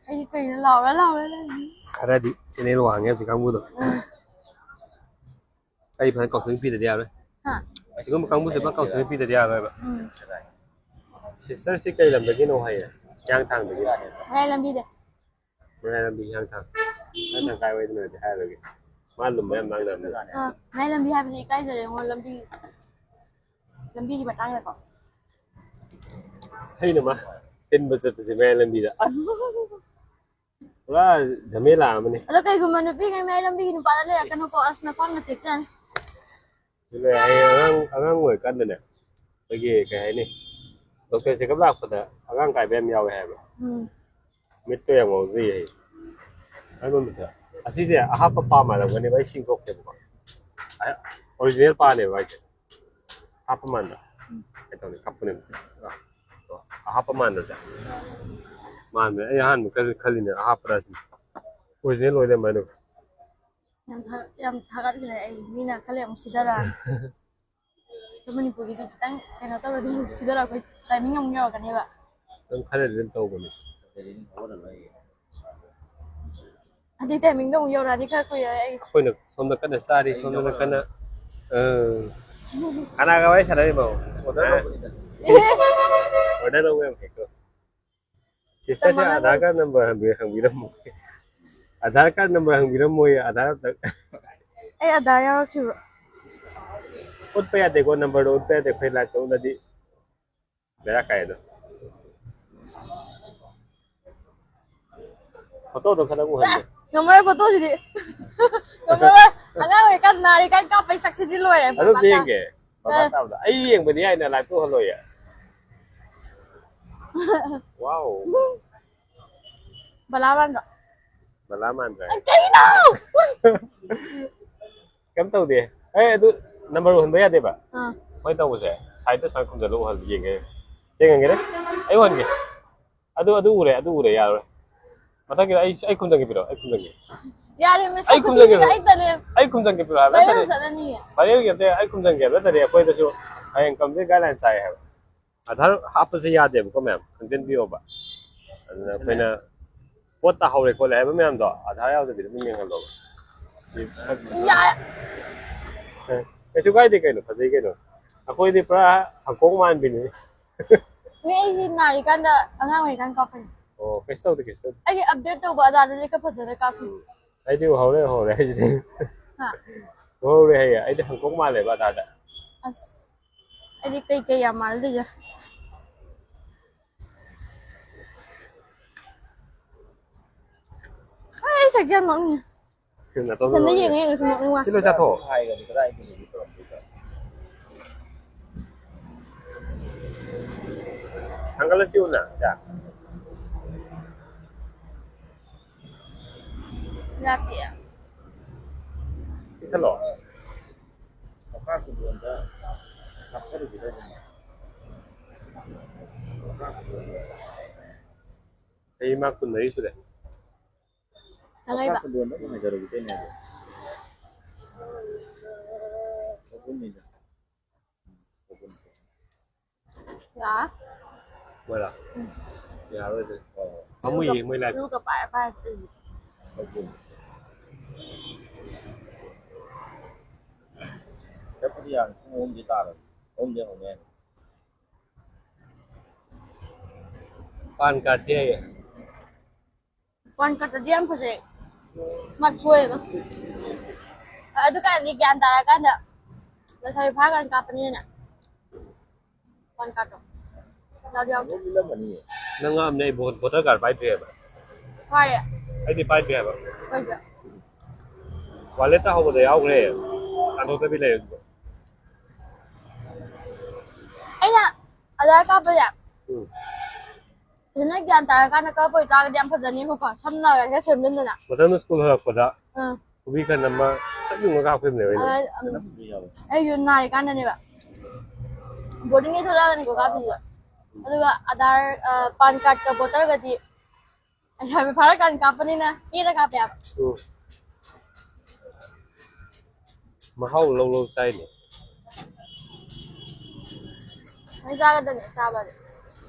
ꯑꯩꯗꯤ ꯀꯩꯅꯣ ꯂꯥꯎꯔ ꯂꯥꯎꯔ ꯂꯩꯔꯤ꯫ ꯈꯔꯗꯤ ꯆꯦꯅꯦꯜ ꯋꯥꯡꯉꯦ ꯍꯧꯖꯤꯛ ꯀꯥꯡꯕꯨꯗꯣ꯫ ꯑꯩ ꯐꯖꯅ ꯀꯥꯎꯟꯁꯤꯂꯤꯡ ꯄꯤꯗꯗꯤ ꯌꯥꯔꯣꯏ꯫ ꯍꯥ? ꯑꯁꯤꯒꯨꯝꯕ ꯀꯥꯡꯕꯨꯁꯦ ꯄꯨꯔꯥ ꯀꯥꯎꯟꯁꯤꯂꯤꯡ ꯄꯤꯗꯗꯤ ꯌꯥꯔꯣꯏꯕ꯫ ꯎꯝ꯫ ꯁꯤꯁꯇꯔꯁꯤ ꯀꯩ ꯂꯝꯗꯒꯤꯅꯣ ꯍꯥꯏꯌꯦ? ꯍꯤꯌꯥꯡꯊꯥꯡꯗꯒꯤ꯫ ꯃꯌꯥꯏ ꯂꯝꯕꯤꯗ꯫ ꯃꯌꯥꯏ ꯂꯝꯕꯤ ꯍꯤꯌꯥꯡꯊꯥꯡ꯫ ꯍꯤꯌꯥꯡꯊꯥꯡ ꯀꯥꯏꯋꯥꯏꯗꯅꯣꯗꯤ ꯍꯥꯏꯔꯔꯣꯏꯒꯦ꯫ ꯃꯥ ꯂꯨꯝꯕ ꯌꯥꯝ ꯉꯥꯡꯗꯕꯅꯦ꯫ ꯑꯥ, ꯃꯌꯥꯏ ꯂꯝꯕꯤ ꯍꯥꯏꯕꯁꯤ ꯏꯀꯥꯏꯖꯔꯦꯉꯣ, ꯂꯝꯕꯤ, ꯂꯝꯕꯤꯒꯤ ꯃꯇꯥꯡꯗꯀꯣ꯫ ꯑꯩꯅ ꯃꯥ ꯊꯤꯟꯕ ꯆꯠꯄꯁꯦ ꯃꯌꯥꯏ ꯂꯝꯕꯤꯗ꯫ ꯑꯁ! ꯄꯨꯔꯥ ꯖꯃꯦꯂꯥ ꯑꯃꯅꯤ꯫ ꯑꯗꯣ ꯀꯩꯒꯨꯝꯕ ꯅꯨꯄꯤꯈꯩ ꯃꯌꯥꯏ ꯂꯝꯕꯤꯒꯤ ꯅꯨꯄꯥꯗ ꯂꯩꯔꯛꯀꯅꯨꯀꯣ, ꯑꯁ, ꯅꯈ꯭ꯋꯥꯡꯅ ꯇꯦꯛꯆꯅꯤ꯫ ꯑꯗꯨꯅꯦ, ꯑꯩ ꯑꯉꯥꯡ, ꯑꯉꯥꯡ ꯑꯣꯏꯔꯤꯀꯥꯟꯗꯅꯦ, ꯑꯩꯈꯣꯏꯒꯤ, ꯀꯩ ꯍꯥꯏꯅꯤ, ꯗꯣꯛꯇꯔ ꯆꯦꯛꯑꯞ ꯂꯥꯛꯄꯗ ꯑꯉꯥꯡ ꯀꯥꯏꯕ ꯌꯥꯝ ꯌꯥꯎꯋꯦ ꯍꯥꯏꯕ꯫ ꯎꯝ꯫ ꯃꯤꯠꯇꯣ ꯌꯥꯝ ꯉꯥꯎꯖꯩ ꯍꯥꯏ꯫ ꯑꯗꯨꯝꯕꯁꯦ, ꯑꯁꯤꯁꯦ ꯑꯍꯥꯞꯄ ꯄꯥ ꯃꯥꯜꯂꯝꯒꯅꯦꯕ, ꯑꯩ ꯁꯤꯡꯊꯣꯛꯇꯦꯕꯀꯣ꯫ ꯑ-, ꯑꯣꯔꯤꯖꯤꯅꯦꯜ ꯄꯥꯅꯦꯕ ꯑꯩꯁꯦ꯫ ꯍꯥꯞꯄ ꯃꯥꯟꯕ꯫ ꯎꯝ꯫ ꯀꯩ ꯇꯧꯅꯤ? ꯀꯞꯄꯅꯦꯕ꯫ ꯑꯍꯥꯞꯄ ꯃꯥꯟꯕꯁꯦ꯫ ꯃꯥꯟꯕꯅꯦ꯫ ꯑꯩ ꯑꯍꯥꯟꯕ ꯈꯜ-, ꯈꯜꯂꯤꯅꯦ ꯑꯍꯥꯞꯄꯔ ꯁꯤꯅꯤ꯫ ꯑꯣꯔꯤꯖꯤꯅꯦꯜ ꯑꯣꯏ ꯂꯩꯔꯝꯃꯦ ꯑꯗꯨꯒ꯫ ꯌꯥꯝ ꯊꯥ-, ꯌꯥꯝ ꯊꯥꯒꯠꯈ꯭ꯔꯦ ꯑꯩ꯫ ꯃꯤꯅ ꯈꯔ ꯌꯥꯝ ꯎꯁꯤꯠꯇꯔꯛꯑꯅꯤ꯫ ꯑꯗꯣ ꯃꯅꯤꯄꯨꯔꯒꯤꯗꯤ ꯈꯤꯇꯪ ꯀꯩꯅꯣ ꯇꯧꯔꯗꯤ ꯎꯁꯤꯠꯇꯔꯛꯄꯩ ꯇꯥꯏꯃꯤꯡ ꯑꯃꯨꯛ ꯌꯧꯔꯛꯀꯅꯦꯕ꯫ ꯑꯗꯨꯝ ꯈꯔꯗꯤ ꯑꯗꯨꯝ ꯇꯧꯕꯅꯤ꯫ ꯑꯗꯨꯏ timing ꯗꯣ ꯑꯃꯨꯛ ꯌꯧꯔꯛꯑꯗꯤ ꯈꯔ ꯀꯨꯏꯔꯦ ꯑꯩ꯫ ꯑꯩꯈꯣꯏꯅ ꯁꯣꯝꯗ ꯀꯟꯅ ꯆꯥꯔꯤ, ꯁꯣꯝꯗꯅ ꯀꯟꯅ, ꯑ, ꯀꯅꯥꯒ ꯋꯥꯔꯤ ꯁꯥꯟꯅꯔꯤꯃꯣ? ꯑꯣ, ꯅꯪ? Order ꯂꯧꯕ ꯌꯥꯝ ꯍꯩꯀꯣ꯫ Sister ꯁꯦ ꯆꯞ ꯃꯥꯟꯅꯅ Aadhaar card number ꯍꯪꯕꯤ-, ꯍꯪꯕꯤꯔꯝꯃꯣ꯫ Aadhaar card number ꯍꯪꯕꯤꯔꯝꯃꯣꯌꯦ, Aadhaar ꯑꯝꯇ꯫ ꯑꯩ ꯑꯙꯥꯔ ꯌꯥꯎꯔꯛꯈꯤꯕ꯭ꯔꯣ? ꯎꯠꯄ ꯌꯥꯗꯦꯀꯣ, number ꯗꯣ ꯎꯠꯄ ꯌꯥꯗꯦ, ꯑꯩꯈꯣꯏ live ꯇ ꯎꯠꯂꯗꯤ ꯕꯦꯔꯥ ꯀꯥꯏ ꯑꯗꯣ꯫ Photo ꯗꯣ ꯈꯇꯪ ꯎꯍꯟꯒꯦ꯫ ꯉꯝꯃꯔꯣꯏ photo ꯁꯤꯗꯤ꯫ ꯉꯝꯃꯔꯣꯏ꯫ ꯑꯉꯥꯡ ꯑꯣꯏꯔꯤꯀꯥꯟ ꯅꯥꯔꯤꯀꯥꯟ ꯀꯥꯞꯄꯩ ꯁꯛꯁꯤꯗꯤ ꯂꯣꯏꯔꯦ, ꯑꯗꯨꯝ ꯕꯕꯥ ꯇꯥ-, ꯌꯦꯡꯒꯦ꯫ ꯕꯕꯥ ꯑ꯫ ꯇꯥꯕꯗ꯫ ꯑꯩ ꯌꯦꯡꯕꯗꯤ ꯌꯥꯏꯅ, live ꯇ ꯎꯍꯜꯂꯣꯏꯌꯦ꯫ Wow꯫ ꯕꯂꯥ ꯃꯥꯟꯗ꯭ꯔꯣ? ꯕꯂꯥ ꯃꯥꯟꯗ꯭ꯔꯦ꯫ ꯑ, ꯀꯩꯅꯣ? ꯀꯩꯝ ꯇꯧꯗꯦ꯫ ꯑꯦ, ꯑꯗꯨ number ꯎꯍꯟꯕ ꯌꯥꯗꯦꯕ꯫ ꯑꯥ꯫ ꯃꯣꯏ ꯇꯧꯕꯁꯦ, side ꯇ ꯁꯨꯃꯥꯏꯅ ꯈꯨꯝꯖꯤꯜꯂꯒ ꯎꯍꯜ-, ꯌꯦꯡꯒꯦ꯫ ꯌꯦꯡꯉꯟꯒꯦꯅꯦ? ꯑꯩ ꯎꯍꯟꯒꯦ꯫ ꯑꯗꯨ, ꯑꯗꯨ ꯎꯔꯦ, ꯑꯗꯨ ꯎꯔꯦ, ꯌꯥꯔꯣꯏ꯫ ꯃꯊꯪꯒꯤꯗ ꯑꯩ, ꯑꯩ ꯈꯨꯝꯖꯟꯒꯦ ꯄꯤꯔꯛꯑꯣ, ꯑꯩ ꯈꯨꯝꯖꯟꯒꯦ꯫ ꯌꯥꯔꯦ, ꯃꯤ ꯑꯩ ꯁꯛ ꯈꯨꯝꯖꯟꯒꯦ ꯈꯨꯗꯤꯡꯒꯤꯗꯤ ꯄꯤꯔꯛꯑꯣ꯫ ꯑꯩ ꯇꯜꯂꯦ꯫ ꯑꯩ ꯈꯨꯝꯖꯟꯒꯦ ꯄꯤꯔꯛꯑꯣ ꯍꯥꯏꯕ꯫ Viral ꯅꯠꯇ꯭ꯔꯗꯤ ꯆꯠꯂꯅꯤꯌꯦ꯫ Viral ꯒꯤ ꯅꯠꯇꯦ, ꯑꯩ ꯈꯨꯝꯖꯟꯒꯦ ꯍꯥꯏꯕ꯫ ꯅꯠꯇ꯭ꯔꯗꯤ ꯑꯩꯈꯣꯏꯗꯁꯨ ꯍꯌꯦꯡ company ꯗ guideline ꯆꯥꯏ ꯍꯥꯏꯕ꯫ ꯑꯙꯥꯔ ꯍꯥꯞꯄꯁꯦ ꯌꯥꯗꯦꯕꯀꯣ ꯃꯌꯥꯝ, ꯈꯪꯖꯟꯕꯤꯌꯣꯕ꯫ ꯑꯗꯨꯅ ꯑꯩꯈꯣꯏꯅ ꯄꯣꯠ ꯇꯥꯍꯧꯔꯦ ꯈꯣꯠꯂꯦ ꯍꯥꯏꯕ ꯃꯌꯥꯝꯗꯣ ꯑꯙꯥꯔ ꯌꯥꯎꯗꯕꯤꯗ ꯑꯗꯨꯝ ꯌꯦꯡꯍꯜꯂꯣꯕ꯫ ꯁꯤ ꯁꯛ-, ꯌꯥꯔꯦ꯫ ꯑꯦ, ꯀꯩꯁꯨ ꯀꯥꯏꯗꯦ ꯀꯩꯅꯣ, ꯐꯖꯩ ꯀꯩꯅꯣ꯫ ꯑꯩꯈꯣꯏꯗꯤ ꯄꯨꯔꯥ ꯍꯪꯀꯣꯛ ꯃꯥꯟꯕꯤꯅꯤ꯫ ꯃꯤ ꯑꯩꯁꯤ ꯅꯥꯔꯤꯀꯥꯟꯗ, ꯑꯉꯥꯡ ꯑꯣꯏꯔꯤꯀꯥꯟꯗ ꯀꯥꯞꯄꯅꯤ꯫ ꯑꯣ, ꯀꯩꯁꯨ ꯇꯧꯗꯦ, ꯀꯩꯁꯨ ꯇꯧꯗꯦ꯫ ꯑꯩꯒꯤ update ꯇꯧꯕ ꯑꯙꯥꯔꯗꯨꯗꯤ ꯈꯔ ꯐꯖꯅ ꯀꯥꯞꯄꯤ꯫ ꯎꯝ꯫ ꯑꯩꯗꯤ ꯎꯍꯧꯔꯦ, ꯎꯍꯧꯔꯦ ꯍꯥꯏꯁꯤꯗꯤ꯫ ꯍꯥ? ꯎꯍꯧꯔꯦ ꯍꯥꯏꯌꯦ꯫ ꯑꯩꯗꯤ ꯍꯪꯀꯣꯛ ꯃꯥꯜꯂꯦꯕ ꯑꯙꯥꯔꯗ꯫ ꯑꯁ, ꯑꯩꯗꯤ ꯀꯩ ꯀꯩ ꯌꯥꯝ ꯃꯥꯜꯂꯤꯒꯦ? ꯑꯩ ꯁꯛꯁꯦ ꯌꯥꯝ ꯅꯣꯛꯅꯤꯡꯉꯦ꯫ ꯅꯇꯣꯝꯇ ꯏꯊꯟꯗ ꯅꯣꯛꯑꯦ꯫ ꯌꯦꯡꯉ ꯌꯦꯡꯉ ꯁꯨꯝ ꯅꯣꯛꯅꯤꯡꯕ꯫ ꯁꯤ ꯂꯣꯏ ꯆꯥꯊꯣꯛꯑꯣ꯫ ꯊꯥꯡꯒꯠꯂꯁꯤ ꯎꯅ, ꯌꯥ꯫ ꯌꯥꯗꯦ꯫ ꯄꯤꯛꯊꯠꯂꯣ꯫ ꯃꯈꯥ ꯀꯨꯟꯗꯣꯟꯗ ꯁꯥꯊꯔꯨꯒꯗꯧꯕꯅꯤ꯫ ꯃꯈꯥ ꯀꯨꯟꯗꯣꯟꯗ꯫ ꯆꯍꯤ ꯃꯥ ꯀꯨꯟꯃꯔꯤ ꯁꯨꯔꯦ꯫ ꯆꯪꯉꯛꯏꯕ꯫ ꯃꯈꯥ ꯀꯨꯟꯗꯣꯟꯗ ꯑꯗꯨꯝ ꯍꯥꯏꯊꯔꯨꯒꯗꯣꯏꯅꯦ ꯑꯗꯣ꯫ ꯑꯍꯨꯝꯅꯤꯗ꯫ ꯌꯥ꯫ ꯃꯣꯏꯔꯥ? ꯎꯝ꯫ ꯌꯥꯔꯣꯏꯗ꯫ ꯑꯣ꯫ ꯄꯥꯝꯃꯨꯏꯌꯦ ꯃꯣꯏ live꯫ ꯕ꯭ꯂꯨꯒ ꯄꯥꯏꯔ ꯄꯥꯏꯔ ꯇꯧꯔꯤꯁꯦ꯫ ꯆꯠꯄꯗꯤ ꯌꯥꯔꯦ, ꯄꯨꯡ ꯑꯍꯨꯝꯗꯤ ꯇꯥꯔꯕꯅꯤ꯫ ꯑꯍꯨꯝꯗꯤ ꯍꯧꯅꯤ ꯍꯥꯏꯅꯤ꯫ ꯄꯥꯟ ꯀꯥꯔꯗꯇꯤ ꯍꯥꯏꯌꯦ꯫ ꯄꯥꯟ ꯀꯥꯔꯗꯇꯗꯤ ꯌꯥꯝ ꯐꯖꯩ꯫ ꯁ꯭ꯃꯥꯔꯠ ꯁꯨ ꯑꯣꯏꯌꯦꯕ꯫ ꯑꯗꯨꯀꯥꯟꯗꯤ ꯒ꯭ꯌꯥꯟ ꯇꯥꯔꯀꯥꯟꯗ ꯂꯩꯁꯥꯕꯤ ꯐꯥꯔꯀꯥꯟꯗ ꯀꯥꯞꯄꯅꯤꯅ꯫ ꯄꯥꯟ ꯀꯥꯔꯗꯇꯣ ꯌꯥꯎꯗꯤ ꯌꯥꯎꯗꯦ꯫ ꯅꯪ ꯉꯥꯡꯕꯅꯦ, ꯑꯩ ꯚꯣ-, ꯚꯣꯇꯔ ꯀꯥꯔꯗ ꯄꯥꯏꯗ꯭ꯔꯤ ꯍꯥꯏꯕ꯫ ꯐꯥꯔꯦ꯫ ꯑꯩꯗꯤ ꯄꯥꯏꯗ꯭ꯔꯤ ꯍꯥꯏꯕ꯫ ꯀꯩꯒꯤ? ꯋꯥꯂꯦꯠꯇ ꯍꯧꯕꯗ ꯌꯥꯎꯈ꯭ꯔꯦ꯫ ꯇꯥꯟꯊꯣꯛꯇꯕꯤ ꯂꯩꯔꯦ ꯑꯗꯨꯗ꯫ ꯑꯩꯅ ꯑꯙꯥꯔ ꯀꯥꯞꯄꯁꯦ ꯎꯝ꯫ ꯐꯖꯅ ꯒ꯭ꯌꯥꯟ ꯇꯥꯔꯀꯥꯟꯗ ꯀꯥꯞꯄ ꯑꯣꯏꯇꯥꯔꯒꯗꯤ ꯌꯥꯝ ꯐꯖꯅꯤꯕꯀꯣ꯫ ꯁꯝꯅ ꯍꯦꯛ ꯁꯦꯝꯖꯤꯟꯗꯅ꯫ ꯃꯊꯪꯗ ꯁ꯭ꯀꯨꯜ ꯍꯜꯂꯛꯄꯗ ꯑꯥ꯫ ꯈꯨꯕꯤ ꯈꯟ ꯑꯃ ꯁꯠ ꯌꯨꯡꯉꯒ ꯍꯥꯞꯈꯤꯕꯅꯦꯕ ꯑꯩꯅ꯫ ꯑꯗ, ꯎꯝ, ꯑꯩꯁꯨ ꯅꯥꯔꯤꯀꯥꯟꯗꯅꯦꯕ꯫ ꯕꯣꯔꯗꯤꯡꯗꯒꯤ ꯊꯣꯛꯂꯛꯑꯒꯅꯤꯀꯣ ꯀꯥꯞꯄꯤꯁꯦ꯫ ꯑꯗꯨꯒ ꯑꯙꯥꯔ, ꯑ, ꯄꯥꯟ ꯀꯥꯔꯗꯀ ꯚꯣꯇꯔꯒꯗꯤ ꯂꯩꯁꯥꯕꯤ ꯐꯥꯔꯀꯥꯟꯗ ꯀꯥꯞꯄꯅꯤꯅ ꯀꯦꯔ ꯀꯥꯞꯄꯦ ꯍꯥꯏꯕ꯫ ꯎꯝ꯫ ꯃꯍꯥꯎ ꯂꯧ ꯂꯧ ꯆꯥꯏꯅꯦ꯫ ꯅꯣꯏ ꯆꯥꯒꯗꯕꯅꯦ ꯆꯥꯕꯗꯤ꯫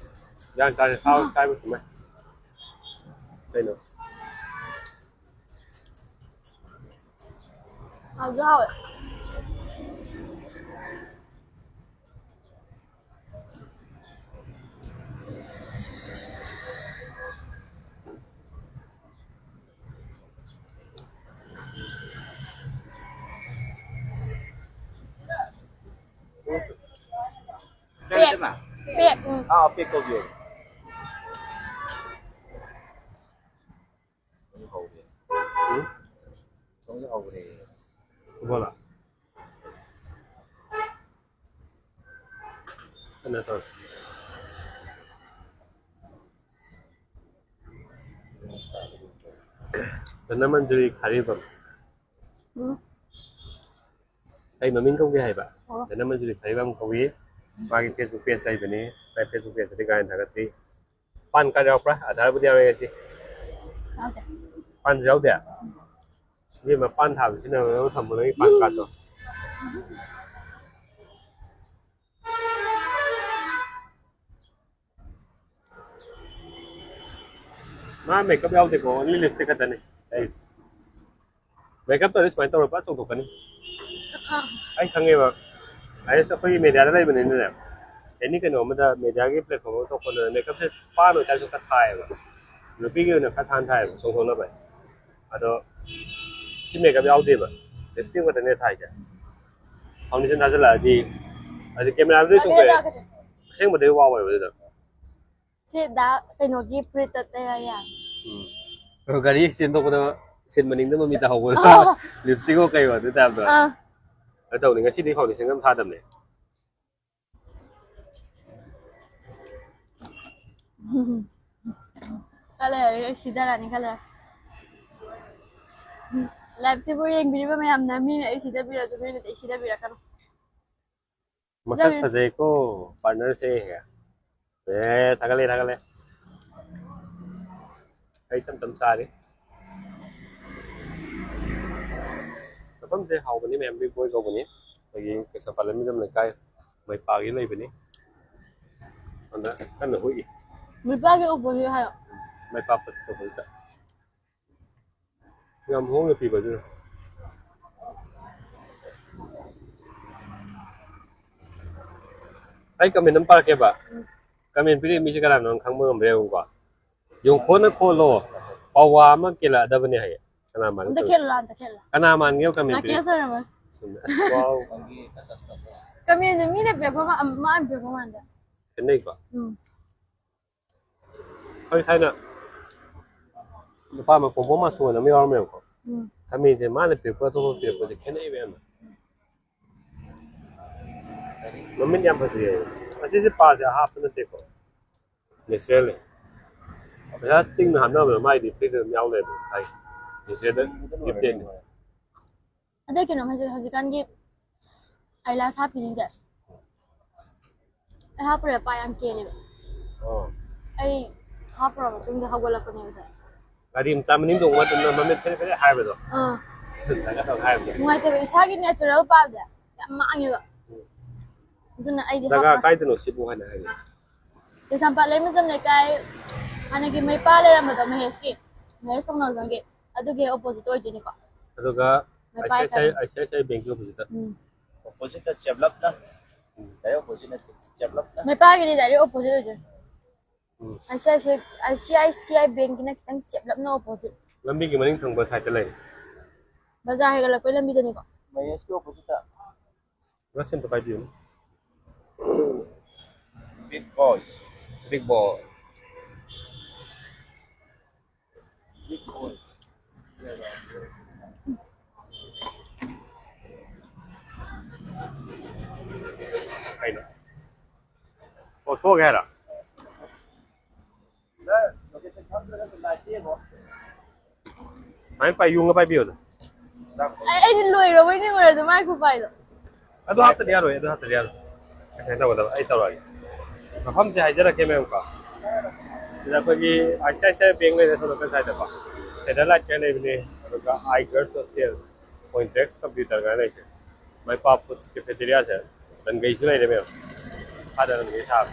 ꯒ꯭ꯌꯥꯟ ꯇꯥꯗꯦ, ꯆꯥꯕ ꯆꯥꯏꯕ ꯆꯨꯝꯃꯦ꯫ ꯀꯩꯅꯣ? ꯍꯥꯎꯁꯨ ꯍꯥꯎꯋꯦ꯫ ꯄꯦꯛ꯫ ꯄꯦꯛ, ꯎꯝ꯫ ꯑꯥ, ꯄꯦꯛ ꯇꯧꯕꯤꯌꯣ꯫ ꯎꯝ? ꯊꯣꯡꯁꯨ ꯍꯧꯈ꯭ꯔꯦ꯫ ꯐꯨꯠꯕꯣꯜꯂꯣ? ꯀꯩꯅꯣ ꯇꯧꯔꯦ꯫ ꯙꯅꯃꯟꯖꯨꯔꯤ ꯈꯥꯔꯤꯕꯝ꯫ ꯎꯝ꯫ ꯑꯩ ꯃꯃꯤꯡ ꯀꯧꯒꯦ ꯍꯥꯏꯕ꯫ ꯑꯣ꯫ ꯙꯅꯃꯟꯖꯨꯔꯤ ꯈꯥꯔꯤꯕꯝ ꯀꯧꯏ꯫ ꯃꯥꯒꯤ Facebook page ꯂꯩꯕꯅꯤ꯫ ꯃꯥꯒꯤ Facebook pageꯇꯗꯤ ꯀꯥ ꯍꯦꯟꯅ ꯊꯥꯒꯠꯇ꯭ꯔꯤ꯫ PAN card ꯌꯥꯎꯔꯛꯄ꯭ꯔꯥ? ꯑꯙꯥꯔꯕꯨꯗꯤ ꯌꯥꯎꯔꯛꯑꯦ ꯁꯤ꯫ ꯌꯥꯎꯗꯦ꯫ ꯄꯥꯟꯁꯨ ꯌꯥꯎꯗꯦ? ꯏꯕꯦꯝꯃ, ꯄꯥꯟ ꯊꯥꯕꯁꯤꯅ ꯊꯝꯃꯨ ꯅꯪꯒꯤ ꯄꯥꯟ ꯀꯥꯔꯗꯇꯣ꯫ ꯃꯥ ꯃꯦꯀꯞ ꯌꯥꯎꯗꯦꯀꯣ, only lipstick ꯈꯛꯇꯅꯤ꯫ ꯑꯩ ꯃꯦꯀꯞ ꯇꯧꯔꯗꯤ ꯁꯨꯃꯥꯏꯅ ꯇꯧꯔ ꯄꯨꯔꯥ ꯆꯣꯡꯊꯣꯛꯀꯅꯤ꯫ ꯑꯩ ꯈꯪꯉꯦꯕ꯫ ꯑꯥꯏ ꯑꯦꯁ ꯑꯩꯈꯣꯏꯒꯤ ꯃꯦꯗꯤꯌꯥꯗ ꯂꯩꯕꯅꯤꯅꯅꯦ, ꯑꯦꯅꯤ ꯀꯩꯅꯣ ꯑꯃꯗ, ꯃꯦꯗꯤꯌꯥꯒꯤ ꯄ꯭ꯂꯦꯠꯐꯣꯝ ꯑꯃ ꯊꯣꯛꯄꯗ ꯃꯦꯀꯞꯁꯦ ꯄꯥꯟ ꯑꯣꯏꯇꯥꯔꯁꯨ ꯈꯔ ꯊꯥꯏꯌꯦꯕ꯫ ꯅꯨꯄꯤꯒꯤ ꯑꯣꯏꯅ ꯈꯔ ꯊꯥꯅ ꯊꯥꯏꯌꯦꯕ ꯆꯣꯡꯊꯣꯛꯅꯕ꯫ ꯑꯗꯣ ꯁꯤ ꯃꯦꯀꯞ ꯌꯥꯎꯗꯦꯕ, ꯂꯤꯞꯁꯇꯤꯛ ꯈꯛꯇꯅꯦ ꯊꯥꯏꯁꯦ꯫ ꯐꯥꯎꯟꯗꯦꯁꯟ ꯊꯥꯖꯤꯜꯂꯛꯑꯗꯤ, ꯑꯗꯨ ꯀꯦꯃꯦꯔꯥꯗꯨꯗꯤ ꯆꯣꯡꯊꯣꯛꯑꯦ꯫ ꯑꯗꯨꯗ ꯑꯁꯦꯡꯕꯗꯩ ꯋꯥꯎꯋꯦꯕ ꯑꯗꯨꯗ꯫ ꯁꯤ ꯗꯥ ꯀꯩꯅꯣꯒꯤ ꯐꯨꯔꯤꯠꯇ ꯇꯩꯔ ꯌꯥꯅꯤ꯫ ꯎꯝ꯫ ꯑꯗꯣ ꯒꯥꯔꯤ ꯑꯦꯛꯁꯤꯗꯦꯟ ꯊꯣꯛꯄꯗ ꯁꯤꯠ ꯃꯅꯤꯡꯗ ꯃꯃꯤ ꯇꯥꯍꯧꯕꯗꯣ꯫ ꯑꯥ꯫ ꯂꯤꯞꯁꯇꯤꯛ ꯑꯣ ꯀꯩ ꯑꯣ ꯑꯗꯨ ꯇꯥꯏꯞꯇ꯫ ꯑꯥ꯫ ꯑꯗꯨ ꯇꯧꯅꯤ꯫ ꯉꯁꯤꯗꯤ ꯐꯥꯎꯟꯗꯦꯁꯟ ꯑꯃ ꯊꯥꯗꯕꯅꯦ꯫ ꯈꯔ ꯂꯩꯔꯒ ꯑꯩ ꯁꯤꯗꯔꯅꯤ ꯈꯔ ꯂꯩꯔ꯫ ꯂꯥꯏꯐꯁꯤꯕꯨ ꯌꯦꯡꯕꯤꯔꯤꯕ ꯃꯌꯥꯝꯅ ꯃꯤꯅ ꯑꯩ ꯁꯤꯗꯕꯤꯔꯁꯨ ꯅꯣꯏꯅꯗꯤ ꯑꯩ ꯁꯤꯗꯕꯤꯔꯛꯀꯅꯨ꯫ ꯃꯁꯛ ꯐꯖꯩꯀꯣ ꯄꯥꯔꯠꯅꯔꯁꯦ꯫ ꯑꯦ, ꯊꯥꯒꯠꯂꯦ, ꯊꯥꯒꯠꯂꯦ꯫ ꯑꯩ ꯇꯞ ꯇꯞ ꯆꯥꯔꯤ꯫ ꯃꯐꯝꯁꯦ ꯍꯥꯎꯕꯅꯤ ꯃꯌꯥꯝ, ꯕꯤꯛ ꯕꯣꯏ ꯀꯧꯕꯅꯤ꯫ ꯑꯩꯈꯣꯏꯒꯤ ꯀꯩꯁꯥꯝꯄꯥꯠ ꯂꯝꯗꯝ ꯂꯩꯀꯥꯏ ꯃꯩꯄꯥꯒꯤ ꯂꯩꯕꯅꯤ꯫ ꯑꯗ ꯀꯟꯅ ꯍꯨꯏ꯫ ꯃꯩꯄꯥꯒꯤ opposite ꯍꯥꯏꯌꯣ꯫ ꯃꯩꯄꯥ ꯄꯣꯠ ꯀꯧꯕꯗꯨꯗ꯫ ꯌꯥꯝ ꯍꯣꯡꯅ ꯄꯤꯕ ꯑꯗꯨꯅ꯫ ꯑꯩ ꯀꯃꯦꯟ ꯑꯃ ꯄꯥꯔꯛꯀꯦꯕ꯫ ꯎꯝ꯫ ꯀꯃꯦꯟ ꯄꯤꯔꯛꯏ ꯃꯤꯁꯦ ꯀꯅꯥꯅꯣ ꯈꯪꯕ ꯉꯝꯕ꯭ꯔꯥ ꯌꯦꯡꯉꯨꯀꯣ꯫ "ꯌꯣꯡꯈꯣꯠꯅ ꯈꯣꯠꯂꯣ, ꯄꯋꯥ ꯑꯃ ꯀꯦꯜꯂꯛꯑꯗꯕꯅꯦ" ꯍꯥꯏꯌꯦ꯫ ꯀꯅꯥ ꯃꯥꯟꯒꯦ ꯑꯝꯇ ꯇꯧꯔꯤ? ꯈꯦꯠꯂꯣ, ꯑꯝꯇ ꯈꯦꯠꯂꯣ꯫ ꯀꯅꯥ ꯃꯥꯟꯒꯦ ꯀꯃꯦꯟ ꯄꯤꯔꯛꯏ? ꯅꯥꯀꯦꯁ ꯑꯣꯏꯔꯝꯃꯅꯤ꯫ ꯆꯨꯝꯃꯦ꯫ ꯋꯥꯎ꯫ ꯀꯃꯦꯟꯁꯦ ꯃꯤꯅ ꯄꯤꯔꯛꯄ ꯃꯥ-, ꯃꯥꯅ ꯄꯤꯔꯛꯄ ꯃꯥꯟꯗꯦ꯫ ꯈꯦꯠꯅꯩꯀꯣ? ꯎꯝ꯫ ꯑꯩꯈꯣꯏ ꯊꯥꯏꯅ ꯅꯨꯄꯥ ꯑꯃ ꯄꯣꯝꯄꯣꯝ ꯃꯥꯁꯨ ꯑꯅ ꯑꯃ ꯌꯥꯎꯔꯝꯃꯦꯕꯀꯣ꯫ ꯎꯝ꯫ ꯀꯃꯦꯟꯁꯦ ꯃꯥꯅ ꯄꯤꯔꯛꯄ ꯑꯇꯣꯞꯄ ꯄꯤꯔꯛꯄꯁꯦ ꯈꯦꯠꯅꯩꯕ ꯌꯥꯝꯅ꯫ ꯃꯃꯤꯠ ꯌꯥꯝ ꯐꯖꯩꯌꯦ꯫ ꯑꯁꯤꯁꯦ ꯄꯥꯁꯦ ꯍꯥꯞꯄ ꯅꯠꯇꯦꯀꯣ꯫ ꯅꯦꯆꯔꯦꯜꯅꯦ꯫ ꯄꯩꯁꯥ ꯇꯤꯡꯅ ꯍꯥꯞꯅꯕꯗꯣ ꯃꯥꯏꯗꯤ ꯐ꯭ꯔꯤꯗ ꯑꯗꯨꯝ ꯌꯥꯎ ꯂꯩꯔꯝꯃꯦ ꯉꯁꯥꯏꯒꯤ꯫ ꯅꯦꯆꯔꯦꯜꯗ ꯒꯤꯐꯇꯦꯠꯅꯦ꯫ ꯑꯗꯩ ꯀꯩꯅꯣꯝ ꯍꯥꯏꯖꯒꯦ, ꯍꯧꯖꯤꯛꯀꯥꯟꯒꯤ ꯑꯥꯏꯂꯥꯁ ꯍꯥꯞꯄꯤꯁꯤꯡꯁꯦ ꯑꯩ ꯍꯥꯞꯄꯨꯔꯦ ꯄꯥ ꯌꯥꯝ ꯀꯦꯜꯂꯦꯕ꯫ ꯑꯣ꯫ ꯑꯩ ꯍꯥꯞꯄꯨꯔ ꯃꯇꯨꯡꯗ ꯍꯧꯒꯠꯂꯛꯄꯅꯦꯕ ꯁꯦ꯫ ꯒꯥꯔꯤ ꯃꯆꯥ ꯃꯅꯤꯡ ꯇꯣꯡꯕ ꯃꯇꯝꯗ ꯃꯃꯤꯠ ꯐꯦꯔꯦ ꯐꯦꯔꯦ ꯍꯥꯏꯕꯗꯣ꯫ ꯑꯥ꯫ ꯑꯗꯨꯃꯥꯏꯅ ꯇꯧꯔ ꯍꯥꯏꯕꯗꯣ꯫ ꯅꯨꯡꯉꯥꯏꯇꯦꯕ, ꯏꯁꯥꯒꯤ ꯅꯦꯆꯔꯦꯜ ꯄꯥꯁꯦ ꯌꯥꯝ ꯃꯥꯡꯉꯦꯕ꯫ ꯎꯝ꯫ ꯑꯗꯨꯅ ꯑꯩꯗꯤ ꯖꯒꯥ ꯍꯥꯞꯄ- ꯀꯥꯏꯗꯅꯣ ꯁꯤꯕꯨ ꯍꯥꯏꯅ ꯍꯥꯏꯔꯤ? ꯀꯩꯁꯥꯝꯄꯥꯠ ꯂꯩꯃꯖꯝ ꯂꯩꯀꯥꯏ, ꯍꯥꯟꯅꯒꯤ ꯃꯩꯄꯥ ꯂꯩꯔꯝꯕꯗꯣ ꯃꯍꯦꯁꯀꯤ, ꯃꯍꯦꯁ ꯇꯧꯅꯕꯒꯤ꯫ ꯑꯗꯨꯒꯤ ꯑꯣꯄꯣꯖꯤꯠ ꯑꯣꯏꯗꯣꯏꯅꯤꯀꯣ꯫ ꯑꯗꯨꯒ ꯃꯄꯥ ICICI ICICI ꯕꯦꯡꯀꯤ ꯑꯣꯄꯣꯖꯤꯠꯇ꯫ ꯎꯝ꯫ ꯑꯣꯄꯣꯖꯤꯠꯇ ꯆꯦꯞꯂꯞꯅ, ꯗꯥꯏꯔꯦꯛ ꯑꯣꯄꯣꯖꯤꯠ ꯅꯠꯇꯦ, ꯆꯦꯞꯂꯞꯅ꯫ ꯃꯄꯥꯒꯤꯗꯤ ꯗꯥꯏꯔꯦꯛ ꯑꯣꯄꯣꯖꯤꯠ ꯑꯣꯏꯗꯣꯏꯅꯤ꯫ ꯎꯝ꯫ ICICI ICICI ꯕꯦꯡꯀꯤꯅ ꯈꯤꯇꯪ ꯆꯦꯞꯂꯞꯅ ꯑꯣꯄꯣꯖꯤꯠ꯫ ꯂꯝꯕꯤꯒꯤ ꯃꯅꯤꯡ ꯊꯪꯕ ꯁꯥꯏꯠꯇ ꯂꯩ꯫ ꯕꯖꯥꯔ ꯍꯦꯟꯒꯠꯂꯛꯄꯩ ꯂꯝꯕꯤꯗꯅꯤꯀꯣ꯫ ꯃꯍꯦꯁꯀꯤ ꯑꯣꯄꯣꯖꯤꯠꯇ꯫ ꯕ꯭ꯔꯁ ꯑꯝꯇ ꯄꯥꯏꯕꯤꯌꯨꯅꯦ꯫ Big boys. Big boy. Big boys. ꯀꯩꯅꯣ? ꯑꯣ, ꯊꯣꯛꯑꯒꯦ ꯍꯥꯏꯔꯣ? ꯅꯪ ꯂꯣꯀꯦꯁꯟ ꯈꯪꯗ꯭ꯔꯒꯁꯨ ꯂꯥꯏꯐꯇ ꯌꯦꯡꯉꯣ꯫ ꯁꯨꯃꯥꯏꯅ ꯄꯥꯏ, ꯌꯨꯡꯉ ꯄꯥꯏꯕꯤꯌꯣ ꯑꯗꯣ꯫ ꯑꯩ ꯑꯩꯗꯤ ꯂꯣꯏꯔꯕꯣꯏ ꯅꯤꯡꯉꯨꯔꯦ ꯑꯗꯨ ꯃꯥꯏ ꯈꯨꯄꯥꯏꯗꯣ꯫ ꯑꯗꯨ ꯍꯥꯞꯇꯗꯤ ꯌꯥꯔꯣꯏ, ꯑꯗꯨ ꯍꯥꯞꯇꯗꯤ ꯌꯥꯔꯣꯏ꯫ ꯀꯩꯅꯣ ꯇꯧꯒꯗꯕ, ꯑꯩ ꯇꯧꯔꯛꯑꯒꯦ꯫ ꯃꯐꯝꯁꯦ ꯍꯥꯏꯖꯔꯛꯀꯦ ꯃꯌꯥꯝꯀꯣ꯫ ꯁꯤꯗ ꯑꯩꯈꯣꯏꯒꯤ ICICI ꯕꯦꯡ ꯂꯩꯔꯦ ꯁꯣꯝ ꯅꯥꯀꯟ ꯁꯥꯏꯗꯀꯣ꯫ ꯁꯦꯟꯇ꯭ꯔꯦꯜ ꯂꯥꯏꯠ ꯀꯥꯏꯅ ꯂꯩꯕꯅꯦ, ꯑꯗꯨꯒ ꯑꯥꯏ ꯒꯔꯜꯁ ꯍꯣꯁꯇꯦꯜ, ꯄꯣꯏꯟꯇꯦꯛꯁ ꯀꯝꯄ꯭ꯌꯨꯇꯔ ꯀꯥꯏꯅ ꯂꯩꯁꯦ꯫ ꯃꯥꯏ ꯄꯥ ꯐꯨꯗꯁ ꯀꯦꯐꯦꯇꯦꯔꯤꯌꯥꯁꯦ ꯔꯟꯒꯩꯁꯨ ꯂꯩꯔꯦ ꯃꯌꯥꯝ꯫ ꯃꯈꯥꯗ ꯔꯟꯒꯩ ꯊꯥꯕ꯫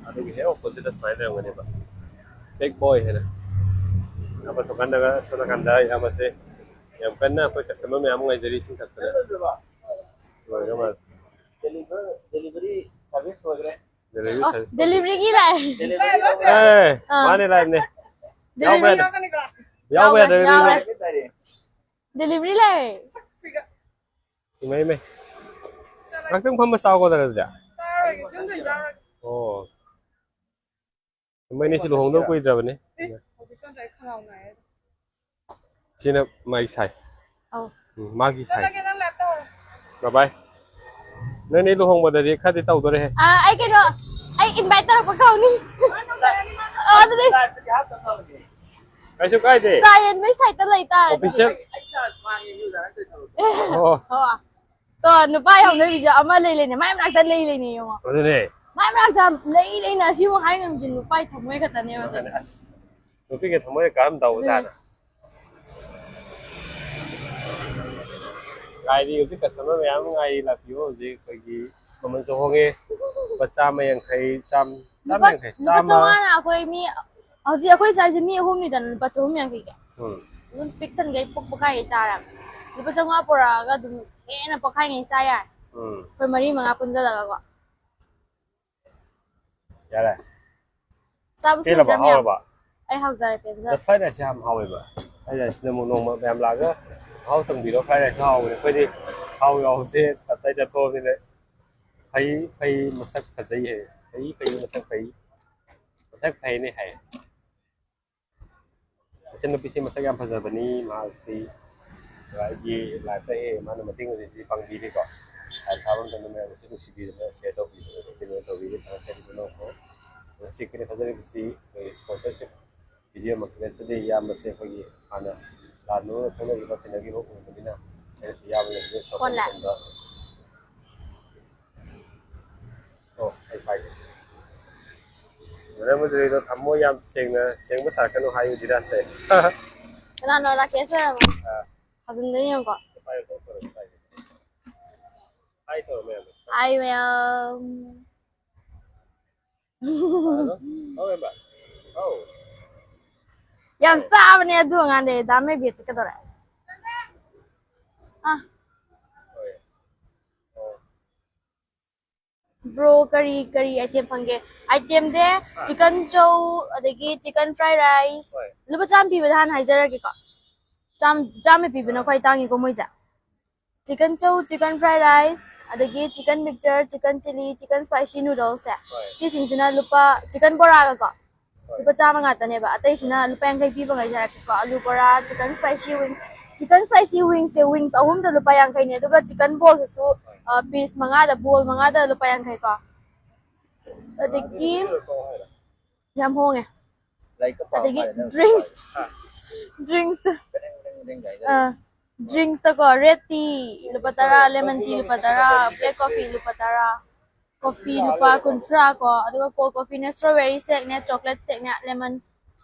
ꯑꯗꯨꯒꯤ ꯍꯦꯛ ꯑꯣꯄꯣꯖꯤꯠꯇ ꯁꯨꯃꯥꯏꯅ ꯂꯩꯔꯝꯒꯅꯦꯕ꯫ ꯕꯤꯛ ꯕꯣꯏ ꯍꯥꯏꯅ꯫ ꯑꯃ ꯊꯣꯛꯀꯥꯟꯗꯒ ꯁꯣꯝ ꯅꯥꯀꯟꯗ ꯏꯌꯥꯝꯕꯁꯦ ꯌꯥꯝ ꯀꯟꯅ ꯑꯩꯈꯣꯏ ꯀꯁꯇꯃꯔ ꯃꯌꯥꯝ ꯑꯃ ꯉꯥꯏꯖꯔꯤ ꯏꯁꯤꯡ ꯊꯛꯇꯅ꯫ ꯂꯣꯏꯔ ꯃꯥꯜꯂꯦ꯫ ꯗꯦꯂꯤꯚꯔ ꯗꯦꯂꯤꯚꯔꯤ ꯁꯥꯔꯚꯤꯁ ꯂꯣꯏꯈ꯭ꯔꯦ꯫ ꯗꯦꯂꯤꯚꯔꯤ ꯑꯣ, ꯁꯥꯔꯚꯤꯁ꯫ ꯗꯦꯂꯤꯚꯔꯤꯒꯤ ꯂꯥꯛꯑꯦ꯫ ꯗꯦꯂꯤꯚꯔꯤ ꯂꯣꯏꯈ꯭ꯔꯦ꯫ ꯑꯦ, ꯑꯥ꯫ ꯃꯥꯅꯦ ꯂꯥꯏꯚꯅꯦ꯫ ꯗꯦꯂꯤꯚꯔꯤ ꯌꯥꯎꯕ ꯌꯥꯗꯦ꯫ ꯌꯥꯎꯕ ꯌꯥꯗꯦ꯫ ꯌꯥꯎꯔꯦ꯫ ꯍꯥꯏꯇꯥꯔꯦ꯫ ꯗꯦꯂꯤꯚꯔꯤ ꯂꯥꯛꯑꯦ꯫ ꯏꯃꯩ ꯏꯃꯩ꯫ ꯉꯥꯛꯇꯪ ꯐꯝꯕ ꯆꯥꯎꯀꯣ ꯑꯗꯨꯗꯤ꯫ ꯑꯣ꯫ ꯏꯃꯩꯅꯤꯁꯨ ꯂꯨꯍꯣꯡꯗꯧ ꯀꯨꯏꯗ꯭ꯔꯕꯅꯤ꯫ ꯑꯦ, ꯍꯧꯖꯤꯛꯇ ꯅꯠꯇ꯭ꯔꯦ, ꯑꯩ ꯈꯅꯥꯎ ꯅꯥꯏꯌꯦ꯫ ꯁꯤꯅ ꯃꯥꯒꯤ ꯁꯥꯏ꯫ ꯑꯧ꯫ ꯎꯝ, ꯃꯥꯒꯤ ꯁꯥꯏ꯫ ꯆꯠꯂꯒꯦ, ꯅꯪ ꯂꯥꯏꯞ ꯇꯧꯔꯣ꯫ ꯕꯥꯏ ꯕꯥꯏ꯫ ꯅꯪꯗꯤ ꯂꯨꯍꯣꯡꯕꯗꯗꯤ ꯈꯔꯗꯤ ꯇꯧꯗꯣꯔꯦꯍꯦ꯫ ꯑꯥ, ꯑꯩ ꯀꯩꯅꯣ, ꯑꯩ ꯏꯟꯚꯥꯏꯠ ꯇꯧꯔꯛꯄ ꯀꯧꯅꯤ꯫ ꯑꯣ, ꯑꯗꯨꯗꯤ ꯂꯥꯏꯐꯇꯗꯤ ꯍꯥꯞꯇꯕ ꯃꯥꯜꯂꯦ꯫ ꯀꯩꯁꯨ ꯀꯥꯏꯗꯦ꯫ ꯆꯥ ꯌꯦꯟꯕꯩ ꯁꯥꯏꯠꯇ ꯂꯩꯇꯥꯔꯦ꯫ ꯑꯣꯐꯤꯁꯤꯌꯦꯜ꯫ ꯑꯩ ꯆꯥꯔꯖ ꯃꯥꯡꯉꯦ, ꯌꯨ ꯖꯥꯔ ꯇꯧꯔꯣ꯫ ꯑꯣ꯫ ꯍꯣ꯫ ꯇꯣ, ꯅꯨꯄꯥ ꯌꯥꯎꯅꯕꯤꯁꯦ ꯑꯃ ꯂꯩ ꯂꯩꯅꯦ, ꯃꯥꯏ ꯃꯅꯥꯛꯇ ꯂꯩ ꯂꯩꯅꯦ ꯌꯦꯡꯉꯣ꯫ ꯑꯗꯨꯅꯦ꯫ ꯃꯥꯏ ꯃꯅꯥꯛꯇ ꯂꯩ ꯂꯩꯅ ꯑꯁꯤꯕꯨ ꯍꯥꯏ ꯉꯝꯗ꯭ꯔꯤ, ꯅꯨꯄꯥꯏ ꯊꯃꯣꯏ ꯈꯛꯇꯅꯦꯕ꯫ ꯑꯁ, ꯅꯨꯄꯤꯒ ꯊꯃꯣꯏ ꯀꯥꯏꯔꯝ ꯇꯧꯕ ꯖꯥꯠꯅ꯫ ꯉꯥꯏꯔꯤ, ꯍꯧꯖꯤꯛ ꯀꯁꯇꯃꯔ ꯃꯌꯥꯝ ꯑꯃ ꯉꯥꯏꯔꯤ, ꯂꯥꯛꯄꯤꯌꯣ꯫ ꯍꯧꯖꯤꯛ ꯑꯩꯈꯣꯏꯒꯤ ꯃꯃꯜꯁꯨ ꯍꯣꯡꯉꯦ, ꯂꯨꯄꯥ ꯆꯥꯝꯃ ꯌꯥꯡꯈꯩ, ꯆꯥꯝ-, ꯆꯥꯝꯃ ꯂꯨꯄꯥ, ꯌꯥꯡꯈꯩ, ꯂꯨꯄꯥ ꯆꯥꯝꯃ꯫ ꯆꯥꯝꯃꯉꯥꯅ ꯑꯩꯈꯣꯏ ꯃꯤ, ꯍꯧꯖꯤꯛ ꯑꯩꯈꯣꯏ ꯆꯥꯏꯁꯦ ꯃꯤ ꯑꯍꯨꯝꯅꯤꯗꯅ, ꯂꯨꯄꯥ ꯆꯍꯨꯝ ꯌꯥꯡꯈꯩꯒꯤ꯫ ꯎꯝ ꯑꯗꯨꯝ ꯄꯤꯛ ꯊꯟꯈꯩ ꯄꯨꯛ ꯄꯣꯛꯈꯥꯏꯒꯩ ꯆꯥꯔꯦ꯫ ꯂꯨꯄꯥ ꯆꯥꯝꯃꯉꯥ ꯄꯨꯔꯛꯑꯒ ꯑꯗꯨꯝ ꯍꯦꯟꯅ ꯄꯣꯛꯈꯥꯏꯉꯩ ꯆꯥ ꯌꯥꯔꯦ꯫ ꯎꯝ ꯑꯩꯈꯣꯏ ꯃꯔꯤ ꯃꯉꯥ ꯄꯨꯟꯁꯤꯜꯂꯒꯀꯣ꯫ ꯌꯥꯔꯦ꯫ ꯆꯥꯕꯁꯨ ꯄꯦꯜꯂꯕ? ꯂꯩꯖꯔꯝꯃꯦ ꯌꯥꯝ꯫ ꯍꯥꯎꯔꯕ? ꯑꯩ ꯍꯥꯎꯖꯔꯦ, ꯄꯦꯟꯖꯔꯦ꯫ ꯑꯗ fried rice ꯁꯦ ꯌꯥꯝ ꯍꯥꯎꯋꯦꯕ꯫ Fried rice ꯁꯤꯅ ꯑꯃꯨꯛ ꯅꯣꯡꯃ ꯃꯌꯥꯝ ꯂꯥꯛꯑꯒ ꯃꯍꯥꯎ ꯇꯪꯕꯤꯔꯣ꯫ Fried rice ꯁꯨ ꯍꯥꯎꯕꯅꯦ꯫ ꯑꯩꯈꯣꯏꯗꯤ ꯊꯥꯎ ꯌꯥꯎꯕꯁꯦ ꯇꯞꯇꯥꯏ ꯆꯠꯊꯣꯛꯑꯕꯅꯤꯅ ꯐꯩ ꯐꯩ ꯃꯁꯛ ꯐꯖꯩ ꯍꯥꯏ꯫ ꯐꯩ ꯐꯩ ꯃꯁꯛ ꯐꯩ꯫ ꯃꯁꯛ ꯐꯩꯅꯦ ꯍꯥꯏ꯫ ꯏꯆꯟꯅꯨꯄꯤꯁꯤ ꯃꯁꯛ ꯌꯥꯝ ꯐꯖꯕꯅꯤ꯫ ꯃꯍꯥꯛꯁꯤ ꯑꯩꯒꯤ live ꯇ ꯍꯦꯛ ꯃꯥꯅ ꯃꯇꯦꯡ ꯑꯣꯏꯔꯤꯁꯤ ꯄꯥꯡꯕꯤꯔꯤꯀꯣ꯫ Live ꯊꯥꯕ ꯃꯇꯝꯗ ꯃꯌꯥꯝꯅꯁꯨ ꯅꯨꯡꯁꯤꯕꯤꯗꯅ share ꯇꯧꯕꯤꯗꯅ ꯀꯩꯅꯣ ꯇꯧꯕꯤꯔꯤ꯫ ꯊꯥꯒꯠꯆꯔꯤ꯫ ꯉꯁꯤ ꯑꯩꯈꯣꯏꯅ ꯊꯥꯖꯔꯤꯕꯁꯤ ꯑꯩꯈꯣꯏ sponsorship video ꯃꯛꯇꯤ ꯅꯠꯆꯗꯦ꯫ ꯏꯌꯥꯝꯕꯁꯦ ꯑꯩꯈꯣꯏꯒꯤ ꯍꯥꯟꯅ ꯂꯥꯟ ꯃꯅꯨꯡꯗ ꯊꯣꯛꯅꯈꯤꯕ ꯊꯦꯡꯅꯈꯤꯕ ꯑꯣꯏꯕꯅꯤꯅ ꯑꯩꯅꯁꯨ ꯏꯌꯥꯝꯕ ꯂꯩꯕꯗ support ꯀꯣꯟꯅ꯫ ꯃꯇꯝꯗ ꯑꯣ ꯑꯩ ꯄꯥꯏꯒꯦ꯫ ꯃꯗꯨꯗꯩꯗꯣ ꯊꯝꯃꯣ ꯌꯥꯝ ꯁꯦꯡꯅ ꯁꯦꯡꯕ ꯁꯥꯔꯛꯀꯅꯨ ꯍꯥꯏꯌꯨ ꯙꯤꯔꯥꯖꯁꯦ꯫ ꯀꯅꯥꯅꯣ? ꯔꯥꯀꯦꯁ ꯑꯣꯏꯔꯝꯃꯣ꯫ ꯑꯥ꯫ ꯊꯥꯖꯤꯟꯗꯣꯏꯅꯦ ꯌꯦꯡꯉꯣꯀꯣ꯫ ꯄꯥꯏꯌꯨ, ꯄꯥꯏꯌꯨ, ꯄꯥꯏꯌꯨ꯫ Hi ꯇꯧꯔꯣ ꯃꯌꯥꯝꯗ꯫ Hi ꯃꯌꯥꯝ꯫ ꯍꯜꯂꯣ? ꯍꯥꯎ ꯃꯦꯝꯕꯔ꯫ ꯍꯥꯎ꯫ ꯌꯥꯝ ꯆꯥꯕꯅꯦ ꯑꯗꯨ ꯑꯉꯥꯡꯗꯤ꯫ ꯗꯥ ꯃꯦꯕꯤ ꯆꯠꯀꯗꯧꯔꯦ꯫ ꯑꯥ꯫ ꯍꯣꯏ꯫ ꯑꯣ꯫ Bro, ꯀꯔꯤ ꯀꯔꯤ item ꯐꯪꯒꯦ? Item ꯁꯦ chicken chow, ꯑꯗꯒꯤ chicken fried rice꯫ ꯍꯣꯏ꯫ ꯂꯨꯄꯥ ꯆꯥꯝꯃ ꯄꯤꯕꯗ ꯍꯥꯟꯅ ꯍꯥꯏꯖꯔꯒꯦꯀꯣ꯫ ꯆꯥꯝ-, ꯆꯥꯝꯃ ꯄꯤꯕꯅ ꯈ꯭ꯋꯥꯏ ꯇꯥꯡꯉꯤꯀꯣ ꯃꯣꯏꯁꯦ꯫ Chicken chow, chicken fried rice, ꯑꯗꯒꯤ chicken mixture, chicken chilli, chicken spicy noodles ꯁꯦ꯫ ꯍꯣꯏ꯫ ꯁꯤꯁꯤꯡꯁꯤꯅ ꯂꯨꯄꯥ, chicken ꯕꯣꯔꯥꯒꯀꯣ꯫ ꯍꯣꯏ꯫ ꯂꯨꯄꯥ ꯆꯥꯝꯃ ꯉꯥꯛꯇꯅꯦꯕ꯫ ꯑꯇꯩꯁꯤꯅ ꯂꯨꯄꯥ ꯌꯥꯡꯈꯩ ꯄꯤꯕ ꯉꯩꯁꯦ ꯍꯥꯏꯔꯛꯀꯦꯀꯣ꯫ ꯑꯂꯨ ꯕꯣꯔꯥ, chicken spicy wings, chicken spicy wings ꯁꯦ, wings ꯑꯍꯨꯝꯗ ꯂꯨꯄꯥ ꯌꯥꯡꯈꯩꯅꯦ꯫ ꯑꯗꯨꯒ chicken ball ꯁꯤꯁꯨ, ꯑ, piece ꯃꯉꯥꯗ, ball ꯃꯉꯥꯗ ꯂꯨꯄꯥ ꯌꯥꯡꯈꯩꯀꯣ꯫ ꯑꯗꯒꯤ ꯌꯥꯝ ꯍꯣꯡꯉꯦ꯫ ꯑꯗꯒꯤ drinks, drinks, ꯑ, drinks ꯇꯀꯣ, red tea ꯂꯨꯄꯥ ꯇꯔꯥ, lemon tea ꯂꯨꯄꯥ ꯇꯔꯥ, black coffee ꯂꯨꯄꯥ ꯇꯔꯥ, coffee ꯂꯨꯄꯥ ꯀꯨꯟꯊ꯭ꯔꯥ ꯀꯣ, ꯑꯗꯨꯒ cold coffee ꯅꯦ, strawberry shake ꯅꯦ, chocolate shake ꯅꯦ, lemon,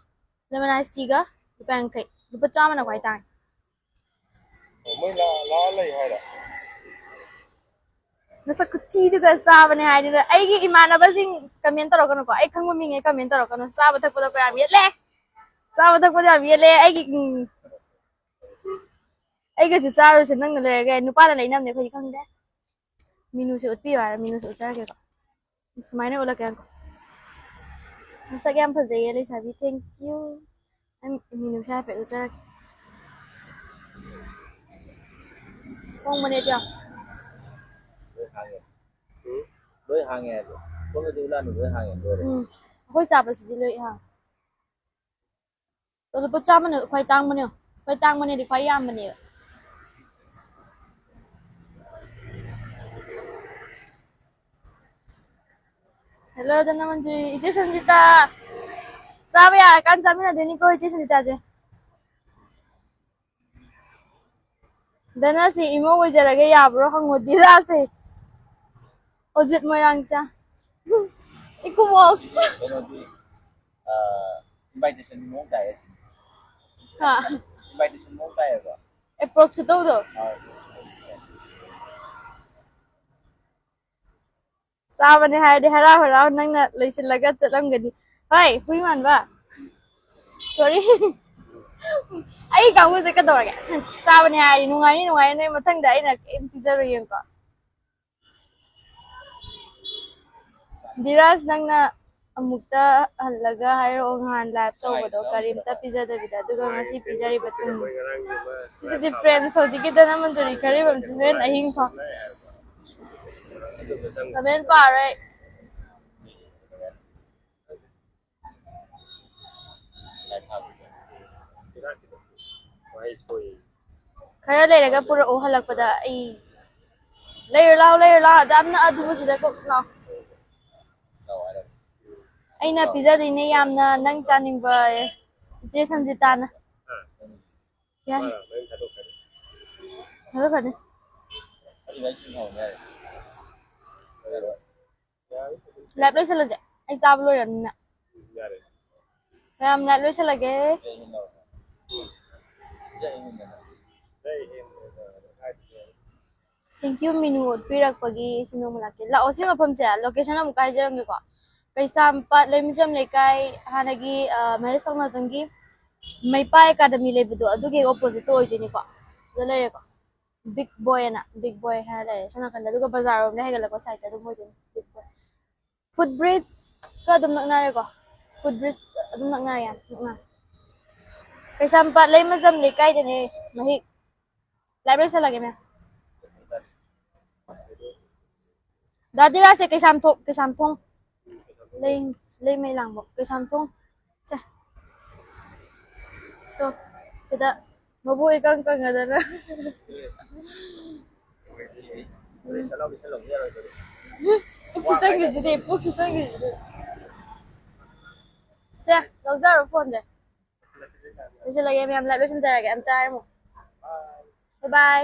lemon ice tea ꯒ ꯂꯨꯄꯥ ꯌꯥꯡꯈꯩ꯫ ꯂꯨꯄꯥ ꯆꯥꯝꯃꯅ ꯈ꯭ꯋꯥꯏ ꯇꯥꯡꯉꯤ꯫ ꯑꯣ, ꯃꯣꯏ ꯂꯥ-, ꯂꯥꯛꯑ ꯂꯩ ꯍꯥꯏꯔ? ꯅꯁꯛ ꯈꯨꯊꯤꯗꯨꯒ ꯆꯥꯕꯅꯦ ꯍꯥꯏꯗꯨꯅ ꯑꯩꯒꯤ ꯏꯃꯥꯟꯅꯕꯁꯤꯡ comment ꯇꯧꯔꯛꯀꯅꯨꯀꯣ꯫ ꯑꯩ ꯈꯪꯕ ꯃꯤꯉꯩ comment ꯇꯧꯔꯛꯀꯅꯨ꯫ ꯆꯥꯕ ꯊꯛꯄꯗ ꯀꯌꯥꯝ ꯌꯦꯠꯂꯦ꯫ ꯆꯥꯕ ꯊꯛꯄꯗ ꯌꯥꯝ ꯌꯦꯠꯂꯦ ꯑꯩꯒꯤ꯫ ꯎꯝ꯫ ꯑꯩꯒꯁꯨ ꯆꯥꯔꯨꯁꯦ, ꯅꯪꯅ ꯂꯩꯔꯒ꯫ ꯅꯨꯄꯥꯅ ꯂꯩꯅꯕꯅꯦ, ꯑꯩꯈꯣꯏꯗꯤ ꯈꯪꯗꯦ꯫ ꯃꯤꯅꯨꯁꯦ ꯎꯠꯄꯤꯌꯨ ꯍꯥꯏꯔ, ꯃꯤꯅꯨꯁꯦ ꯎꯠꯆꯔꯒꯦꯀꯣ꯫ ꯁꯨꯃꯥꯏꯅ ꯎꯠꯂꯛꯀꯦ ꯉꯥꯏꯈꯣ꯫ ꯃꯁꯛ ꯌꯥꯝ ꯐꯖꯩꯌꯦ ꯂꯩꯁꯥꯕꯤ꯫ Thank you꯫ ꯑꯩ ꯃꯤꯅꯨꯁꯦ ꯍꯥꯏꯐꯦꯠ ꯎꯠꯆꯔꯛꯀꯦ꯫ ꯍꯣꯡꯕꯅꯦ ꯑꯗꯨ ꯌꯥꯝ꯫ ꯂꯣꯏ ꯍꯥꯡꯉꯦ꯫ ꯎꯝ? ꯂꯣꯏ ꯍꯥꯡꯉꯦ ꯍꯥꯏꯕ꯫ ꯁꯣꯝꯗꯗꯤ ꯎꯠꯂꯛꯑꯅꯨ, ꯂꯣꯏ ꯍꯥꯡꯉꯦ, ꯂꯣꯏꯔꯦ꯫ ꯎꯝ꯫ ꯑꯩꯈꯣꯏ ꯆꯥꯕꯁꯤꯗꯤ ꯂꯣꯏ ꯍꯥꯡꯉꯦ꯫ ꯑꯗꯣ ꯂꯨꯄꯥ ꯆꯥꯝꯃꯅ ꯈ꯭ꯋꯥꯏ ꯇꯥꯡꯕꯅꯦ꯫ ꯈ꯭ꯋꯥꯏ ꯇꯥꯡꯕꯅꯦꯗꯤ ꯈ꯭ꯋꯥꯏ ꯌꯥꯝꯕꯅꯦꯕ꯫ Hello, ꯙꯅꯃꯟꯖꯨꯔꯤ꯫ ꯏꯆꯦ ꯁꯟꯖꯤꯇꯥ꯫ ꯆꯥꯕ ꯌꯥꯔꯀꯥꯟ ꯆꯥꯃꯤꯟꯅꯗꯣꯏꯅꯤꯀꯣ, ꯏꯆꯦ ꯁꯟꯖꯤꯇꯥꯁꯦ꯫ ꯙꯅꯁꯤ ꯏꯃꯧ ꯑꯣꯏꯖꯔꯒꯦ ꯌꯥꯕ꯭ꯔꯣ ꯍꯪꯉꯣ, ꯙꯤꯔꯥꯁꯦ꯫ ꯑꯣꯖꯤꯠ ꯃꯣꯏꯔꯥꯡꯆꯥ꯫ ꯏꯀꯨꯕꯣꯛꯁ꯫ ꯀꯩꯅꯣꯗꯤ, ꯑ, invitation ꯃꯑꯣꯡ ꯇꯥꯏꯌꯦ꯫ ꯍꯥ꯫ Invitation ꯃꯑꯣꯡ ꯇꯥꯏꯌꯦꯕ꯫ Approach ꯈꯨꯇꯧꯗꯣ꯫ ꯑ, ꯆꯥꯕꯅꯦ ꯍꯥꯏꯔꯗꯤ ꯍꯔꯥꯎ ꯍꯔꯥꯎ ꯅꯪꯅ ꯂꯣꯏꯁꯤꯜꯂꯒ ꯆꯠꯂꯝꯒꯅꯤ꯫ ꯍꯣꯏ, ꯍꯨꯏ ꯃꯥꯟꯕ꯫ Sorry꯫ ꯑꯩ ꯀꯥꯡꯕꯨꯁꯦ ꯀꯩꯗꯧꯔꯒꯦ? ꯆꯥꯕꯅꯦ ꯍꯥꯏꯔꯗꯤ ꯅꯨꯡꯉꯥꯏꯅꯤ, ꯅꯨꯡꯉꯥꯏꯅꯤ, ꯅꯣꯏ ꯃꯊꯪꯗ ꯑꯩꯅ ꯀꯩꯝ ꯄꯤꯖꯔꯣꯏ, ꯌꯦꯡꯉꯨꯀꯣ꯫ ꯙꯤꯔꯥꯖ, ꯅꯪꯅ ꯑꯃꯨꯛꯇ ꯍꯜꯂꯒ ꯍꯥꯏꯔꯛꯑꯣ, ꯅꯍꯥꯟ live ꯇꯧꯕꯗꯣ ꯀꯔꯤꯝꯇ ꯄꯤꯖꯗꯕꯤꯗ, ꯑꯗꯨꯒ ꯉꯁꯤ ꯄꯤꯖꯔꯤꯕ ꯇꯨꯡ꯫ ꯁꯤꯗꯤ difference꯫ ꯍꯧꯖꯤꯛꯀꯤ ꯙꯅꯃꯟꯖꯨꯔꯤ ꯈꯔꯤꯕꯝꯁꯤ ꯍꯣꯔꯦꯟ ꯑꯍꯤꯡ ꯐꯥꯎ comment ꯄꯥꯔꯣꯏ꯫ ꯈꯔ ꯂꯩꯔꯒ ꯄꯨꯔꯛꯑꯣ ꯍꯜꯂꯛꯄꯗ꯫ ꯑꯩ ꯂꯩꯔꯨ ꯂꯥꯎ, ꯂꯩꯔꯨ ꯂꯥꯎ, ꯑꯗꯨ ꯌꯥꯝꯅ ꯑꯗꯨꯕꯁꯤꯗ ꯀꯣꯛ ꯂꯥꯎ꯫ ꯑꯩꯅ ꯄꯤꯖꯗꯣꯏꯅꯦ ꯌꯥꯝꯅ ꯅꯪ ꯆꯥꯅꯤꯡꯕ꯫ ꯏꯆꯦ ꯁꯟꯖꯤꯇꯥꯅ꯫ ꯌꯥꯏ꯫ ꯊꯥꯗꯣꯛꯈ꯭ꯔꯅꯤ꯫ Live ꯂꯣꯏꯁꯤꯜꯂꯁꯦ꯫ ꯑꯩ ꯆꯥꯕ ꯂꯣꯏꯔꯕꯅꯤꯅ꯫ ꯌꯥꯔꯦ꯫ ꯃꯌꯥꯝ live ꯂꯣꯏꯁꯤꯜꯂꯒꯦ꯫ Thank you, ꯃꯤꯅꯨ ꯎꯠꯄꯤꯔꯛꯄꯒꯤ꯫ ꯑꯩꯁꯨ ꯅꯣꯡꯃ ꯂꯥꯛꯀꯦ꯫ ꯂꯥꯛꯑꯣ, ꯁꯤ ꯃꯐꯝꯁꯦ location ꯑꯃꯨꯛꯀ ꯍꯥꯏꯖꯔꯝꯒꯦꯀꯣ꯫ ꯀꯩꯁꯥꯝꯄꯥꯠ ꯂꯩꯃꯖꯝ ꯂꯩꯀꯥꯏ, ꯍꯥꯟꯅꯒꯤ, ꯑ, ꯃꯍꯦꯁ ꯊꯧꯅꯥꯖꯝꯒꯤ ꯃꯩꯄꯥ ꯑꯦꯀꯥꯗꯃꯤ ꯂꯩꯕꯗꯣ ꯑꯗꯨꯒꯤ ꯑꯣꯄꯣꯖꯤꯠꯇ ꯑꯣꯏꯗꯣꯏꯅꯤꯀꯣ꯫ ꯑꯗꯨꯗ ꯂꯩꯔꯦꯀꯣ, ꯕꯤꯛ ꯕꯣꯏ ꯑꯅ, ꯕꯤꯛ ꯕꯣꯏ ꯍꯥꯏꯅ ꯂꯩꯔꯦ ꯁꯣꯝ ꯅꯥꯀꯟꯗ꯫ ꯑꯗꯨꯒ ꯕꯖꯥꯔ ꯔꯣꯝꯗ ꯍꯥꯏꯒꯠꯂꯛꯄ ꯁꯥꯏꯗꯇ ꯑꯗꯨꯝ ꯑꯣꯏꯗꯣꯏꯅꯤ ꯕꯤꯛ ꯕꯣꯏ꯫ ꯐꯨꯠ ꯕ꯭ꯔꯤꯖꯀ ꯑꯗꯨꯝ ꯅꯛꯅꯔꯦꯀꯣ꯫ ꯐꯨꯠ ꯕ꯭ꯔꯤꯖ ꯑꯗꯨꯝ ꯅꯛꯅꯔꯦ, ꯌꯥꯝ ꯅꯛꯅꯔꯦ꯫ ꯀꯩꯁꯥꯝꯄꯥꯠ ꯂꯩꯃꯖꯝ ꯂꯩꯀꯥꯏꯗꯅꯦ꯫ ꯃꯍꯤꯛ ꯂꯥꯏꯕ꯭ꯔꯦꯔꯤ ꯆꯠꯂꯒꯦ, ꯃꯦꯝ꯫ ꯗꯥ ꯗꯤꯔꯥꯖꯁꯦ ꯀꯩꯁꯥꯝꯊꯣꯡ, ꯀꯩꯁꯥꯝꯊꯣꯡ꯫ ꯂꯩ, ꯂꯩꯃꯩ ꯂꯥꯡꯕ ꯀꯩꯁꯥꯝꯊꯣꯡ꯫ ꯁꯦ꯫ ꯇꯣ, ꯁꯤꯗ ꯃꯕꯨ ꯏꯀꯪ ꯀꯪꯉꯗꯅ꯫ ꯄꯨꯛꯁꯤ ꯆꯪꯈ꯭ꯔꯤꯁꯤꯗꯤ, ꯄꯨꯛꯁꯤ ꯆꯪꯈ꯭ꯔꯤꯁꯤꯗꯤ꯫ ꯁꯦ, ꯂꯧꯖꯔꯣ ꯐꯣꯟꯁꯦ꯫ ꯂꯣꯏꯁꯤꯜꯂꯒꯦ, ꯃꯌꯥꯝ ꯂꯥꯏꯚ ꯂꯣꯏꯁꯤꯟꯖꯔꯒꯦ꯫ ꯑꯝꯇ ꯍꯥꯏꯔꯝꯃꯣ꯫ ꯕꯥꯏ ꯕꯥꯏ꯫